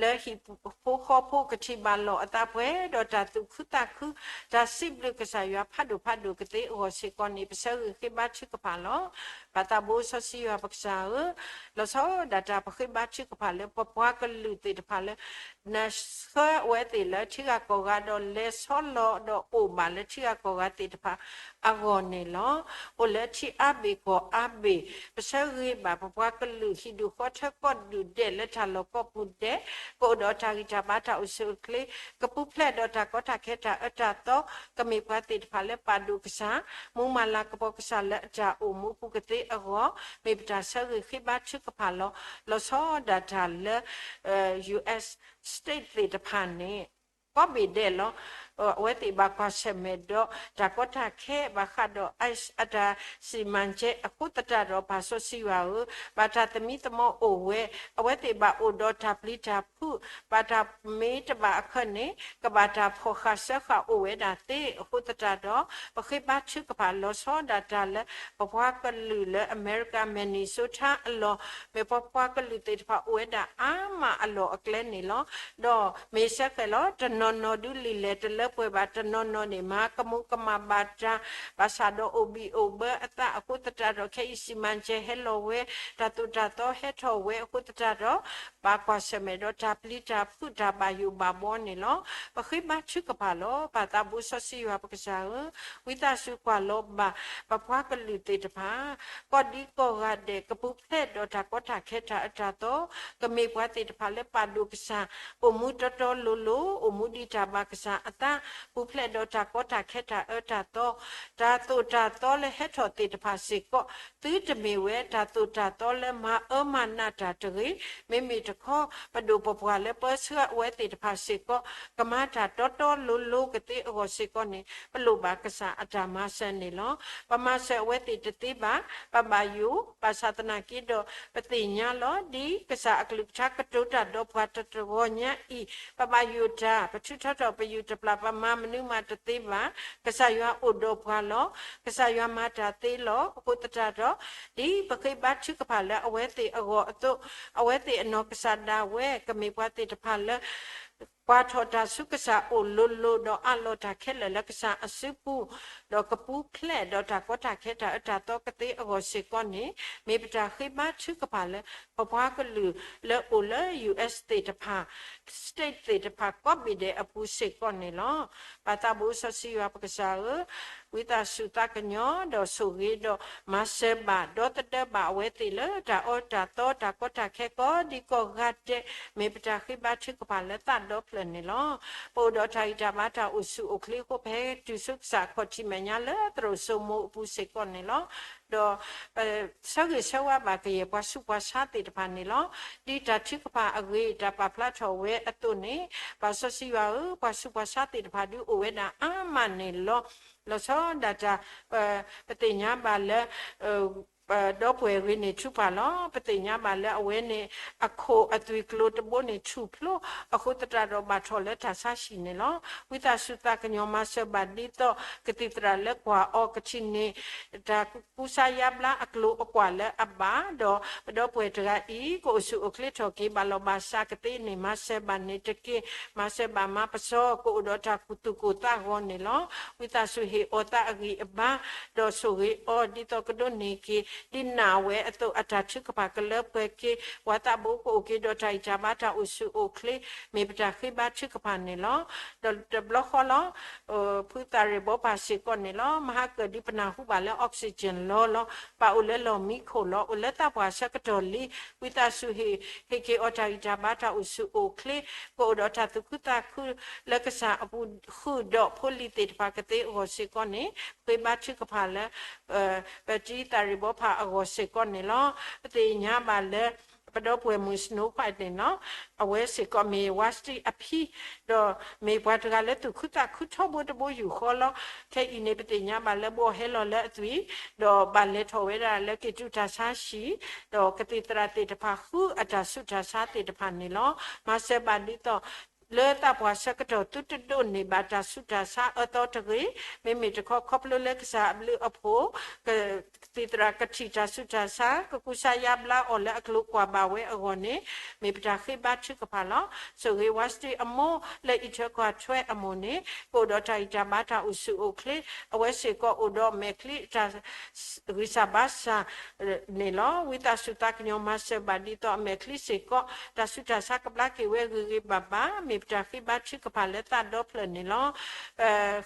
လၢဟံၣ်ဖိဃီဖိကထံၣ်ဘၣ်လီၤအသးပှဲၤဒီးတၢ်သူၣ်ခုသးခု တၢ်စံးဘျုးကစၢ်ယွၤဖးဒိၣ်ဖးဒိၣ်ကသ့အဂီၢ်စ့ၢ်ကီးန့ၣ် ပဆၢဂ့ၤဃ့ဘါထုကဖၣ်လီၤ. ပၢ်သးဘိစီဆှံယွၤပကစၢ်ဧၢ, လီၤဆီဒၣ်တၢ်ပဃ့ဘါထုကဖၣ်လၢပပှၤကလုာ်သ့ၣ်တဖၣ်လၢ နဆှၢအဝဲသ့ၣ်လၢထံဂၤကီၢ်ဂၤဒီးလဲၤဆီလီၤဒီးအိၣ်ဘၣ်လၢထံဂၤကီၢ်ဂၤသ့ၣ်တဖၣ်အဂီၢ်န့ၣ်လီၤ. အိၣ်လၢထံအါဘ့ၣ်ကီၢ်အါဘ့ၣ် ပဆၢဂ့ၤဘၣ်ပပှၤကလုာ်ဟံၣ်ဒူၣ်ဃီထၢကီၢ်ဒူၣ်ဒဲးလၢတၢ်လီၢ်ကိးပူၤဒဲး ကအိၣ်ဒီးတၢ်ဂံၢ်တၢ်ဘါတၢ်အိၣ်ဆူၣ်အိၣ်ချ့ ကပူၤဖျဲးဒီးတၢ်ကီတၢ်ခဲတၢ်အၢတၢ်သီ ကမ့ၢ်ပှၤသ့ၣ်တဖၣ်လၢပာ်ဒိၣ်ကစၢ် မူမၤလၤကပီၤကစၢ်လၢအတၢ်အိၣ်မူပူၤကသ့အဂီၢ် မ့ၢ်ပတၢ်ဆၢဂ့ၤဃ့ဘါထုကဖၣ်လီၤ. လီၤဆီဒၣ်တၢ်လၢ U S state သ့ၣ်တဖၣ်န့ၣ် ကိးဘ့ၣ်ဒဲးလီၤ. အဝဲသ့ၣ်ဘၣ်ကွၢ်ဆၢၣ်မဲာ်ဒီးတၢ်ကီတၢ်ခဲဘၣ်ဃးဒီး ICE အတၢ်စံးမၤကဲအဃိသတးဒီး ပၢ်စီဆှံယွၤဧၢ, ဘၣ်တၢ်သမံသမိးအိၣ်ဝဲ, အဝဲသ့ၣ်ဘၣ်အိၣ်ဒီးတၢ်ပျံၤတၢ်ဖုး, ဘၣ်တၢ်မ့ၢ်တဘၣ်အခၢးန့ၣ် ကဘၣ်တၢ်ဖီၣ်ဃာ်စၢဃာ်အိၣ်ဝဲဒၣ်သ့အဃိသတးဒီး ပဃ့ဘါထုကဖၣ်လီၤဆီဒၣ်တၢ်လၢ ပပှၤကလုာ်လၢအမဲရကၤ Minnesota အလီၢ် မ့ၢ်ပပှၤကလုာ်သ့ၣ်တဖၣ်အိၣ်ဝဲဒၣ်အါမးအလီၢ်အကျဲန့ၣ်လီၤ. ဒီးမ့ၢ်စဲဃဲးလီၤ တနီၤနီၤဒုးလံာ်လဲၢ်တလၢပှဲၤဘၣ် တနီၤနီၤန့ၣ် မၤကမူၤကမၣ်ဘၣ်တၢ် ဘၣ်ဆၣ်ဒီးအိၣ်ဘံၣ်အိၣ်ဘၢအသးအဃိသတးဒီး ခဲအံၤစံးမၤကဲဟဲလီၤဝဲ တၢ်သိၣ်တၢ်သီဟဲထီၣ်ဝဲအဃိသတးဒီး ဘၣ်ကွၢ်ဆၢၣ်မဲာ်ဒီးတၢ်ပျံၤတၢ်ဖုးတၢ်ဘၣ်ယိၣ်ဘၣ်ဘီန့ၣ်လီၤ. ပဃ့ဘါထုကဖၣ်လီၤ. ပၢ်သးဘိစီဆှံယွၤပကစၢ်ဧၢ, ဝံသးစူၤကွၢ်လီၤဘၣ် ပပှၤကလုာ်သ့ၣ်တဖၣ် ကီၢ်ဒံကီၢ်ဂၤဒဲး ကပူၤဖျဲးဒီးတၢ်ကီတၢ်ခဲတၢ်အၢတၢ်သီ ကမ့ၢ်ပှၤသ့ၣ်တဖၣ်လၢပာ်ဒိၣ်ကစၢ် အိၣ်မူတီတီလိၤလိၤ အိၣ်မူဒံးတၢ်ဘၣ်ကစၢ်အသး ပူၤဖျဲးဒီးတၢ်ကီတၢ်ခဲတၢ်အၢတၢ်သီ တၢ်သိၣ်တၢ်သီလၢဟဲထီၣ်သ့ၣ်တဖၣ်စ့ၢ်ကီး သုတမ့ၢ်ဝဲတၢ်သိၣ်တၢ်သီလၢမၤအၢမၤနးတၢ်တဂ့ၤ, မ့မ့ၢ်တခီ ပဒိၣ်ပပှၢ်လၢပၢဆှၢအဝဲသ့ၣ်တဖၣ်စ့ၢ်ကီး ကမၤတၢ်တီတီလိၤလိၤကသ့အဂီၢ်စ့ၢ်ကီးန့ၣ် ပလိၣ်ဘၣ်ကစၢ်အတၢ်မၤစၢၤန့ၣ်လီၤ. ပမၤစၢၤအဝဲသ့ၣ်တသ့ဘၣ်, ပဘၣ်ယိၣ်, ဘၣ်ဆၣ်သနာ်က့ဒီး ပသ့ၣ်ညါလီၤ ဒ်ကစၢ်အကလုၢ်ကထါကတိၤတၢ်ဒီးပှၤတဂီၤညါအံၤ, ပဘၣ်ယိၣ်တၢ်, ပထုးထီထီၣ်ပယုၢ်တပျၢ်, ပမၤမနုၤမးတသ့ဘၣ်, ကစၢ်ယွၤအိၣ်ဒီးပှၤလီၤ. ကစၢ်ယွၤမၤတၢ်သ့လီၤ. အဃိသတးဒီး ဒ်ပဃ့ဘါထုကဖၣ်လၢအဝဲသ့ၣ်အဂီၢ်အသိး, အဝဲသ့ၣ်အနီၢ်ကစၢ်ဒၣ်ဝဲ ကမ့ၢ်ပှၤသ့ၣ်တဖၣ်လၢ ကွၢ်ထီၣ်တၢ်ဆူကစၢ်အိၣ်လိၤလိၤ ဒီးအးလီၤတၢ်ခဲလၢာ်လၢကစၢ်အစုပူၤ, ဒီးကပူၤဖျဲးဒီးတၢ်ကီတၢ်ခဲတၢ်အၢတၢ်သီကသ့အဂီၢ်စ့ၢ်ကီးန့ၣ် မ့ၢ်ပတၢ်ဃ့ဘါထုကဖၣ်လၢ ပပှၤကလုာ်လၢအိၣ်လၢ U S သ့ၣ်တဖၣ် state သ့ၣ်တဖၣ်ကိးဘ့ၣ်ဒဲးအပူၤစ့ၢ်ကီးန့ၣ်လီၤ. ပၢ်သးဘိစီဆှံယွၤပကစၢ်ဧၢ, ဝံသးစူၤသးကညီၤဒီးဆိၣ်ဂ့ၤဒီး မၤစၢၤဘၣ်ဒီသဒၢဘၣ်အဝဲသ့ၣ်လၢတၢ်အၢတၢ်သီတၢ်ကီတၢ်ခဲကိးဒံကီၢ်ဂၤဒဲး, မ့ၢ်ပတၢ်ဃ့ဘါထုကဖၣ်လၢသးဒီဖျၢၣ်န့ၣ်လီၤ. ပအိၣ်ဒီးတၢ်ဂံၢ်တၢ်ဘါတၢ်အိၣ်ဆူၣ်အိၣ်ချ့အဃိ ပဟဲတုၤဆူကစၢ်အခီၣ်ထံးမဲာ်ညါလၢသရိာ်စိမိၤအပူၤစ့ၢ်ကီးန့ၣ်လီၤ. ဒီး ဆၢဂ့ၤဆၢဝါဘၣ်ကယဲၢ်ပှၤဆူးပှၤဆါသ့ၣ်တဖၣ်န့ၣ်လီၤ. ဒ်တၢ်ထုကဖၣ်အဂ့ၢ် တၢ်ပာ်ဖျါထီၣ်ဝဲအသိးန့ၣ်, ပၢ်စီဆှံယွၤဧၢ, ပှၤဆူးပှၤဆါသ့ၣ်တဖၣ်ဒုးအိၣ်ဝဲဒၣ်အါမးန့ၣ်လီၤ. လီၤဆီဒၣ်တၢ် ပသ့ၣ်ညါဘၣ်လၢ ဒီပုၢ်ဝဲၢ်အဂ့ၤန့ၣ်ထူးပှၢ်လီၤ. ပသ့ၣ်ညါဘၣ်လၢအဝဲန့ၣ် အခိၣ်အသွံၣ်ကျိၤတဘိန့ၣ်ထူၣ်ဖျိ အဃိသတးဒီးဘၣ်ထီၣ်လၢတၢ်ဆါဟံၣ်န့ၣ်လီၤ. ဝံသးစူၤသးကညီၤမၤစၢၤဘၣ်ဒ်သိး ကသံၣ်သရၣ်လၢကွၢ်အီၤကထံၣ်န့ၢ် တၢ်ကူစါယါဘျါအကျိၤအကွာ်လၢအဘၣ်, ဒီးပဒီပုၢ်ဝဲၢ်တဂၤအံၤ ကအိၣ်ဆူၣ်အိၣ်ချ့ထီၣ်က့ၤဘၣ်လီၤဘၣ်စးကသ့န့ၣ် မၤစၢၤဘၣ်န့ၣ်တက့ၢ်. မၤစၢၤဘၣ်မါပစီ ကအိၣ်ဒီးတၢ်ကူၣ်သူၣ်ကူၣ်သးဂီၤန့ၣ်လီၤ. ဝံသးစူၤဟ့ၣ်အီၤသးအဂံၢ်အဘါ ဒီးဆိၣ်ဂ့ၤအီၤ ဒ်သိးကဒိးန့ၢ်က့ၤ ဒ်နာ်ဝဲအသိး အတၢ်ထုကဖၣ်ကလၢပှဲၤက့ၤ ပှၤသးဘိကအိၣ်က့ၤဒီးတၢ်ဂံၢ်တၢ်ဘါတၢ်အိၣ်ဆူၣ်အိၣ်ချ့ မ့ၢ်ပတၢ်ဃ့ဘါထုကဖၣ်န့ၣ်လီၤ. ဒီးတဘျီဃီလီၤ ဖုသၣ်ရ့ၣ်ဘီပၢ်စ့ၢ်ကီးန့ၣ်လီၤ. မဟါကၢၣ်ဒုးပနၢ်ဟူဘၣ်လၢ oxygen လီၤလီၤ ပၢ်အိၣ်လၢလီၢ်မံခိၣ်လီၤ. အိၣ်လၢသးပှၢ်ဆၢကတီၢ်လံ. ဝံသးစူၤဟ့ၣ်က့ၤအီၤတၢ်ဂံၢ်တၢ်ဘါတၢ်အိၣ်ဆူၣ်အိၣ်ချ့ ကအိၣ်ဒီးတၢ်သူၣ်ခုသးခုလၢကစၢ်အပူၤ ဃုာ်ဒီးဖိလံၤသ့ၣ်တဖၣ်ကသ့အဂီၢ်စ့ၢ်ကီးန့ၣ် ပဃ့ဘါထုကဖၣ်လၢ ပတံၤသၣ်ရ့ၣ်ဘီပၢ်အဂီၢ်စ့ၢ်ကီးန့ၣ်လီၤ. ပသ့ၣ်ညါဘၣ်လၢ ပဒီပုၢ်ဝဲၢ်မုၣ် Snow White န့ၣ်လီၤ. အဝဲစ့ၢ်ကီးမ့ၢ် Vashti အဖံ, ဒီးမ့ၢ်ပှၤတဂၤလၢသူၣ်ခုသးခုထီဘိတဘိယူၢ်ဃီလီၤ. ခဲအံၤန့ၣ် ပသ့ၣ်ညါဘၣ်လၢဘှီၣ်ဟဲလီၤလၢအသွံၣ်, ဒီးဘၣ်လဲၤထီၣ်ဝဲဒၣ်လၢက့ၤတုၤတၢ်ဆါဟံၣ်, ဒီးကသံၣ်သရၣ်သ့ၣ်တဖၣ်ဃုအတၢ်ဆူးတၢ်ဆါသ့ၣ်တဖၣ်န့ၣ်လီၤ. မၤစၢၤဘၣ်ဒ်သိး လၢသးပှၢ်ဆၢကတီၢ်သုတဒိးန့ၢ်ဘၣ်တၢ်ဆူးတၢ်ဆါအၢသီတဂ့ၤ, မ့မ့ၢ်တခီခီဖျိလၢကစၢ်အဘျုးအဖှိၣ် ကသံၣ်သရၣ်ကထံၣ်တၢ်ဆူးတၢ်ဆါ ကကူစါယါဘျါအီၤလၢအကျိၤကွၢ်ဘၣ်ဝဲအဂီၢ်န့ၣ် မ့ၢ်ပတၢ်ဃ့ဘါထုကဖၣ်လီၤ. ဆိၣ်ဂ့ၤ Vashti အမိၢ်လၢအံးထွဲကွၢ်ထွဲအမိၢ်န့ၣ် ကအိၣ်ဒီးတၢ်ဂံၢ်တၢ်ဘါတၢ်အိၣ်ဆူၣ်အိၣ်ချ့, အဝဲစ့ၢ်ကီးအိၣ်ဒီးမဲာ်ချံတၢ် ဂံၢ်စၢ်ဘါစၢ်န့ၣ်လီၤ. ဝံသးစူၤသးကညီၤမၤစၢၤဘၣ်ဒ်သိးအမဲာ်ချံစ့ၢ်ကီး တၢ်ဆူးတၢ်ဆါကဘျါက့ၤဝဲဂ့ၤဂ့ၤဘၣ်ဘၣ်, မ့ၢ်ပတၢ်ဃ့ဘါထုကဖၣ်လၢသးဒီဖျၢၣ်န့ၣ်လီၤ.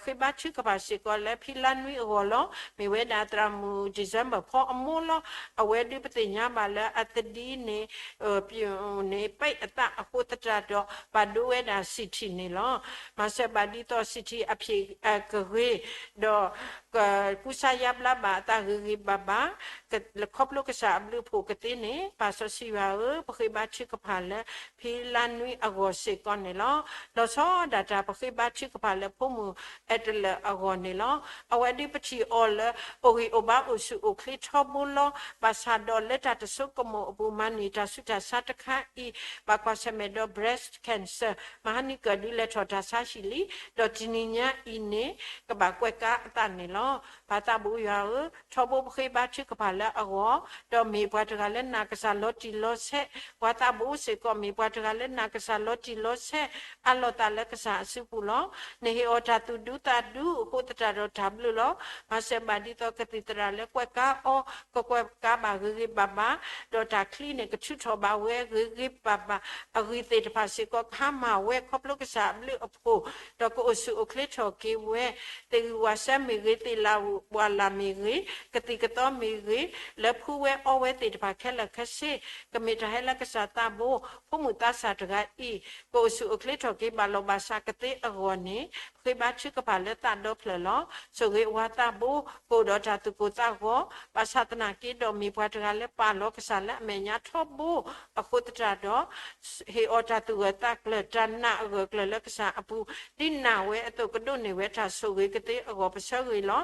ဃ့ဘါထုကဖၣ်စ့ၢ်ကီးလၢဖံလါနွံအဂီၢ်လီၤ. မ့ၢ်ဝဲဒၣ်သရၣ်မုၣ် December ဖီအမိၢ်လီၤ. အဝဲဒုးပသ့ၣ်ညါဘၣ်လၢအသဒံန့ၣ် ပၠိၣ်န့ၣ် ပၢအသးအဃိသတးဒီး ဘၣ်ဒိဝဲဒၣ်စံၣ်ထံၣ်န့ၣ်လီၤ. မၤစၢၤဘၣ်ဒ်သိးစံၣ်ထံၣ်အဖံးအကဂ့ၤ ဒီး ကူစါယါဘျါဘၣ်အသးဂ့ၤဂ့ၤဘၣ်ဘၣ်, ခီဖျိကစၢ်အဘျုးအဖှိၣ်ကသ့န့ၣ် ပၢ်စီဆှံယွၤဧၢ, ပဃ့ဘါထုကဖၣ်လၢ ဖံလါနွံအဂီၢ်စ့ၢ်ကီးန့ၣ်လီၤ. လီၤဆီဒၣ်တၢ်ပဃ့ဘါထုကဖၣ်လၢဖိမုၣ်အဲတလၢာ်အဂီၢ်န့ၣ်လီၤ. အဝဲဒုးပထံၣ်အီၤလၢ အိၣ်ဂံၢ်အိၣ်ဘါအိၣ်ဆူၣ်အိၣ်ချ့ထီဘိလီၤ. ဘၣ်ဆၣ်ဒီးလၢတၢ်တဆိကမိၣ်အပူၤ မၤန့ၢ်တၢ်ဆူးတၢ်ဆါတခါအံၤ ဘၣ်ကွၢ်ဆၢၣ်မဲာ်ဒီး breast cancer မဟါနံၣ်ကၢၢ်ဒုးလဲၤထီၣ်တၢ်ဆါဟံၣ်လံ, ဒီးတနံၤညါအံၤန့ၣ် ကဘၣ်ကွဲးကါအသးန့ၣ်လီၤ. ပၢ်သးဘိယွၤဧၢ, ထီဘိပဃ့ဘါထုကဖၣ်လၢအဂီၢ်, ဒီးမ့ၢ်ပှၤတဂၤလၢနာ်ကစၢ်လီၤတံၢ်လီၤဆဲး, ပှၤသးဘိစ့ၢ်ကီးမ့ၢ်ပှၤတဂၤလၢနာ်ကစၢ်လီၤတံၢ်လီၤဆဲး, အးလီၤသးလၢကစၢ်အစုပူၤလီၤ. နဟ့ၣ်အီၤတၢ်သူၣ်ဒူသးဒူအဃိသတးဒီးတၢ်ဘျုးလီၤ. မၤစၢၤဘၣ်ဒ်သိးကသံၣ်သရၣ်လၢကွဲးကါအီၤ ကကွဲးကါဘၣ်ဂ့ၤဂ့ၤဘၣ်ဘၣ်, ဒီးတၢ်ချံန့ၣ်ကထုးထီၣ်ဘၣ်ဝဲဂ့ၤဂ့ၤဘၣ်ဘၣ်, အဂံၢ်သ့ၣ်တဖၣ်စ့ၢ်ကီးကဟါမၢ်ဝဲခီဖျိကစၢ်အဘျုးအဖှိၣ်, ဒီးကအိၣ်ဆူၣ်အိၣ်ချ့ထီၣ်က့ၤဝဲ, သ့ၣ်ဂံၢ်ဝၣ်စဲမ့ၢ်ဂ့ၤ, သ့ၣ်လၣ်ဘှၣ်လၣ်မ့ၢ်ဂ့ၤ, ကသံၣ်ကသီမ့ၢ်ဂ့ၤ, လၢဖှူဝဲအီဝဲသ့ၣ်တဖၣ်ခဲလၢာ်ခဲဆ့, ကမ့ၢ်တၢ်ဟဲလၢကစၢ်သးဘိ, ဖိမုၣ်သးစၢ်တဂၤအံၤ, ကအိၣ်ဆူၣ်အိၣ်ချ့ထီၣ်က့ၤဘၣ်လီၤဘၣ်စးကသ့အဂီၢ်န့ၣ် ပဃ့ဘါထုကဖၣ်လၢသးဒီဖျၢၣ်လီၤ. ဆိၣ်ဂ့ၤအဝၤသးဘိ ကအိၣ်ဒီးတၢ်သူၣ်ကိၢ်သးဂီၤ, ဘၣ်ဆၣ်သနာ်က့ဒီးမ့ၢ်ပှၤတဂၤလၢပာ်လီၤကစၢ်လၢအမဲာ်ညါထီဘိ အဃိသတးဒီး ဟ့ၣ်အီၤတၢ်သူၣ်ဂၢၢ်သးကျၢၤ တၢ်နာ်အဂၢၢ်ကျၢၤလၢကစၢ်အပူၤ, ဒ်နာ်ဝဲအသိးကဒိးန့ၢ်ဝဲတၢ်ဆိၣ်ဂ့ၤကသ့အဂီၢ် ပဆၢဂ့ၤလီၤ.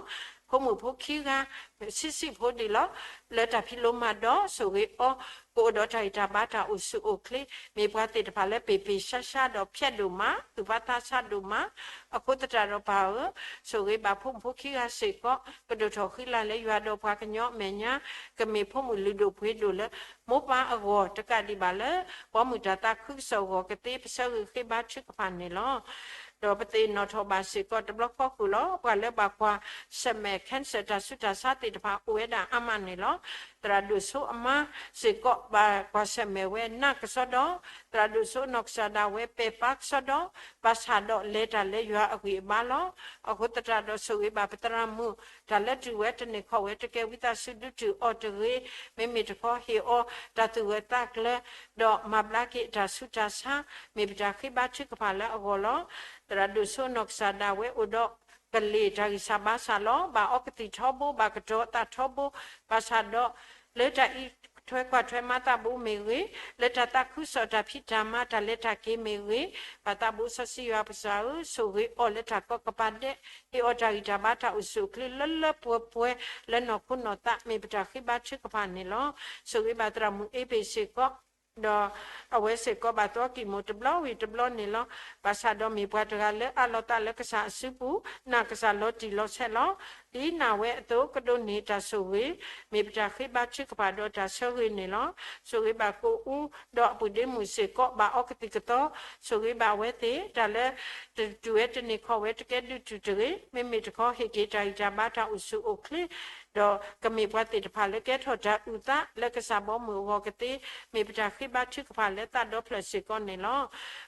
ဖိမုၣ်ဖိခံဂၤ ဆံးဆံးဖိဒံးလီၤ. လၢတၢ်ဖံးလိမၤဒိး ဆိၣ်ဂ့ၤအီၤ, ကအိၣ်ဒီးတၢ်ဂံၢ်တၢ်ဘါတၢ်အိၣ်ဆူၣ်အိၣ်ချ့, မ့ၢ်ပှၤသ့ၣ်တဖၣ်လၢပ့ၢ်ပ့ၢ်ဆါဆါဒီးဖျဲးဒိၣ်မး, သူၣ်ဖးသးဆါဒိၣ်မး, အဃိသတးဒီးပၢ်ဧၢ, ဆိၣ်ဂ့ၤဘၣ်ဖိမုၣ်ဖိခံဂၤစ့ၢ်ကီး, ကဒိၣ်ထီၣ်ဃံလၤလၢယွၤဒီးပှၤကညီအမဲာ်ညါ, ကမ့ၢ်ဖိမုၣ်လုၢ်ဒိၣ်ပှ့ၤဒိၣ်လၢမိၢ်ပၢ်အဂီၢ်, တကးဒံးဘၣ်လၢ ဘီမုၢ်တၢ်သးခုကစီၣ်အဂီၢ်ကသ့ ပဆၢဂ့ၤဃ့ဘါထုကဖၣ်န့ၣ်လီၤ. ဒီးပသ့ၣ်နီၣ်ထီၣ်ဘၣ်စ့ၢ်ကီးတဘျီဃီဃုာ်လီၤ. ပှၤလၢဘၣ်ကွၢ်ဆၢၣ်မဲာ် cancer တၢ်ဆူးတၢ်ဆါသ့ၣ်တဖၣ်အိၣ်ဝဲဒၣ်အါမးန့ၣ်လီၤ. သရၣ်ဒိၣ်စိအမါစ့ၢ်ကီး ဘၣ်ကွၢ်ဆၢၣ်မဲာ်ဝဲနးကစီဒီ, သရၣ်ဒိၣ်စိနီၢ်ကစၢ်ဒၣ်ဝဲပဲာ်ပါကစီဒီ, ဘၣ်ဆၣ်ဒီးလဲၤတၢ်လၢယွၤအဂံၢ်အဘါလီၤ. အဃိသတးဒီးဆိၣ်ဂ့ၤဘၣ်ပသရၣ်မုၣ်, တၢ်လၢတုၤဝဲတန့ၢ်ခီၣ်ဝဲတကဲ ဝံသးစူၤဒုးတုၤအီၤတဂ့ၤ, မ့မ့ၢ်တခီဟ့ၣ်အီၤတၢ်သူၣ်ဂၢၢ်သးကျၢၤ, ဒီးမၤဘျါက့ၤအတၢ်ဆူးတၢ်ဆါ, မ့ၢ်ပတၢ်ဃ့ဘါထုကဖၣ်လၢအဂီၢ်လီၤ. သရၣ်ဒိၣ်စိနီၢ်ကစၢ်ဒၣ်ဝဲအိၣ်ဒီးကလ့ၢ်တၢ်ဂံၢ်စၢ်ဘါစၢ်လီၤ. ဘၣ်အီကသံၣ်ထီဘိ, ဘၣ်ကတီၤအသးထီဘိ, ဘၣ်ဆၣ်ဒီး လၢတၢ်အံးထွဲကွၢ်ထွဲမၤသးဘိမ့ၢ်ဂ့ၤ, လၢတၢ်သးခုကစီၣ်တၢ်ဖံးတၢ်မၤတၢ်လဲၤတၢ်က့ၤမ့ၢ်ဂ့ၤ, ပၢ်သးဘိစီဆှံယွၤပကစၢ်ဧၢ, ဆိၣ်ဂ့ၤအီၤလၢတၢ်ကီကပၤဒဲး, ဟ့ၣ်အီၤတၢ်ဂံၢ်တၢ်ဘါတၢ်အိၣ်ဆူၣ်အိၣ်ချ့လၢလၢပှဲၤပှဲၤလၢနီၢ်ခိနီၢ်သး မ့ၢ်ပတၢ်ဃ့ဘါထုကဖၣ်န့ၣ်လီၤ. ဆိၣ်ဂ့ၤဘၣ်သရၣ်မုၣ်အ့ဘ့ၣ်စ့ၢ်ကီး, ဒီးအဝဲစ့ၢ်ကီးဘၣ်သီကံၢ်မူတဘျီဝံၤတဘျီန့ၣ်လီၤ. ဘၣ်ဆၣ်ဒီးမ့ၢ်ပှၤတဂၤလၢအးလီၤသးလၢကစၢ်အစုပူၤ, နာ်ကစၢ်လီၤတံၢ်လီၤဆဲးလီၤ. ဒ်နာ်ဝဲအသိးကဒိးန့ၢ်တၢ်ဆိၣ်ဂ့ၤ, မ့ၢ်ပတၢ်ဃ့ဘါထုကဖၣ်ဒီးတၢ်ဆၢဂ့ၤန့ၣ်လီၤ. ဆိၣ်ဂ့ၤဘၣ်ကိးအူဒီးအပုၢ်ဒ့မုၣ်စ့ၢ်ကီး ဘၣ်အီကသံၣ်ကသီ, ဆိၣ်ဂ့ၤဘၣ်အဝဲသ့ၣ်, တၢ်လၢတတုၤဝဲတန့ၢ်ခီၣ်ဝဲတကဲဒုးတုၤတဂ့ၤ, မ့မ့ၢ်တခီဟ့ၣ်က့ၤတၢ်ဂံၢ်တၢ်ဘါတၢ်အိၣ်ဆူၣ်အိၣ်ချ့, ဒီးကမ့ၢ်ပှၤသ့ၣ်တဖၣ်လၢကဲထီၣ်တၢ်အုၣ်သးလၢကစၢ်ဘီမုၢ်အဂီၢ်ကသ့, မ့ၢ်ပတၢ်ဃ့ဘါထုကဖၣ်လၢသးဒီဖျၢၣ်စ့ၢ်ကီးန့ၣ်လီၤ.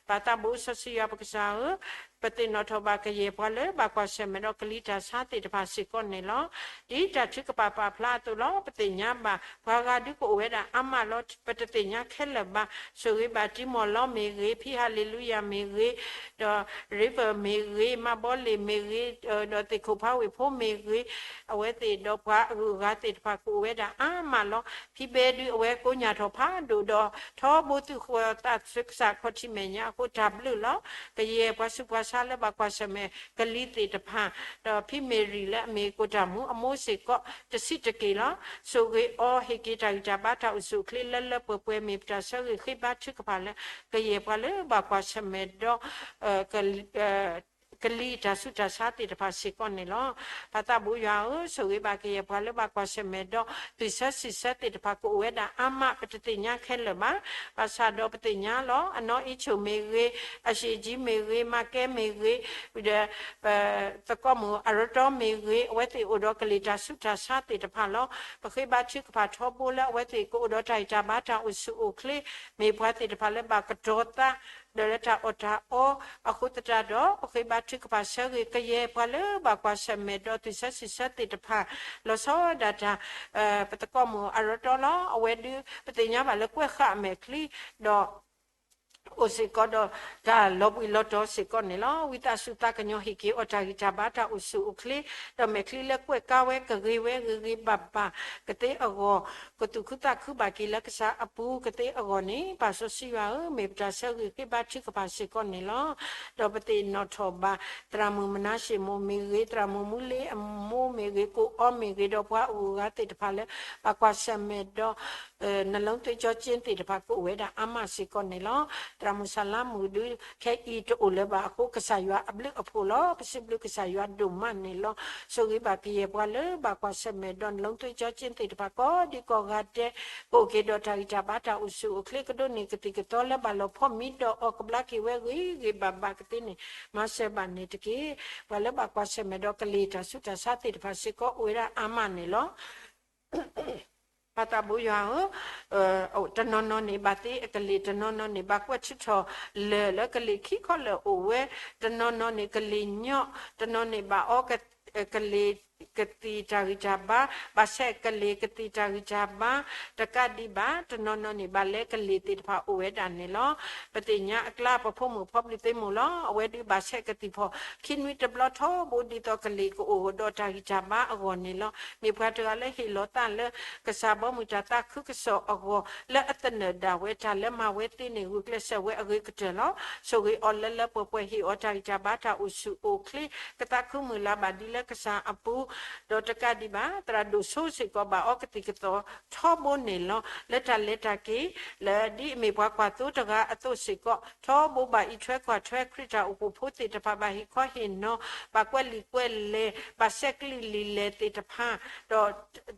ပၢ်သးဘိစီဆှံယွၤပကစၢ်ဧၢ, ပသ့ၣ်နီၣ်ထီၣ်ဘၣ်ကယဲၢ်ပှၤလၢဘၣ်ကွၢ်ဆၢၣ်မဲာ်ဒီးကလံၤတၢ်ဆါသ့ၣ်တဖၣ်စ့ၢ်ကီးန့ၣ်လီၤ. ဒ်တၢ်ထုကဖၣ်ပာ်ဖျါအသိးလီၤ. ပသ့ၣ်ညါဘၣ် ပှၤဂၤဒုးကအိၣ်ဝဲဒၣ်အါမးလီၤ. ပတသ့ၣ်ညါခဲလၢာ်ဘၣ်. ဆိၣ်ဂ့ၤဘၣ်တံမီၢ်လီမ့ၢ်ဂ့ၤ, ဖံဟးလ့လူယၤမ့ၢ်ဂ့ၤ, ဒီး River မ့ၢ်ဂ့ၤ, မၤဘီလ့ၣ်မ့ၢ်ဂ့ၤ, ဒီးသ့ၣ်ခိၣ်ဖးဝ့ၢ်ဖိမ့ၢ်ဂ့ၤ, အဝဲသ့ၣ်ဒီးပှၤအဂုၤအဂၤသ့ၣ်တဖၣ်ကအိၣ်ဝဲဒၣ်အါမးလီၤ. ဖံဘဲဒုးအဝဲကိးညၣ်ထီၣ်ဖးဒိၣ်ဒီး ထီဘိသူၣ်ဃီသးစၢ်ကစၢ်ခီၣ်ထံးမဲာ်ညါအဃိတၢ်ဘျုးလီၤ. ကယဲၢ်ပှၤဆူးပှၤဆါလၢဘၣ်ကွၢ်ဆၢၣ်မဲာ်ကလံၤသ့ၣ်တဖၣ်, ဒီးဖံမ့ၢ်ရံၣ်လၢအမ့ၢ်ကိၣ်တၢ်မူအမိၢ်စ့ၢ်ကီး တဆံးတက့ၢ်လီၤ. ဆိၣ်ဂ့ၤအီၤဟ့ၣ်က့ၤတၢ်ဂံၢ်တၢ်ဘါတၢ်အိၣ်ဆူၣ်အိၣ်ချ့လၢလၢပှဲၤပှဲၤ မ့ၢ်ပတၢ်ဆၢဂ့ၤဃ့ဘါထုကဖၣ်လၢ ကယဲၢ်ပှၤလၢဘၣ်ကွၢ်ဆၢၣ်မဲာ်ဒီး ကလံၤတၢ်ဆူးတၢ်ဆါသ့ၣ်တဖၣ်စ့ၢ်ကီးန့ၣ်လီၤ. ပၢ်သးဘိယွၤဧၢ, ဆိၣ်ဂ့ၤဘၣ်ကယဲၢ်ပှၤလၢဘၣ်ကွၢ်ဆၢၣ်မဲာ်ဒီး သုးဆၢစံးဆၢသ့ၣ်တဖၣ်ကအိၣ်ဝဲဒၣ်အါမး ပတသ့ၣ်ညါခဲလၢာ်ဘၣ်. ဘၣ်ဆၣ်ဒီးပသ့ၣ်ညါလီၤ. အနီၢ်အံးဆိၣ်မ့ၢ်ဂ့ၤ, အရှေ့ကြီးမ့ၢ်ဂ့ၤ, မၤကဲမ့ၢ်ဂ့ၤ, ဒီး သကိးမုၣ်အရီတီမ့ၢ်ဂ့ၤ, အဝဲသ့ၣ်အိၣ်ဒီးကလံၤတၢ်ဆူးတၢ်ဆါသ့ၣ်တဖၣ်လီၤ. ပဃ့ဘါထုကဖၣ်ထီဘိလၢအဝဲသ့ၣ်ကအိၣ်ဒီးတၢ်ဂံၢ်တၢ်ဘါတၢ်အိၣ်ဆူၣ်အိၣ်ချ့ မ့ၢ်ပှၤသ့ၣ်တဖၣ်လၢဘၣ်ကတီၤသး ဒီးလၢတၢ်အီၣ်တၢ်အီအဃိသတးဒီး ပဃ့ဘါထုကဖၣ်ဆၢဂ့ၤကယဲၢ်ပှၤလၢဘၣ်ကွၢ်ဆၢၣ်မဲာ်ဒီးသုးဆၢစံးဆၢသ့ၣ်တဖၣ် လီၤဆီဒၣ်တၢ် ပသကိးမုၣ်အရီတီလီၤ. အဝဲဒုးပသ့ၣ်ညါဘၣ်လၢကွဲးဃာ်အမဲာ်ချံ ဒီး အိၣ်စ့ၢ်ကီးဒီးတၢ်လီၤဘှံးလီၤတီၤစ့ၢ်ကီးန့ၣ်လီၤ. ဝံသးစူၤသးကညီၤဟ့ၣ်က့ၤအီၤတၢ်ဂံၢ်တၢ်ဘါတၢ်အိၣ်ဆူၣ်အိၣ်ချ့ ဒီးမဲာ်ချံလၢကွဲးကါဝဲကဂ့ၤဝဲဂ့ၤဂ့ၤဘၣ်ဘၣ်ကသ့အဂီၢ် ကသူၣ်ခုသးခုဘၣ်က့ၤလၢကစၢ်အပူၤကသ့အဂီၢ်န့ၣ် ပၢ်စီဆှံယွၤဧၢ, မ့ၢ်ပတၢ်ဆၢဂ့ၤဃ့ဘါထုကဖၣ်စ့ၢ်ကီးန့ၣ်လီၤ. ဒီးပသ့ၣ်နီၣ်ထီၣ်ဘၣ် သရၣ်မုၣ်မနၤၡ့ၣ်မိၢ်မ့ၢ်ဂ့ၤ, သရၣ်မုၣ်မူလ့အမိၢ်မ့ၢ်ဂ့ၤ, ကိးအီမ့ၢ်ဂ့ၤ, ဒီးပှၤအဂုၤအဂၤသ့ၣ်တဖၣ်လၢ ဘၣ်ကွၢ်ဆၢၣ်မဲာ်ဒီး နလုံးသွင်းကျိာ်စ့သ့ၣ်တဖၣ်ကအိၣ်ဝဲဒၣ်အါမးစ့ၢ်ကီးန့ၣ်လီၤ. သရၣ်မုၣ်စၤလါမုၣ်ဒုး ခဲအံၤတအိၣ်လၢၤဘၣ်အဃိ ကစၢ်ယွၤအဘျုးအဖှိၣ်လီၤ. ပစံးဘျုးကစၢ်ယွၤဒိၣ်မးန့ၣ်လီၤ. ဆိၣ်ဂ့ၤဘၣ်ကယဲၢ်ပှၤလၢဘၣ်ကွၢ်ဆၢၣ်မဲာ်ဒီးနလုံးသွင်းကျိာ်စ့သ့ၣ်တဖၣ်ကိးဒံကိးဂၤဒဲး ကအိၣ်က့ၤဒီးတၢ်ဂံၢ်တၢ်ဘါတၢ်အိၣ်ဆူၣ်အိၣ်ချ့ ကဒိးန့ၢ်ကသံၣ်ကသီလၢဘၣ်လီၤဖီၣ်မံဒီးအီၤကဘျါက့ၤဝဲဂ့ၤဂ့ၤဘၣ်ဘၣ်ကသ့န့ၣ် မၤစၢၤဘၣ်န့ၣ်တက့ၢ်. ပှၤလၢဘၣ်ကွၢ်ဆၢၣ်မဲာ်ဒီးကလံၤတၢ်ဆူးတၢ်ဆါသ့ၣ်တဖၣ်စ့ၢ်ကီးအိၣ်ဝဲဒၣ်အါမးန့ၣ်လီၤ. ပၢ်သးဘိယွၤဧၢ, တနီၤနီၤန့ၣ်ဘၣ်သ့အကလံၤ, တနီၤနီၤန့ၣ်ဘၣ်ကွဲးထုးထီၣ်လၢာ်လၢကလံၤခံခီလၢာ်အိၣ်ဝဲ, တနီၤနီၤန့ၣ်ကလံၤညီၣ်, တနီၤန့ၣ်ဘၣ်အီကလံၤကသံၣ်တၢ်ဂံၢ်တၢ်ဘါ, ဘၣ်ဆဲးကလံၤကသံၣ်တၢ်ဂံၢ်တၢ်ဘါ, တကးဒံးဘၣ် တနီၤနီၤန့ၣ်ဘၣ်လဲကလံၤသ့ၣ်တဖၣ်အိၣ်ဝဲဒၣ်န့ၣ်လီၤ. ပသ့ၣ်ညါအကျါ ပဖိမုၣ်ဖိပျုၢ်သ့ၣ်မုၣ်လီၤ. အဝဲဒုးဘၣ်ဆဲးကသံၣ်ဖီၣ် ခံနွံတဘျီထီဘိ ဒ်သိးကလံၤကအိၣ်ဒီးတၢ်ဂံၢ်တၢ်ဘါအဂီၢ်န့ၣ်လီၤ. မ့ၢ်ပှၤတဂၤလၢဟ့ၣ်လီၤသးလၢ ကစၢ်ဘီမုၢ်တၢ်သးခုကစီၣ်အဂီၢ် လၢအသနၢၣ်ဒၣ်ဝဲတၢ်လၢမၤဝဲသ့န့ၣ် ဂုာ်ကျဲးစၢးဝဲအဂ့ၤကတၢၢ်လီၤ. ဆိၣ်ဂ့ၤအီၤလၢလၢပှဲၤပှဲၤ ဟ့ၣ်အီၤတၢ်ဂံၢ်တၢ်ဘါတၢ်အိၣ်ဆူၣ်အိၣ်ချ့ ကသးခုမုၢ်လၢ်ဘၣ်ဒ်လၢကစၢ်အပူၤ ဒီးတကးဒံးဘၣ် သရၣ်ဒိၣ်စိစ့ၢ်ကီးဘၣ်အီကသံၣ်ကသီၣ်ထီဘိန့ၣ်လီၤ. လၢတၢ်လဲၤတၢ်က့ၤ လၢဒ်အမ့ၢ်ပှၤကွၢ်သိတဂၤအသိးစ့ၢ်ကီး ထီဘိဘၣ်အံးထွဲကွၢ်ထွဲ ခရံာ်တၢ်အိၣ်ဖှိၣ်ဖိသ့ၣ်တဖၣ် ဘၣ်ဟ့ၣ်ခီဟ့ၣ်နီၤ ဘၣ်ကွဲးလံာ်ကွဲးလဲၢ် ဘၣ်ဆဲးကလံာ်လံာ်လဲၢ်သ့ၣ်တဖၣ်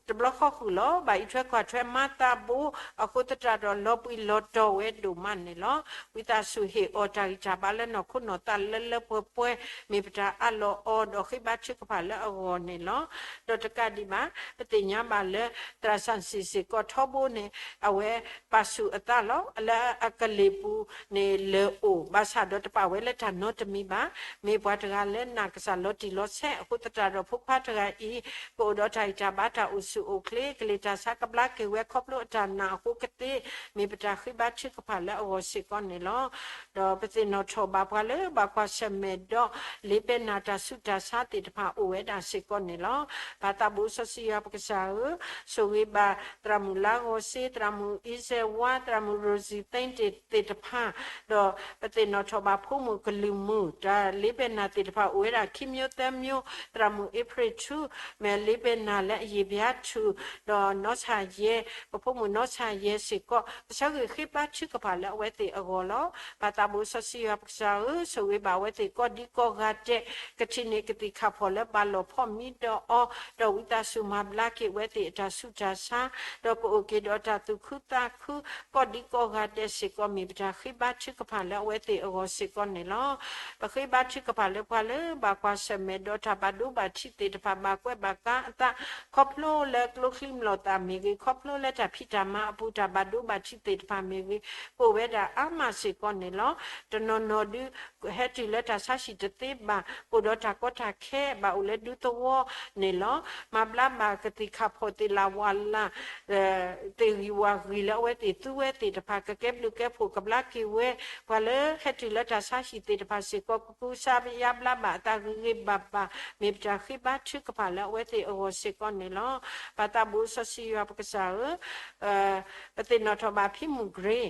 ဒီးတဘျီဃီဃုာ်လီၤ ဘၣ်အံးထွဲကွၢ်ထွဲမၤသးဘိ အဃိသတးဒီးလီၤဘှံးလီၤတီၤဝဲဒိၣ်မးန့ၣ်လီၤ. ဝံသးစူၤဟ့ၣ်အီၤတၢ်ဂံၢ်တၢ်ဘါလၢနီၢ်ခိနီၢ်သးလၢလၢပှဲၤပှဲၤ မ့ၢ်ပတၢ်အးလီၤအီၤဒီးဃ့ဘါထုကဖၣ်လၢအဂီၢ်န့ၣ်လီၤ. ဒီးတကးဒံးဘၣ် ပသ့ၣ်ညါဘၣ်လၢ သရၣ်စၣ်စံၣ်စ့ၢ်ကီးထီဘိန့ၣ် အဝဲပာ်ဆူၣ်အသးလီၤ လၢအကလံၤပူၤန့ၣ်လၢအိၣ် ဘၣ်ဆၣ်ဒီးတပာ်ဝဲလၢတၢ်နီတမံၤဘၣ်. မ့ၢ်ပှၤတဂၤလၢနာ်ကစၢ်လီၤတံၢ်လီၤဆဲးအဃိသတးဒီး ဖိခွါတဂၤအံၤ ကအိၣ်ဒီးတၢ်ဂံၢ်တၢ်ဘါတၢ်အိၣ်ဆူၣ်အိၣ်ချ့ ကလံၤတၢ်ဆါကဘျါက့ၤဝဲခီဖျိအတၢ်နာ်အဃိကသ့ မ့ၢ်ပတၢ်ဃ့ဘါထုကဖၣ်လၢအဂီၢ်စ့ၢ်ကီးန့ၣ်လီၤ. ဒီးပသ့ၣ်နီၣ်ထီၣ်ဘၣ်ပှၤလၢဘၣ်ကွၢ်ဆၢၣ်မဲာ်ဒီး လ့ပဲနၢ်တၢ်ဆူးတၢ်ဆါသ့ၣ်တဖၣ်အိၣ်ဝဲဒၣ်စ့ၢ်ကီးန့ၣ်လီၤ. ပၢ်သးဘိစီဆှံယွၤပကစၢ်ဧၢ, ဆိၣ်ဂ့ၤဘၣ်သရၣ်မုၣ်လါဂီၤစ့, သရၣ်မုၣ်အံစဲဝါ, သရၣ်မုၣ်ရိၤစံၣ်သ့ၣ်တဖၣ်, ဒီးပသ့ၣ်နီၣ်ထီၣ်ဘၣ်ဖိမုၣ်ကလုာ်မုၣ် တၢ်လ့ပဲနၢ်သ့ၣ်တဖၣ်အိၣ်ဝဲဒၣ်ခံမျိုးသၢမျိုး, သရၣ်မုၣ်အ့ဖြ့ၣ်ထူ မ့ၢ်လ့ပဲနၢ်လၢအယံာ်ဘျါထူၣ်, ဒီးနီၢ်ဆၣ်ယဲ, ပဖိမုၣ်နီၢ်ဆၣ်ယဲစ့ၢ်ကီး ပဆၢဂ့ၤဃ့ဘါထုကဖၣ်လၢအဝဲသ့ၣ်အဂီၢ်လီၤ. ပၢ်သးဘိစီဆှံယွၤပကစၢ်ဧၢ, ဆိၣ်ဂ့ၤဘၣ်အဝဲသ့ၣ်ကိးဒံကိးဂၤဒဲး, ကထံၣ်န့ၢ်ကသံၣ်ခၣ်ဖီၣ်လၢဘၣ်လီၤဖီၣ်မံ ဒီးအီၤ, ဒီးဝံသးစူၤမၤဘျါက့ၤအဝဲသ့ၣ်အတၢ်ဆူးတၢ်ဆါ, ဒီးကအိၣ်က့ၤဒီးတၢ်သူၣ်ခုသးခု ကီၢ်ဒံကီၢ်ဂၤဒဲးစ့ၢ်ကီး မ့ၢ်ပတၢ်ဃ့ဘါထုကဖၣ်လၢအဝဲသ့ၣ်အဂီၢ်စ့ၢ်ကီးန့ၣ်လီၤ. ပဃ့ဘါထုကဖၣ်လၢပှၤလၢဘၣ်ကွၢ်ဆၢၣ်မဲာ်ဒီးတၢ်ဘၣ်ဒိဘၣ်ထံးသ့ၣ်တဖၣ် ဘၣ်ကွဲးဘၣ်ကါအသး ခီဖျိလၢကျိချံမျိာ်သၣ်မ့ၢ်ဂ့ၤ, ခီဖျိလၢတၢ်ဖံးတၢ်မၤအပူၤ တၢ်ဘၣ်ဒိဘၣ်ထံးသ့ၣ်တဖၣ်မ့ၢ်ဂ့ၤ, ကအိၣ်ဝဲဒၣ်အါမးစ့ၢ်ကီးန့ၣ်လီၤ. တနီၤနီၤဒုး ဟဲတုၤလၢတၢ်ဆါဟံၣ်တသ့ဘၣ်, အိၣ်ဒီးတၢ်ကီတၢ်ခဲ ဘၣ်အိၣ်လၢဒူသဝီန့ၣ်လီၤ. မၤဘျါဘၣ်ကသ့ၣ်ခၣ်ဖီၣ်သ့ၣ်လၢ်ဝါလၢ် သ့ၣ်ဂံၢ်ဝၣ်ဂံၢ်လၢအဝဲသ့ၣ်သူဝဲသ့ၣ်တဖၣ် ကကဲဘျုးကဲဖှိၣ်ကဘျါက့ၤဝဲ, ပှၤလၢဟဲတုၤလၢတၢ်ဆါဟံၣ်သ့ၣ်တဖၣ်စ့ၢ်ကီး ကကူစါယါဘျါဘၣ်အသးဂ့ၤဂ့ၤဘၣ်ဘၣ် မ့ၢ်ပတၢ်ဃ့ဘါထုကဖၣ်လၢအဝဲသ့ၣ်အဂီၢ်စ့ၢ်ကီးန့ၣ်လီၤ. ပၢ်သးဘိစီဆှံယွၤပကစၢ်ဧၢ, ပသ့ၣ်နီၣ်ထီၣ်ဘၣ်ဖံမုၣ်ကရ့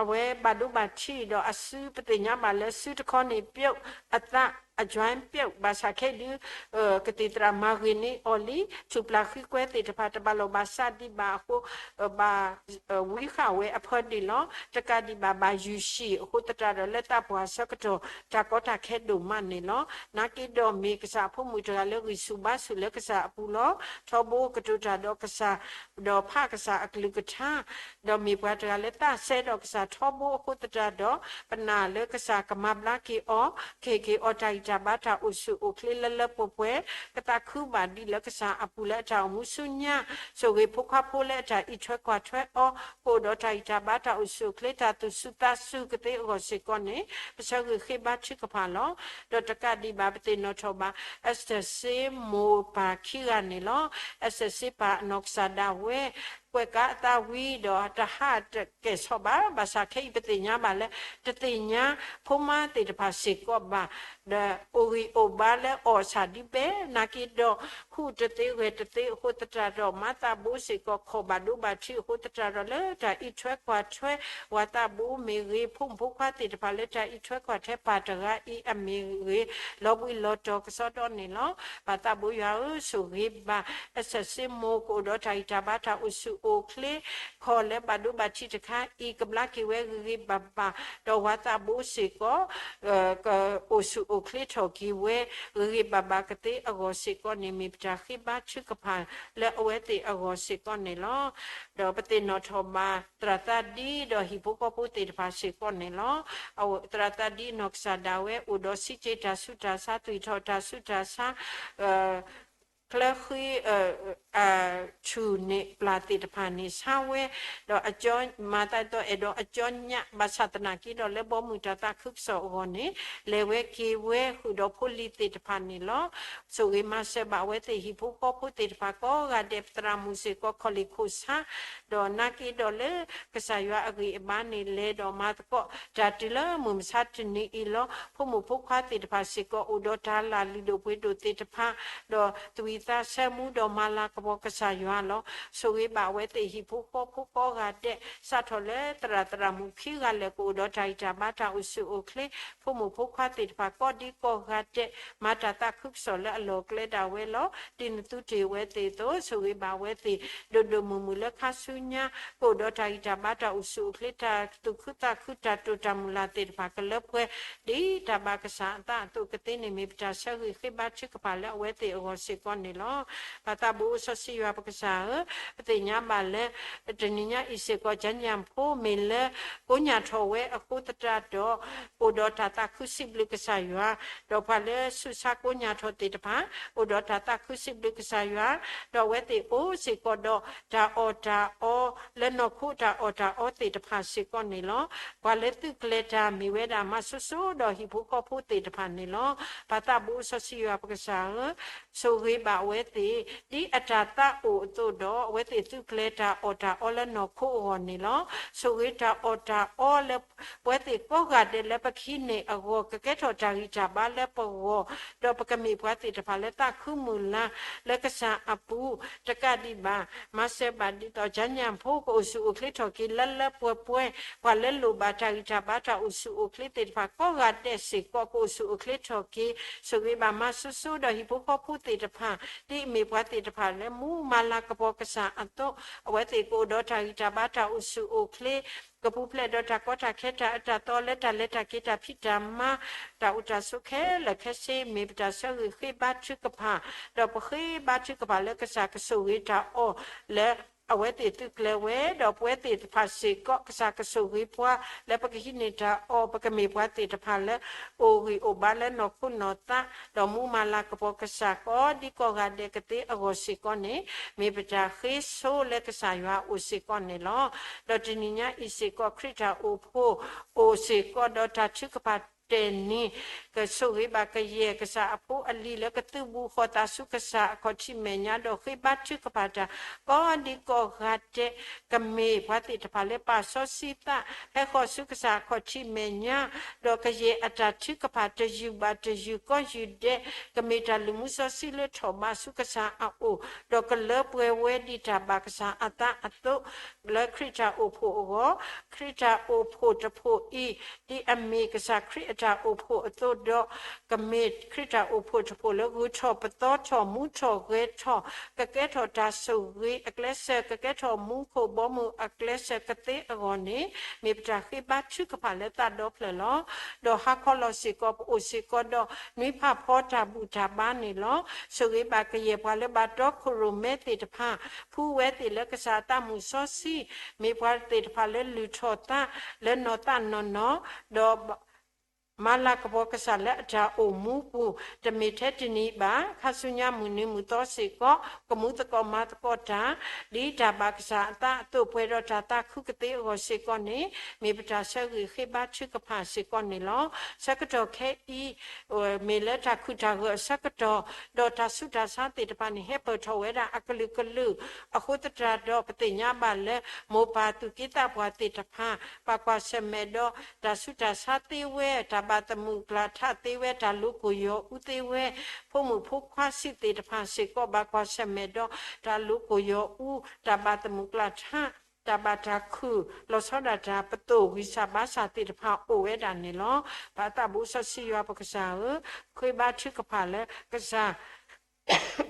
အဝဲဘၣ်ဒိဘၣ်ထံးဒီးအစု ပသ့ၣ်ညါဘၣ်လၢစုတခီန့ၣ် ပျိာ်အသး အ joint ပျိာ် ဘၣ်ဆၣ်ခဲအံၤဒုး ကသံၣ်သရၣ်မၤဂ့ၤန့ၢ်အီၤလံ, ထူၣ်ပျၢ်ဃံကွဲသ့ၣ်တဖၣ် တဘၣ်လီၢ်ဘၣ်စးဒံးဘၣ်အဃိ ဘၣ်ဝံဃာ်ဝဲအဖၢဒ့ၣ်လီၤ. တကးဒံးဘၣ် ဘၣ်ယူၢ်ၡံၣ်အဃိသတးဒီး လၢသးပှၢ်ဆၢကတီၢ် တၢ်ကီတၢ်ခဲဒိၣ်မးန့ၣ်လီၤ. နာ်က့ဒီးမ့ၢ်ကစၢ်အဖိမုၣ်တဂၤလၢဂံၢ်ဆူၣ်ဘါဆူၣ်လၢကစၢ်အပူၤလီၤ. ထီဘိကတိၤတၢ်ဒီးကစၢ် ဒီးဖးကစၢ်အကလုၢ်ကထါ ဒီးမ့ၢ်ပှၤတဂၤလၢသးစဲဒီးကစၢ်ထီဘိအဃိသတးဒီး ပနာ်လၢကစၢ်ကမၤဘျါက့ၤအီၤ, ကဟ့ၣ်က့ၤအီၤတၢ်ဂံၢ်တၢ်ဘါတၢ်အိၣ်ဆူၣ်အိၣ်ချ့လၢလၢပှဲၤပှဲၤ, ကသးခုဘၣ်ဒံးလၢကစၢ်အပူၤလၢအတၢ်အိၣ်မူဆူညါ, ဆိၣ်ဂ့ၤဖိခွါဖိလၢအတၢ်အံးထွဲကွၢ်ထွဲအီၤ, ကအိၣ်ဒီးတၢ်ဂံၢ်တၢ်ဘါတၢ်အိၣ်ဆူၣ်အိၣ်ချ့ တၢ်သူၣ်စူၤသးစူၤကသ့အဂီၢ်စ့ၢ်ကီးန့ၣ် ပဆၢဂ့ၤဃ့ဘါထုကဖၣ်လီၤ. ဒီးတကးဒံးဘၣ် ပသ့ၣ်နီၣ်ထီၣ်ဘၣ် Esther စ့မိၢ်ပၢ်ခံဂၤန့ၣ်လီၤ. Esther စ့ပၢ်အနီၢ်ကစၢ်ဒၣ်ဝဲ ကွဲးကါအသးဝံၤဒီးတဟးတကဲၣ်ဆီဘၣ်, ဘၣ်ဆၣ်ခဲအံၤပသ့ၣ်ညါဘၣ်လၢ တသ့ၣ်ညါဖိမါသ့ၣ်တဖၣ်စ့ၢ်ကီးဘၣ်, ဒီးအိၣ်ဂံၢ်အိၣ်ဘါလၢအီၣ်ဆၣ်ဒ်ဘဲ, နာ်က့ဒီး ဟူးတသ့ဂဲၤတသ့အဃိသတးဒီး မၤသးဘိစ့ၢ်ကီး ခီၣ်ဘၣ်ဒိဘၣ်ထံးအဃိသတးဒီး လၢတၢ်အံးထွဲကွၢ်ထွဲ ပှၤသးဘိမ့ၢ်ဂ့ၤ ဖိမုၣ်ဖိခွါသ့ၣ်တဖၣ်လၢတၢ်အံးထွဲကွၢ်ထွဲပၢ်တဂၤအံၤအမ့ၢ်ဂ့ၤ လီၤဘှံးလီၤတီၤကစီဒီန့ၣ်လီၤ. ပၢ်သးဘိယွၤဧၢ, ဆိၣ်ဂ့ၤဘၣ် Esther စ့မိၢ် ကအိၣ်ဒီးတၢ်ဂံၢ်တၢ်ဘါတၢ်အိၣ်ဆူၣ်အိၣ်ချ့, ခီၣ်လၢဘၣ်ဒိဘၣ်ထံးတခါအံၤ ကဘျါက့ၤဝဲဂ့ၤဂ့ၤဘၣ်ဘၣ်, ဒီးပှၤသးဘိစ့ၢ်ကီး ကအိၣ်ဆူၣ်အိၣ်ချ့ထီၣ်က့ၤဝဲ ဂ့ၤဂ့ၤဘၣ်ဘၣ်ကသ့အဂီၢ်စ့ၢ်ကီးန့ၣ် မ့ၢ်ပတၢ်ဃ့ဘါထုကဖၣ်လၢအဝဲသ့ၣ်အဂီၢ်စ့ၢ်ကီးန့ၣ်လီၤ. ဒီးပသ့ၣ်နီၣ်ထီၣ်ဘၣ်သရၣ်သးဒံဒီးဟံၣ်ဖိဃီဖိသ့ၣ်တဖၣ်စ့ၢ်ကီးန့ၣ်လီၤ. သရၣ်သးဒံအနီၢ်ကစၢ်ဒၣ်ဝဲ အိၣ်ဒီးဆံးစ့ၤတၢ်ဆူးတၢ်ဆါ သွံၣ်ထီၣ်တၢ်ဆူးတၢ်ဆါ ချၢဃံ ထူၣ်န့ၢ်ပျၢ်သ့ၣ်တဖၣ်န့ၣ် ဆါဝဲ, ဒီးအကၠီ မၤသးဒ်သိးအဲၣ်ဒိးအကၠီညၣ် ဘၣ်ဆၣ်သနာ်က့ဒီး လၢဘီမုၢ်တၢ်သးခုကစီၣ်အဂီၢ်န့ၣ် လဲၤဝဲက့ၤဝဲဃုာ်ဒီးဖိလံၤသ့ၣ်တဖၣ်န့ၣ်လီၤ. ဆိၣ်ဂ့ၤမၤစၢၤဘၣ်အဝဲသ့ၣ်ဟံၣ်ဖိဃီဖိသ့ၣ်တဖၣ်ကိးဂၤဒဲး ပသရၣ်မုၣ်စ့ၢ်ကီး ခီၣ်လ့ၣ်ခိၣ်ဆါ, ဒီးနာ်က့ဒီးလၢကစၢ်ယွၤအဂံၢ်အဘါန့ၣ် လဲၤဒီးမၤသကိး တၢ်တုၤလၢမုၢ်မဆါတနံၤအံၤလီၤ. ဖိမုၣ်ဖိခွါသ့ၣ်တဖၣ်စ့ၢ်ကီး အိၣ်ဒီးတၢ်လၢ်လုၢ်ဒိၣ်ပှ့ၤဒိၣ်သ့ၣ်တဖၣ်, ဒီးသွံၣ်သးဆၢမူဒီးမၤလၤကပီၤကစၢ်ယွၤလီၤ. ဆိၣ်ဂ့ၤဘၣ်အဝဲသ့ၣ်ဟံၣ်ဖိဃီဖိကိးဂၤဒဲး စးထီၣ်လၢသရၣ်သရၣ်မုၣ်ခံဂၤလၢာ် ကအိၣ်ဒီးတၢ်ဂံၢ်တၢ်ဘါတၢ်အိၣ်ဆူၣ်အိၣ်ချ့, ဖိမုၣ်ဖိခွါသ့ၣ်တဖၣ်ကိးဒံကိးဂၤဒဲး မၤတၢ်သးခုကစီၣ်လၢအလီၢ်ကျဲဒၣ်ဝဲလီၤ. ဒ်နသုတ့ၢ်ဝဲသ့ၣ်အသိး ဆိၣ်ဂ့ၤဘၣ်ဝဲသ့ၣ် ဒိၣ်ဒိၣ်မုၢ်မုၢ်လၢခါဆူညါ ကအိၣ်ဒီးတၢ်ဂံၢ်တၢ်ဘါတၢ်အိၣ်ဆူၣ်အိၣ်ချ့ တၢ်သူၣ်ခုသးခု တၢ်တိာ်တၢ်မုၢ်လၢ်သ့ၣ်တဖၣ် ကလၢပှဲၤ ဒ်တၢ်ဘၣ်ကစၢ်အသးအသိးကသ့န့ၣ် မ့ၢ်ပတၢ်ဆၢဂ့ၤဃ့ဘါထုကဖၣ်လၢအဝဲသ့ၣ်အဂီၢ်စ့ၢ်ကီးန့ၣ်လီၤ. ပၢ်သးဘိစီဆှံယွၤပကစၢ်ဧၢ, ပသ့ၣ်ညါဘၣ်လၢ တနံၤညါအံၤစ့ၢ်ကီး ကၠၢညၣ်ဖိမ့ၢ်လၢ ကိးညၣ်ထီၣ်ဝဲအဃိသတးဒီး အိၣ်ဒီးတၢ်သးခုစံးဘျုးကစၢ်ယွၤ, ဒီးပှၤလၢဆူးဆါကိးညၣ်ထီၣ်သ့ၣ်တဖၣ် အိၣ်ဒီးတၢ်သးခုစံးဘျုးကစၢ်ယွၤ, ဒီးအဝဲသ့ၣ်အိၣ်စ့ၢ်ကီးဒီးတၢ်အီၣ်တၢ်အီ လၢနီၢ်ခိတၢ်အီၣ်တၢ်အီသ့ၣ်တဖၣ်စ့ၢ်ကီးန့ၣ်လီၤ. ပှၤလၢသုးကျဲၤတၢ်မ့ၢ်ဝဲဒၣ်မၤစိစိဒီးဟံၣ်ဖိဃီဖိသ့ၣ်တဖၣ်န့ၣ်လီၤ. ပၢ်သးဘိစီဆှံယွၤပကစၢ်ဧၢ, ဆိၣ်ဂ့ၤဘၣ်အဝဲသ့ၣ် ဒ်အတၢ်သးအိၣ်အသိးဒီး အဝဲသ့ၣ်သုးကျဲၤတၢ်အီၣ်တၢ်အီလၢနီၢ်ခိအဂီၢ်န့ၣ်လီၤ. ဆိၣ်ဂ့ၤတၢ်အီၣ်တၢ်အီလၢ ပဝဲသ့ၣ်ကိးဂၤဒဲးလၢပကဟံးန့ၢ်အဂီၢ် ကကဲထီၣ်တၢ်ဂံၢ်တၢ်ဘါလၢပဂီၢ်, ဒီးပကမ့ၢ်ပှၤသ့ၣ်တဖၣ်လၢသးခုမုၢ်လၢ် လၢကစၢ်အပူၤ တကးဒံးဘၣ် မၤစၢၤဘၣ်ဒ်သိး ကၠၢညၣ်ဖိကအိၣ်ဆူၣ်အိၣ်ချ့ထီၣ်က့ၤလၢလၢပှဲၤပှဲၤ, ပှၤလၢလိၣ်ဘၣ်တၢ်ဂံၢ်တၢ်ဘါတၢ်အိၣ်ဆူၣ်အိၣ်ချ့သ့ၣ်တဖၣ် ကိးဂၤဒဲးစ့ၢ်ကီး ကအိၣ်ဆူၣ်အိၣ်ချ့ထီၣ်က့ၤ, ဆိၣ်ဂ့ၤဘၣ်မၤစိစိဒီးဟံၣ်ဖိဃီဖိသ့ၣ်တဖၣ် ဒ်အမ့ၢ်ပှၤသ့ၣ်တဖၣ်လၢမူမၤလၤကပီၤကစၢ်အသိး, အဝဲသ့ၣ်ကအိၣ်ဒီးတၢ်ဂံၢ်တၢ်ဘါတၢ်အိၣ်ဆူၣ်အိၣ်ချ့, ကပူၤဖျဲးဒီးတၢ်ကီတၢ်ခဲတၢ်အၢတၢ်သီလၢတၢ်လဲၤတၢ်က့ၤတၢ်ဖံးတၢ်မၤ, တၢ်အိၣ်တၢ်ဆိးခဲလၢာ်ခဲဆ့ မ့ၢ်ပတၢ်ဆၢဂ့ၤဃ့ဘါထုကဖၣ်, ဒီးပဃ့ဘါထုကဖၣ်လၢကစၢ်ကဆိၣ်ဂ့ၤတၢ်အီၣ်လၢ အဝဲသ့ၣ်သုးကျဲၤဝဲ, ဒီးပဝဲသ့ၣ်တဖၣ်စ့ၢ်ကီး ကစၢ်ကဆိၣ်ဂ့ၤပှၤ လၢပကဟံးန့ၢ်တၢ်အီၣ် ပကမ့ၢ်ပှၤသ့ၣ်တဖၣ်လၢ အိၣ်ဂံၢ်အိၣ်ဘါလၢနီၢ်ခိနီၢ်သး, ဒီးမူမၤလၤကပီၤကစၢ်ကိးဒံကိးဂၤဒဲးကသ့အဂီၢ်စ့ၢ်ကီးန့ၣ်, မ့ၢ်ပတၢ်ဃ့ဆိလၢကစၢ်ယွၤအအိၣ်စ့ၢ်ကီးန့ၣ်လီၤ. ဒီးတနံၤညါအံၤစ့ၢ်ကီး ခရံာ်တၢ်အိၣ်ဖှိၣ် အိၣ်စ့ၢ်ကီးဒီးတၢ်ထုကဖၣ် တဲာ်နံၤ, ကဆိၣ်ဂ့ၤဘၣ်ကယဲၢ်ကစၢ်အဖိအလံၤလၢကသုးဘူးဃီၤသးဆူကစၢ်အခီၣ်ထံးမဲာ်ညါ ဒီးဃ့ဘါထုကဖၣ်တၢ် ကိးဒံကိးဂၤဒဲး ကမ့ၢ်ပှၤသ့ၣ်တဖၣ်လၢပာ်စီဆှံသး ဟဲဃီၤဆူကစၢ်အခီၣ်ထံးမဲာ်ညါ, ဒီးကယဲၢ်အတၢ်ထုကဖၣ်တယုၢ်ဘၣ်တယုၢ် ကိးယုၢ်ဒဲး ကမ့ၢ်တၢ်လုၢ်မူစီဆှံလၢထီၣ်ဘးဆူကစၢ်အအိၣ်, ဒီးကလၢပှဲၤဝဲဒ်တၢ်ဘၣ်ကစၢ်အသးအသိး လၢခရံာ်တၢ်အိၣ်ဖှိၣ်အဂီၢ်, ခရံာ်တၢ်အိၣ်ဖှိၣ်တဖှိၣ်အံၤ ဒ်အမ့ၢ်ကစၢ်ခရံာ်အတၢ်အိၣ်ဖှိၣ်အသိးဒီး, ကမ့ၢ်ခရံာ်တၢ်အိၣ်ဖှိၣ်တဖှိၣ်လၢဂုၤထီၣ်ပသီထီၣ်မူထီၣ်ဂဲၤထီၣ်, ကကဲထီၣ်တၢ်ဆိၣ်ဂ့ၤအကျဲစၢၤ, ကကဲထီၣ်မူခိၣ်ဘီမုၢ်အကျဲစၢၤကသ့အဂီၢ်န့ၣ်, မ့ၢ်ပတၢ်ဃ့ဘါထုကဖၣ်လၢသးဒီဖျၢၣ်လီၤ. ဒီးဟါခီလီၤစ့ၢ်ကီး ပအိၣ်စ့ၢ်ကီးဒီးနွံဖးဖီတၢ်ဘူၣ်တၢ်ဘါန့ၣ်လီၤ. ဆိၣ်ဂ့ၤဘၣ်ကယဲၢ်ပှၤလၢဘၣ်တီခိၣ်ရိၣ်မဲသ့ၣ်တဖၣ်, ဖှူဝဲသ့ၣ်လၢကစၢ်အသးမုၢ်စီဆှံ, မ့ၢ်ပှၤသ့ၣ်တဖၣ်လၢလုၢ်ထီၣ်သး လၢနီၢ်သးနီၢ်နီၢ်, ဒီး မၤလၤကပီၤကစၢ်လၢအတၢ်အိၣ်မူပူၤ တမ့ၢ်ထဲတနံၤဘၣ်, ခါဆူညါမုၢ်နံၤမုၢ်သီစ့ၢ်ကီး ကမူသကိးမၤသကိးတၢ် ဒ်တၢ်ဘၣ်ကစၢ်အသးအသိး ပှဲၤဒီးတၢ်သးခုကသ့အဂီၢ်စ့ၢ်ကီးန့ၣ်, မ့ၢ်ပတၢ်ဆၢဂ့ၤဃ့ဘါထုကဖၣ်စ့ၢ်ကီးန့ၣ်လီၤ. ဆၢကတီၢ်ခဲအံၤ မ့ၢ်လၢတၢ်ခုၣ်တၢ်ဂၢၢ်အဆၢကတီၢ်, ဒီးတၢ်ဆူးတၢ်ဆါသ့ၣ်တဖၣ်န့ၣ် ဟဲပၢၢ်ထီၣ်ဝဲဒၣ်အကလုာ်ကလုာ်, အဃိသတးဒီး ပသ့ၣ်ညါဘၣ်လၢ မိၢ်ပၢ်သူၣ်က့သးပှၢ်သ့ၣ်တဖၣ် ဘၣ်ကွၢ်ဆၢၣ်မဲာ်ဒီး တၢ်ဆူးတၢ်ဆါသ့ဝဲ, တၢ်ဘၣ်သမုၣ်ကျၢ်ထးသ့ဝဲ, တၢ်လိၤကိၢ်ယီၤအူသ့ဝဲ, ဖိမုၣ်ဖိခွါဆံးသ့ၣ်တဖၣ်စ့ၢ်ကီး ဘၣ်ကွၢ်ဆၢၣ်မဲာ်ဒီး တၢ်လိၤကိၢ်ယီၤအူ, တၢ်ဘၣ်သမုၣ်ကျၢ်ထး, တၢ်ဘၣ်တၢ်ခုၣ်, လီၤဆီဒၣ်တၢ်ပသိၣ်ဂံၢ်စၢ်ဘါစၢ်သ့ၣ်တဖၣ်အိၣ်ဝဲဒၣ်န့ၣ်လီၤ. ပသးဘိးစီဆှံယွၤပကစၢ်ဧၢ, ဃ့ဘါထုကဖၣ်လၢကစၢ်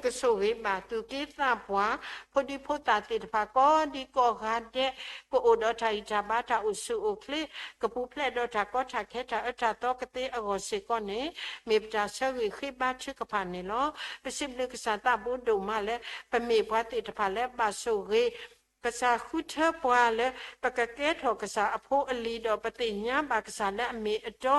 ကဆိၣ်ဂ့ၤဘၣ်သူၣ်က့သးပှၢ်, ဖိဒံဖိသၣ်သ့ၣ်တဖၣ် ကိးဒံကိးဂၤဒဲး, ကအိၣ်ဒီးတၢ်ဂံၢ်တၢ်ဘါတၢ်အိၣ်ဆူၣ်အိၣ်ချ့, ကပူၤဖျဲးဒီးတၢ်ကီတၢ်ခဲတၢ်အၢတၢ်သီကသ့အဂီၢ်စ့ၢ်ကီးန့ၣ်, မ့ၢ်ပတၢ်ဆၢဂ့ၤဃ့ဘါထုကဖၣ်န့ၣ်လီၤ. ပစံးဘျုးကစၢ်သးဘိးဒိၣ်မးလၢ ပမ့ၢ်ပှၤသ့ၣ်တဖၣ်လၢဘၣ်ဆိၣ်ဂ့ၤ ကစၢ်ဃုထၢပှၤလၢ ပကကဲထီၣ်ကစၢ်အဖိအလံၤ ဒီးပသ့ၣ်ညါဘၣ်ကစၢ်လၢအမ့ၢ်အတီ,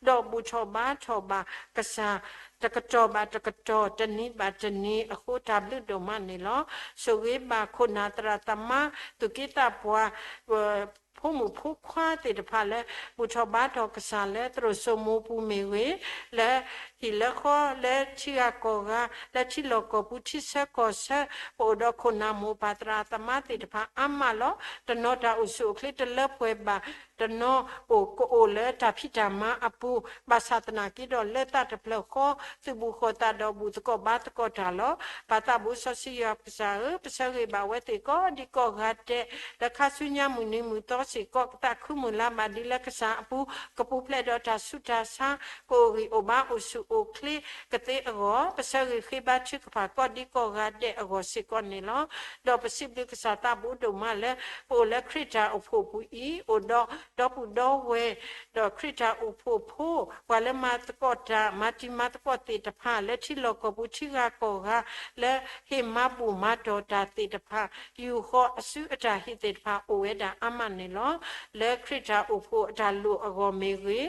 ဒီးဘူၣ်ထီၣ်ဘါထီၣ်ဘၣ်ကစၢ် တကတီၢ်ဘၣ်တကတီၢ် တနံၤဘၣ်တနံၤအဃိ တၢ်ဘျုးဒိၣ်မးန့ၣ်လီၤ. ဆိၣ်ဂ့ၤဘၣ်ခိၣ်နၢ်သရၣ်သမါ သူၣ်က့သးပှၢ် ဖိမုၣ်ဖိခွါသ့ၣ်တဖၣ်လၢ ဘူၣ်ထီၣ်ဘါထီၣ်ကစၢ်လၢ သရိာ်စိမိၤပူၤမ့ၢ်ဂ့ၤ, လၢဟံၣ်လၢဃီ လၢထံဂၤကီၢ်ဂၤ လၢထံလီၢ်ကီၢ်ပူၤ ထံဆၢကီၢ်ဆၢ ပအိၣ်ဒီးခိၣ်နၢ်မိၢ်ပၢ်သရၣ်သမါသ့ၣ်တဖၣ်အါမးလီၤ. တနီၤတၢ်အိၣ်ဆူၣ်အိၣ်ချ့တလၢပှဲၤဘၣ်, တနီၤအိၣ်ကအိၣ်လၢတၢ်ဖံးတၢ်မၤအပူၤ, ဘၣ်ဆၣ်သနာ်က့ဒီး လၢသးတဖျၢၣ်ဃီ သုးဘူးဃီၤသးဒီးဘူၣ်သကိးဘါသကိးတၢ်လီၤ. ပသးဘိးစီဆှံယွၤပကစၢ်ဧၢ, ပဆၢဂ့ၤဘၣ်ဝဲသ့ၣ်ကိးဒံကိးဂၤဒဲး, လၢခါဆူညါမုၢ်နံၤမုၢ်သီစ့ၢ်ကီး ကသးခုမုၢ်လၢ်ဘၣ်ဒ်လၢကစၢ်အပူၤ, ကပူၤဖျဲးဒီးတၢ်ဆူးတၢ်ဆါ, ကအိၣ်ဂံၢ်အိၣ်ဘါအိၣ်ဆူၣ်အိၣ်ချ့ကသ့အဂီၢ်, ပဆၢဂ့ၤဃ့ဘါထုကဖၣ်ကိးဒံကိးဂၤဒဲးအဂီၢ်စ့ၢ်ကီးန့ၣ်လီၤ. ဒီးပစံးဘျုးကစၢ်သးဘိးဒိၣ်မးလၢ ပအိၣ်လၢခရံာ်တၢ်အိၣ်ဖှိၣ်ပူၤအံၤ, အိၣ်ဒီးဒီပုၢ်ဒီဝဲၢ် ဒီးခရံာ်တၢ်အိၣ်ဖှိၣ်ဖိ, ပှၤလၢမၤသကိးတၢ် မၤတံၤမၤသကိးသ့ၣ်တဖၣ် လၢထံလီၢ်ကီၢ်ပူၤ ထံဂၤကီၢ်ဂၤ လၢဟ့ၣ်မၤဘူၣ်မၤတီၢ်တၢ်သ့ၣ်တဖၣ်, ယူာ်ဃီၤအစုအတၢ်ဟ့ၣ်သ့ၣ်တဖၣ် အိၣ်ဝဲဒၣ်အါမးန့ၣ်လီၤ. လၢခရံာ်တၢ်အိၣ်ဖှိၣ်အတၢ်လိၣ်အဂီၢ်မ့ၢ်ဂ့ၤ,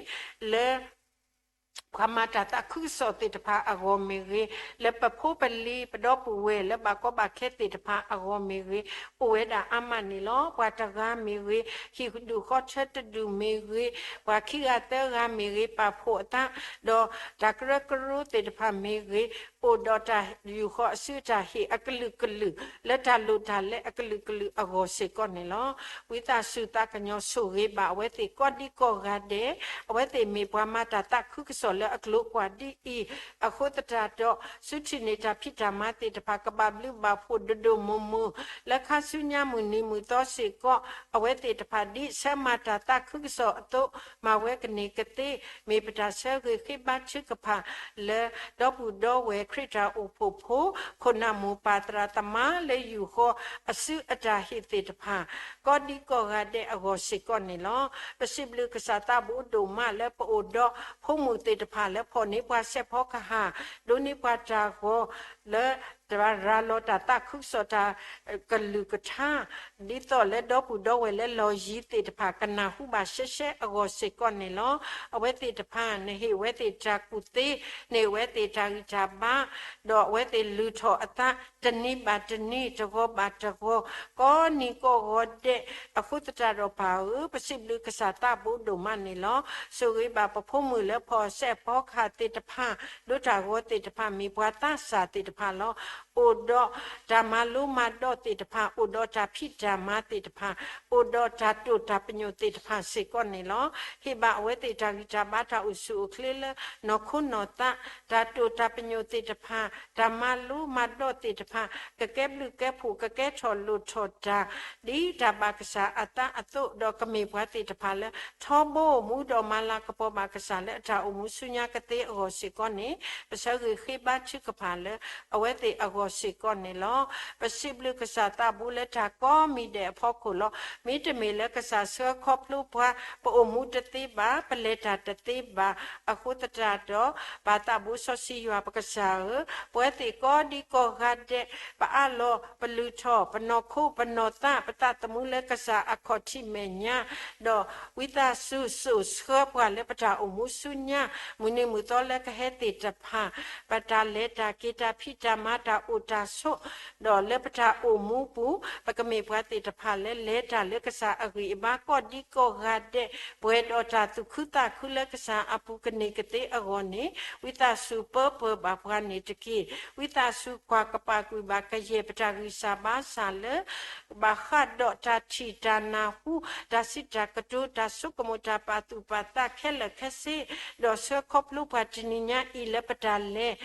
လၢ ပှၤမၤတၢ်သးခုကစီၣ်သ့ၣ်တဖၣ်အဂီၢ်မ့ၢ်ဂ့ၤ, လၢပဖိပလံၤ ပဒီပုၢ်ဝဲၢ်လၢဘၣ်ကီဘၣ်ခဲသ့ၣ်တဖၣ်အဂီၢ်မ့ၢ်ဂ့ၤ, အိၣ်ဝဲဒၣ်အါမးန့ၣ်လီၤ. ပှၤတဂၤမ့ၢ်ဂ့ၤ, ဟံၣ်ဒူၣ်ဃီထၢတဒူၣ်မ့ၢ်ဂ့ၤ, ပှၤခံဂၤသၢဂၤမ့ၢ်ဂ့ၤ, ပာ်ဖှိၣ်အသး, ဒီးတၢ်ကရၢကရိသ့ၣ်တဖၣ်မ့ၢ်ဂ့ၤ, အိၣ်ဒီးတၢ်ယူာ်ဃီၤအစုအတၢ်ဟ့ၣ်အကလုာ်ကလုာ်, လၢတၢ်လိၣ်တၢ်လဲအကလုာ်ကလုာ်အဂီၢ်စ့ၢ်ကီးန့ၣ်လီၤ. ဝံသးစူၤသးကညီၤဆိၣ်ဂ့ၤဘၣ်အဝဲသ့ၣ်ကိးဒံကိးဂၤဒဲး, အဝဲသ့ၣ်မ့ၢ်ပှၤမၤတၢ်သးခုကစီၣ်လၢအကျိၤအကွာ်ဒ်အံၤ, အဃိသတးဒီး စုထံၣ်န့ၢ်တၢ်ဖံးတၢ်မၤသ့ၣ်တဖၣ် ကဘၣ်ဘျုးဘၣ်ဖှိၣ်ဒိၣ်ဒိၣ်မုၢ်မုၢ်, လၢခါဆူညါမုၢ်နံၤမုၢ်သီစ့ၢ်ကီး အဝဲသ့ၣ်တဖၣ်ဒ်ဆၢမၤတၢ်သးခုကစီၣ်အသိး မၤဝဲကန့ၢ်ကသ့, မ့ၢ်ပတၢ်ဆၢဂ့ၤဃ့ဘါထုကဖၣ်လၢ ဒီပုၢ်ဒီဝဲၢ် ခရံာ်တၢ်အိၣ်ဖှိၣ်ဖိ, ခိၣ်နၢ်မိၢ်ပၢ်သရၣ်သမါလၢယူၢ်ဃီအစုအတၢ်ဟ့ၣ်သ့ၣ်တဖၣ် ကိးဒံကိးဂၤဒဲးအဂီၢ်စ့ၢ်ကီးန့ၣ်လီၤ. ပစံးဘျုးကစၢ်သးဘိဒိၣ်မးလၢပအိၣ်ဒီးဖိမုၣ်သ့ၣ်တဖၣ်လၢဖီၣ်န့ၢ်ပှၤစဲးဖီကဟၣ်, ဒိးန့ၢ်ပှၤတၢ်ဂီၤလၢ တၢ်ရၤလီၤတၢ်သးခုကစီၣ်တၢ်ကလုၢ်ကထါ ဒ်သိးလၢဒီပုၢ်ဒီဝဲၢ်လၢလီၢ်ယံၤသ့ၣ်တဖၣ် ကနၢ်ဟူဘၣ်ရှဲရှဲအဂီၢ်စ့ၢ်ကီးန့ၣ်လီၤ. အဝဲသ့ၣ်တဖၣ် နဟ့ၣ်ဝဲသ့ၣ်တၢ်ကူၣ်သ့, နဟ့ၣ်ဝဲသ့ၣ်တၢ်ဂံၢ်တၢ်ဘါ, ဒီးအဝဲသ့ၣ်လုၢ်ထီၣ်အသး တနံၤဘၣ်တနံၤ, တဂီၤဘၣ်တဂီၤ, ကိးနံၤကိးဂီၤဒဲး, အဃိသတးဒီးပၢ်ဧၢ, ပစံးဘျုးကစၢ်သးဘိဒိၣ်မးန့ၣ်လီၤ. ဆိၣ်ဂ့ၤဘၣ်ပဖိမုၣ်လၢဖီၣ်စဲးဖီကဟၣ်သ့ၣ်တဖၣ်, ဒိးတၢ်ဂီၤသ့ၣ်တဖၣ် မ့ၢ်ပှၤသးစၢ်သ့ၣ်တဖၣ်လီၤ. အိၣ်ဒီးတၢ်မၤလိမၤဒိးသ့ၣ်တဖၣ်, အိၣ်ဒီးတၢ်ဖံးတၢ်မၤသ့ၣ်တဖၣ်, အိၣ်ဒီးတၢ်တိာ်တၢ်ပညိၣ်သ့ၣ်တဖၣ်စ့ၢ်ကီးန့ၣ်လီၤ. ဟ့ၣ်ဘၣ်အဝဲသ့ၣ်တၢ်ဂံၢ်တၢ်ဘါ တၢ်အိၣ်ဆူၣ်အိၣ်ချ့လၢနီၢ်ခိနီၢ်သး, တၢ်တိာ်တၢ်ပညိၣ်သ့ၣ်တဖၣ်, တၢ်မၤလိမၤဒိးသ့ၣ်တဖၣ်, ကကဲဘျုးကဲဖှိၣ် ကကဲထီၣ်လိၣ်ထီၣ်တၢ် ဒ်တၢ်ဘၣ်ကစၢ်အသးအသိး, ဒီးကမ့ၢ်ပှၤသ့ၣ်တဖၣ်လၢ ထီဘိမူဒီးမၤလၤကပီၤဘၣ်ကစၢ်လၢအတၢ်အိၣ်မူဆူညါကသ့အဂီၢ်စ့ၢ်ကီးန့ၣ်, ပဆၢဂ့ၤဃ့ဘါထုကဖၣ်လၢအဝဲသ့ၣ်အဂီၢ်စ့ၢ်ကီးန့ၣ်လီၤ. ပစံးဘျုးကစၢ်သးဘိလၢတၢ်ကိးမံၤဒဲးအဖီခိၣ်လီၤ. မ့တမ့ၢ်လၢကစၢ်ဆှၢခီဖျိပှၤ ပအိၣ်မူတသ့ဘၣ်, ပလဲၤတၢ်တသ့ဘၣ်. အဃိသတးဒီး ပၢ်သးဘိစီဆှံယွၤပကစၢ်ဧၢ, ပဝဲသ့ၣ်ကိးဒံကိးဂၤဒဲး ပအးလီၤ ပလုၢ်ထီၣ် ပနီၢ်ခိ ပနီၢ်သး ပသးသမူလၢကစၢ်အခီၣ်ထံးမဲာ်ညါ, ဒီးဝံသးစူၤစိာ်ဆှၢပှၤလၢပတၢ်အိၣ်မူဆူညါ မုၢ်နံၤမုၢ်သီလၢကဟဲသ့ၣ်တဖၣ်, ပတၢ်လဲၤတၢ်က့ၤ တၢ်ဖံးတၢ်မၤ တၢ်အိၣ်တၢ်ဆိး, ဒီးလၢပတၢ်အိၣ်မူပူၤ ပကမ့ၢ်ပှၤသ့ၣ်တဖၣ်လၢလဲၤတၢ်လၢကစၢ်အဂံၢ်အဘါ ကိးဒံကိးဂၤဒဲး, ပှဲၤဒီးတၢ်သူၣ်ခုသးခုလၢကစၢ်အပူၤကန့ၢ်ကသ့အဂီၢ်န့ၣ်, ဝံသးစူၤပၢပၢၢ်ဘၣ်ပှၤန့ၣ်တက့ၢ်. ဝံသးစူၤကွၢ်ကပာ်ကွံာ်ဘၣ်ကယဲၢ်ပတၢ်ဂံၢ်စၢ်ဘါစၢ်လၢ ဘၣ်ဃးဒီးတၢ်ထံၣ်တၢ်နၢ်ဟူ, တၢ်စံးတၢ်ကတိၤ, တၢ်ဆိကမိၣ်, တၢ်ပာ်သူၣ်ပာ်သးခဲလၢာ်ခဲဆ့, ဒီးဆှၢခီဖျိပှၤတနံၤညါအံၤလၢပတၢ်လဲၤ,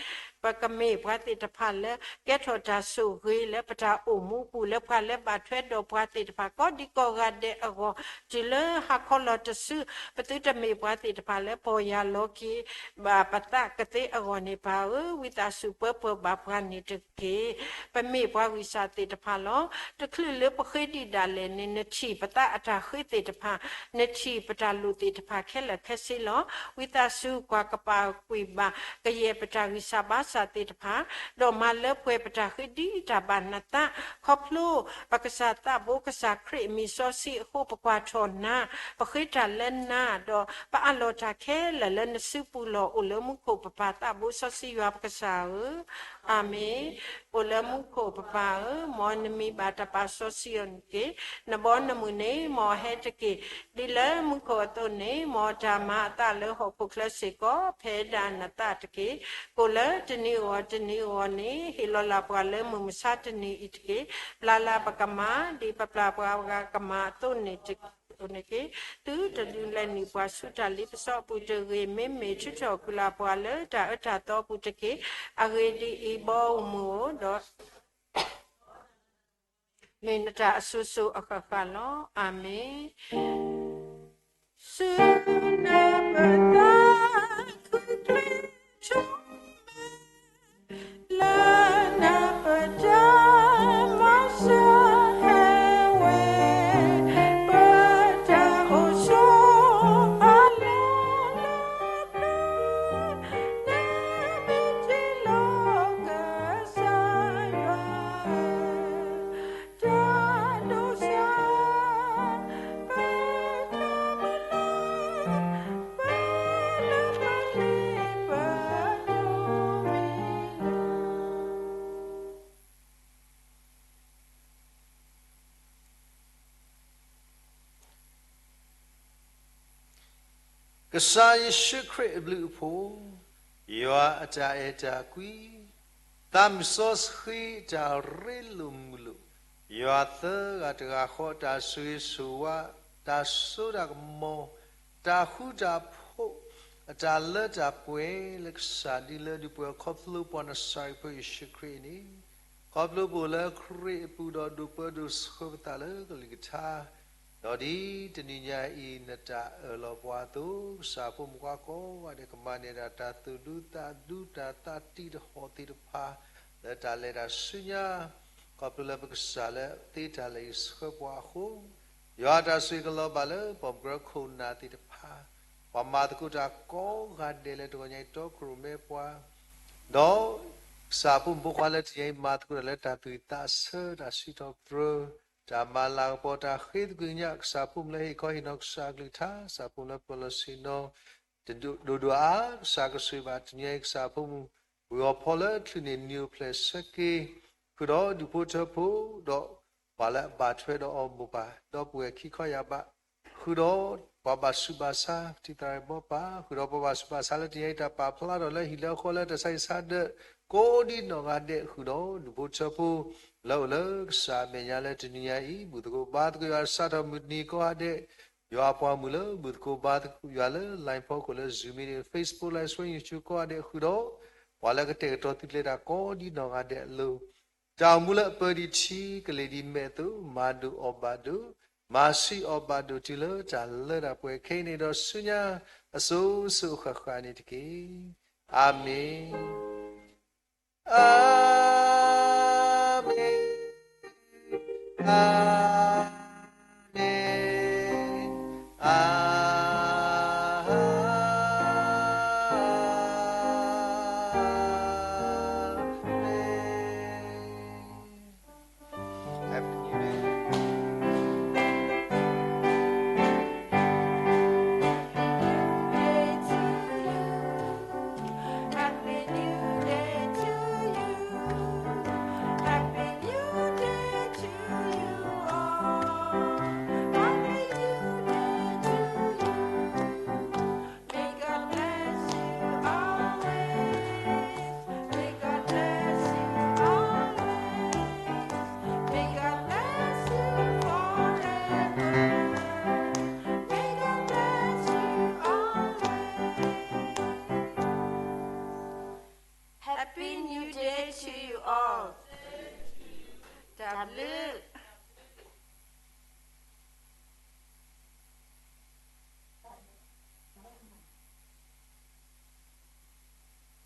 ပကမ့ၢ်ပှၤသ့ၣ်တဖၣ်လၢ ကဲထီၣ်တၢ်ဆိၣ်ဂ့ၤလၢပတၢ်အိၣ်မူပူၤ လၢပှၤလၢဘၣ်ထွဲဒီးပှၤသ့ၣ်တဖၣ် ကိးဒံကိးဂၤဒဲးအဂီၢ်, တုၤလၢဟါခီလီၤတစု ပသုတမ့ၢ်ပှၤသ့ၣ်တဖၣ်လၢပီၢ်ယၢ်လီၤက့ၤဘၣ်ပသးကသ့အဂီၢ်န့ၣ် ပၢ်ဧၢ, ဝံသးစူၤပၢပၢၢ်ဘၣ်ပှၤန့ၣ်တက့ၢ်. ပမ့ၢ်ပှၤဂံၢ်စၢ်သ့ၣ်တဖၣ်လီၤ. တချုးလၢပဃ့ဒံးဒၣ်လဲာ်န့ၣ် နထံၣ်ပသးအတၢ်ဃ့သ့ၣ်တဖၣ်, နထံၣ်ပတၢ်လိၣ်သ့ၣ်တဖၣ်ခဲလၢာ်ခဲဆ့လီၤ. ဝံသးစူၤကွၢ်ကပာ်ကွံာ်ဘၣ် ကယဲၢ်ပတၢ်ဂံၢ်စၢ်ဘါစၢ်သ့ၣ်တဖၣ်, ဒီးမၤလၢပှဲၤပတၢ်ဃ့ဒံးတၢ်ဘၣ်နသး, ခီဖျိပကစၢ်သးဘိကစၢ်ခရံာ်အမံၤစီဆှံအဃိ ပကွၢ်ထီၣ်နၤ, ပဃ့တၢ်လၢနၤ, ဒီးပအးလီၤတၢ်ခဲလၢာ်လၢနစုပူၤလီၤ. အိၣ်လၢမူခိၣ်ပပၢ်သးဘိစီဆှံယွၤပကစၢ်ဧၢ, အၤမ့ၣ်. အိၣ်လၢမူခိၣ်ပပၢ်ဧၢ, မ်နမံၤဘၣ်တၢ်ပာ်စီဆှံအီၤတက့ၢ်. နဘီနမုၢ်န့ၣ် မ်အဟဲတက့ၢ်. ဒ်လၢမူခိၣ်အသိးန့ၣ် မ်တၢ်မၤအသးလၢဟီၣ်ခိၣ်ချၢစ့ၢ်ကီး ဖဲဒၣ်နသးတက့ၢ်. ကိၣ်လၢတနံၤအဂီၢ်တနံၤအဂီၢ်န့ၣ် ဟ့ၣ်လီၤလၢ်ပှၤလၢမုၢ်မဆါတနံၤအံၤတက့ၢ်. ပျၢ်လၢ်ပကမၤ ဒ်ပပျၢ်ပှၤဂၤကမၤအသိးန့ၣ်တက့ၢ်. သုတဒုးလဲၤနုာ်ပှၤဆူတၢ်လ့ပစီအပူၤတဂ့ၤ, မ့မ့ၢ်ထုးထီၣ်ကွံာ်လၢ်ပှၤလၢတၢ်အၢတၢ်သီအပူၤတက့ၢ်. အဂ့ၢ်ဒ်အံၤ, ဘီဧိၤမုၢ်ဧိၤ, ဒီး မ့ၢ်နတၢ်အစိၤစိၤအဃၣ်ဃၣ်လီၤ. အၤမ့ၣ်. ဆူနၢ်ပၢၢ်သးခုချ့ဆိမဲာ် လၢနၢ်ပၢၢ်တၢ်မၤစၢၤ ဟဲဝဲ ပတၢ်အိၣ်ဆိးအလီၢ်လၢပျၢၤ နမ့ၢ်ထံၣ်လီၤကစၢ်ယွၤ တၢ်ဒိးစၢ် ပတၢ်မုၢ်လၢ် ပလၢပလ့ပဒိၣ်မ့ၢ်လၢ ကစၢ်ယ့ၣ်ၡူးခရံာ်အဘျုးအဖှိၣ်, ယွၤအတၢ်အဲၣ်တၢ်ကွံ, သးမုၢ်စီဆှံအတၢ်ရ့လိာ်မုာ်လိာ်, ယွၤသၢဂၤတဂၤဃီအတၢ်ဆိၣ်ဂ့ၤဆိၣ်ဝါ, တၢ်စိတၢ်ကမီၤ, တၢ်ဃူတၢ်ဖိး, အတၢ်လၢတၢ်ပှဲၤလၢကစၢ်ဒ်လၢဒုးပှဲၤခီဖျိပှၤနစၤရ့းဖိယ့ၣ်ၡူးခရံာ်န့ၣ်, ခီဖျိပအိၣ်လၢခရံာ်အပူၤဒီးဒိးပၢဒိးဆှၢပသးလၢကလုၢ်ကထါ, ဒီးဒ်တနံၤညါအံၤ နတၢ်အၢၣ်လီၤပှၤအသိး, ကစၢ်ဖိမုၣ်ဖိခွါကိးဂၤဒဲး ကမၤန့ၢ်ဒၣ်တၢ်သူၣ်ဒူသးဒူ တၢ်သးတံၢ်တဟီၣ်သ့ၣ်တဖၣ် လၢတၢ်လဲၤတၢ်ဆူညါ, ခီဖျိလၢပကစၢ်လၢသ့တၢ်လၢအံၤဆှၢပှၤအဃိ, ယွၤအတၢ်ဆိၣ်ဂ့ၤကလီၤဘၣ်လၢ ပိာ်မုၣ်ကရၢခိၣ်နၢ်သ့ၣ်တဖၣ်, ပှၤမၤသကိးတၢ်ကိးဂၤဒဲးလၢတဂီၤညါအံၤ တီခိၣ်ရိၣ်မဲပှၤ ဒီးကစၢ်ဖိမုၣ်ဖိခွါလၢတနံၤညါအံၤ မၤသကိးတၢ်လၢတၢ်သူၣ်ဝံၣ်သးဆၢ တၢ်စံးထီၣ်ပတြၢၤ, တၢ်မၤလၤကပီၤ တၢ်ဃ့သကွံာ်ကညး ကစၢ်ဖိမုၣ်လၢဟ့ၣ်ခီဟ့ၣ်နီၤကစၢ်အကလုၢ်ကထါ, ကစၢ်ဖိမုၣ်လၢပၢၤလီၢ်ဆ့ၣ်နီၤ တဒိၣ်ဒိၣ်အါအါ, ကစၢ်ကဆိၣ်ဂ့ၤဘၣ်တနံၤညါအံၤ ကစၢ်ဖိမုၣ် ဝ့ၢ်အီၤဖီလၢချုးန့ၢ် နံၣ်အိၣ်ဖျဲၣ်ဆၢက့ၤ, ဃုာ်ဒီးဒူၣ်ဖိထၢဖိ, ဒီးပှၤလၢအဘၣ်ထွဲဒီးအီၤမိၢ်ပၢ် ဒီပုၢ်ဝဲၢ်ခံခီယၢ်ဘး, ဃုာ်ဒီးပှၤဘၣ်ဆူးဘၣ်ဆါ ထံသးရ့ဘီပၢ်, ဃုာ်ဒီးပှၤဘၣ်ဆူးဘၣ်ဆါလၢတနံၤညါအံၤ တၢ်ပာ်ဖျါထီၣ်လၢဟံၣ်လၢဃီလၢတၢ်ဆါဟံၣ်ဆါဒၢး ကိးဒံနီၢ်ဂၤဒဲး, ဃုာ်ဒီးဒူၣ်ဖိထၢဖိ လၢအိၣ်လၢကစၢ်အမဲာ်ညါလၢတနံၤညါအံၤ ဘူၣ်သကိးဘါသကိးယွၤစးထီၣ်မုၢ်တနံၤကိးဂၤဒဲး, ယွၤအပှၤမုၣ်လၢဘူၣ်သကိးဘါသကိးယွၤလၢ line ဖီခိၣ်လၢ Zoom meeting, Facebook Live Stream, YouTube ကိးဂၤဒဲး, ဃုာ်ဒီးပှၤလၢကတဲာ်ကတီၤသုးကျဲၤတၢ် ကိးဒံနီၢ်ဂၤဒဲးအလိၤ, တၢ်အိၣ်မူလၢအပၢဒံးထံကလဲၤဒံးမဲာ်အသိး မၤဒိၣ်အီၣ်ဘၣ်ဒိၣ်, မၤဆံးအီၣ်ဘၣ်ဒိၣ် တုၤလၢတၢ်လၢတၢ်ပှဲၤခဲအံၤန့ၣ်ဒီးဆူညါ အစိၤစိၤအဃၣ်ဃၣ်န့ၣ်တက့ၢ်. အၤမ့ၣ်, အၤမ့ၣ်, အၤမ့ၣ်, အၤမ့ၣ်. Happy New Year. Happy New Year to you. Happy New Year to you. Happy New Year to you all. Happy New Year to you. May God bless you always. May God bless you always. May God bless you forever. May God bless you always. Happy New Year to you all. တၢ်ဘျုး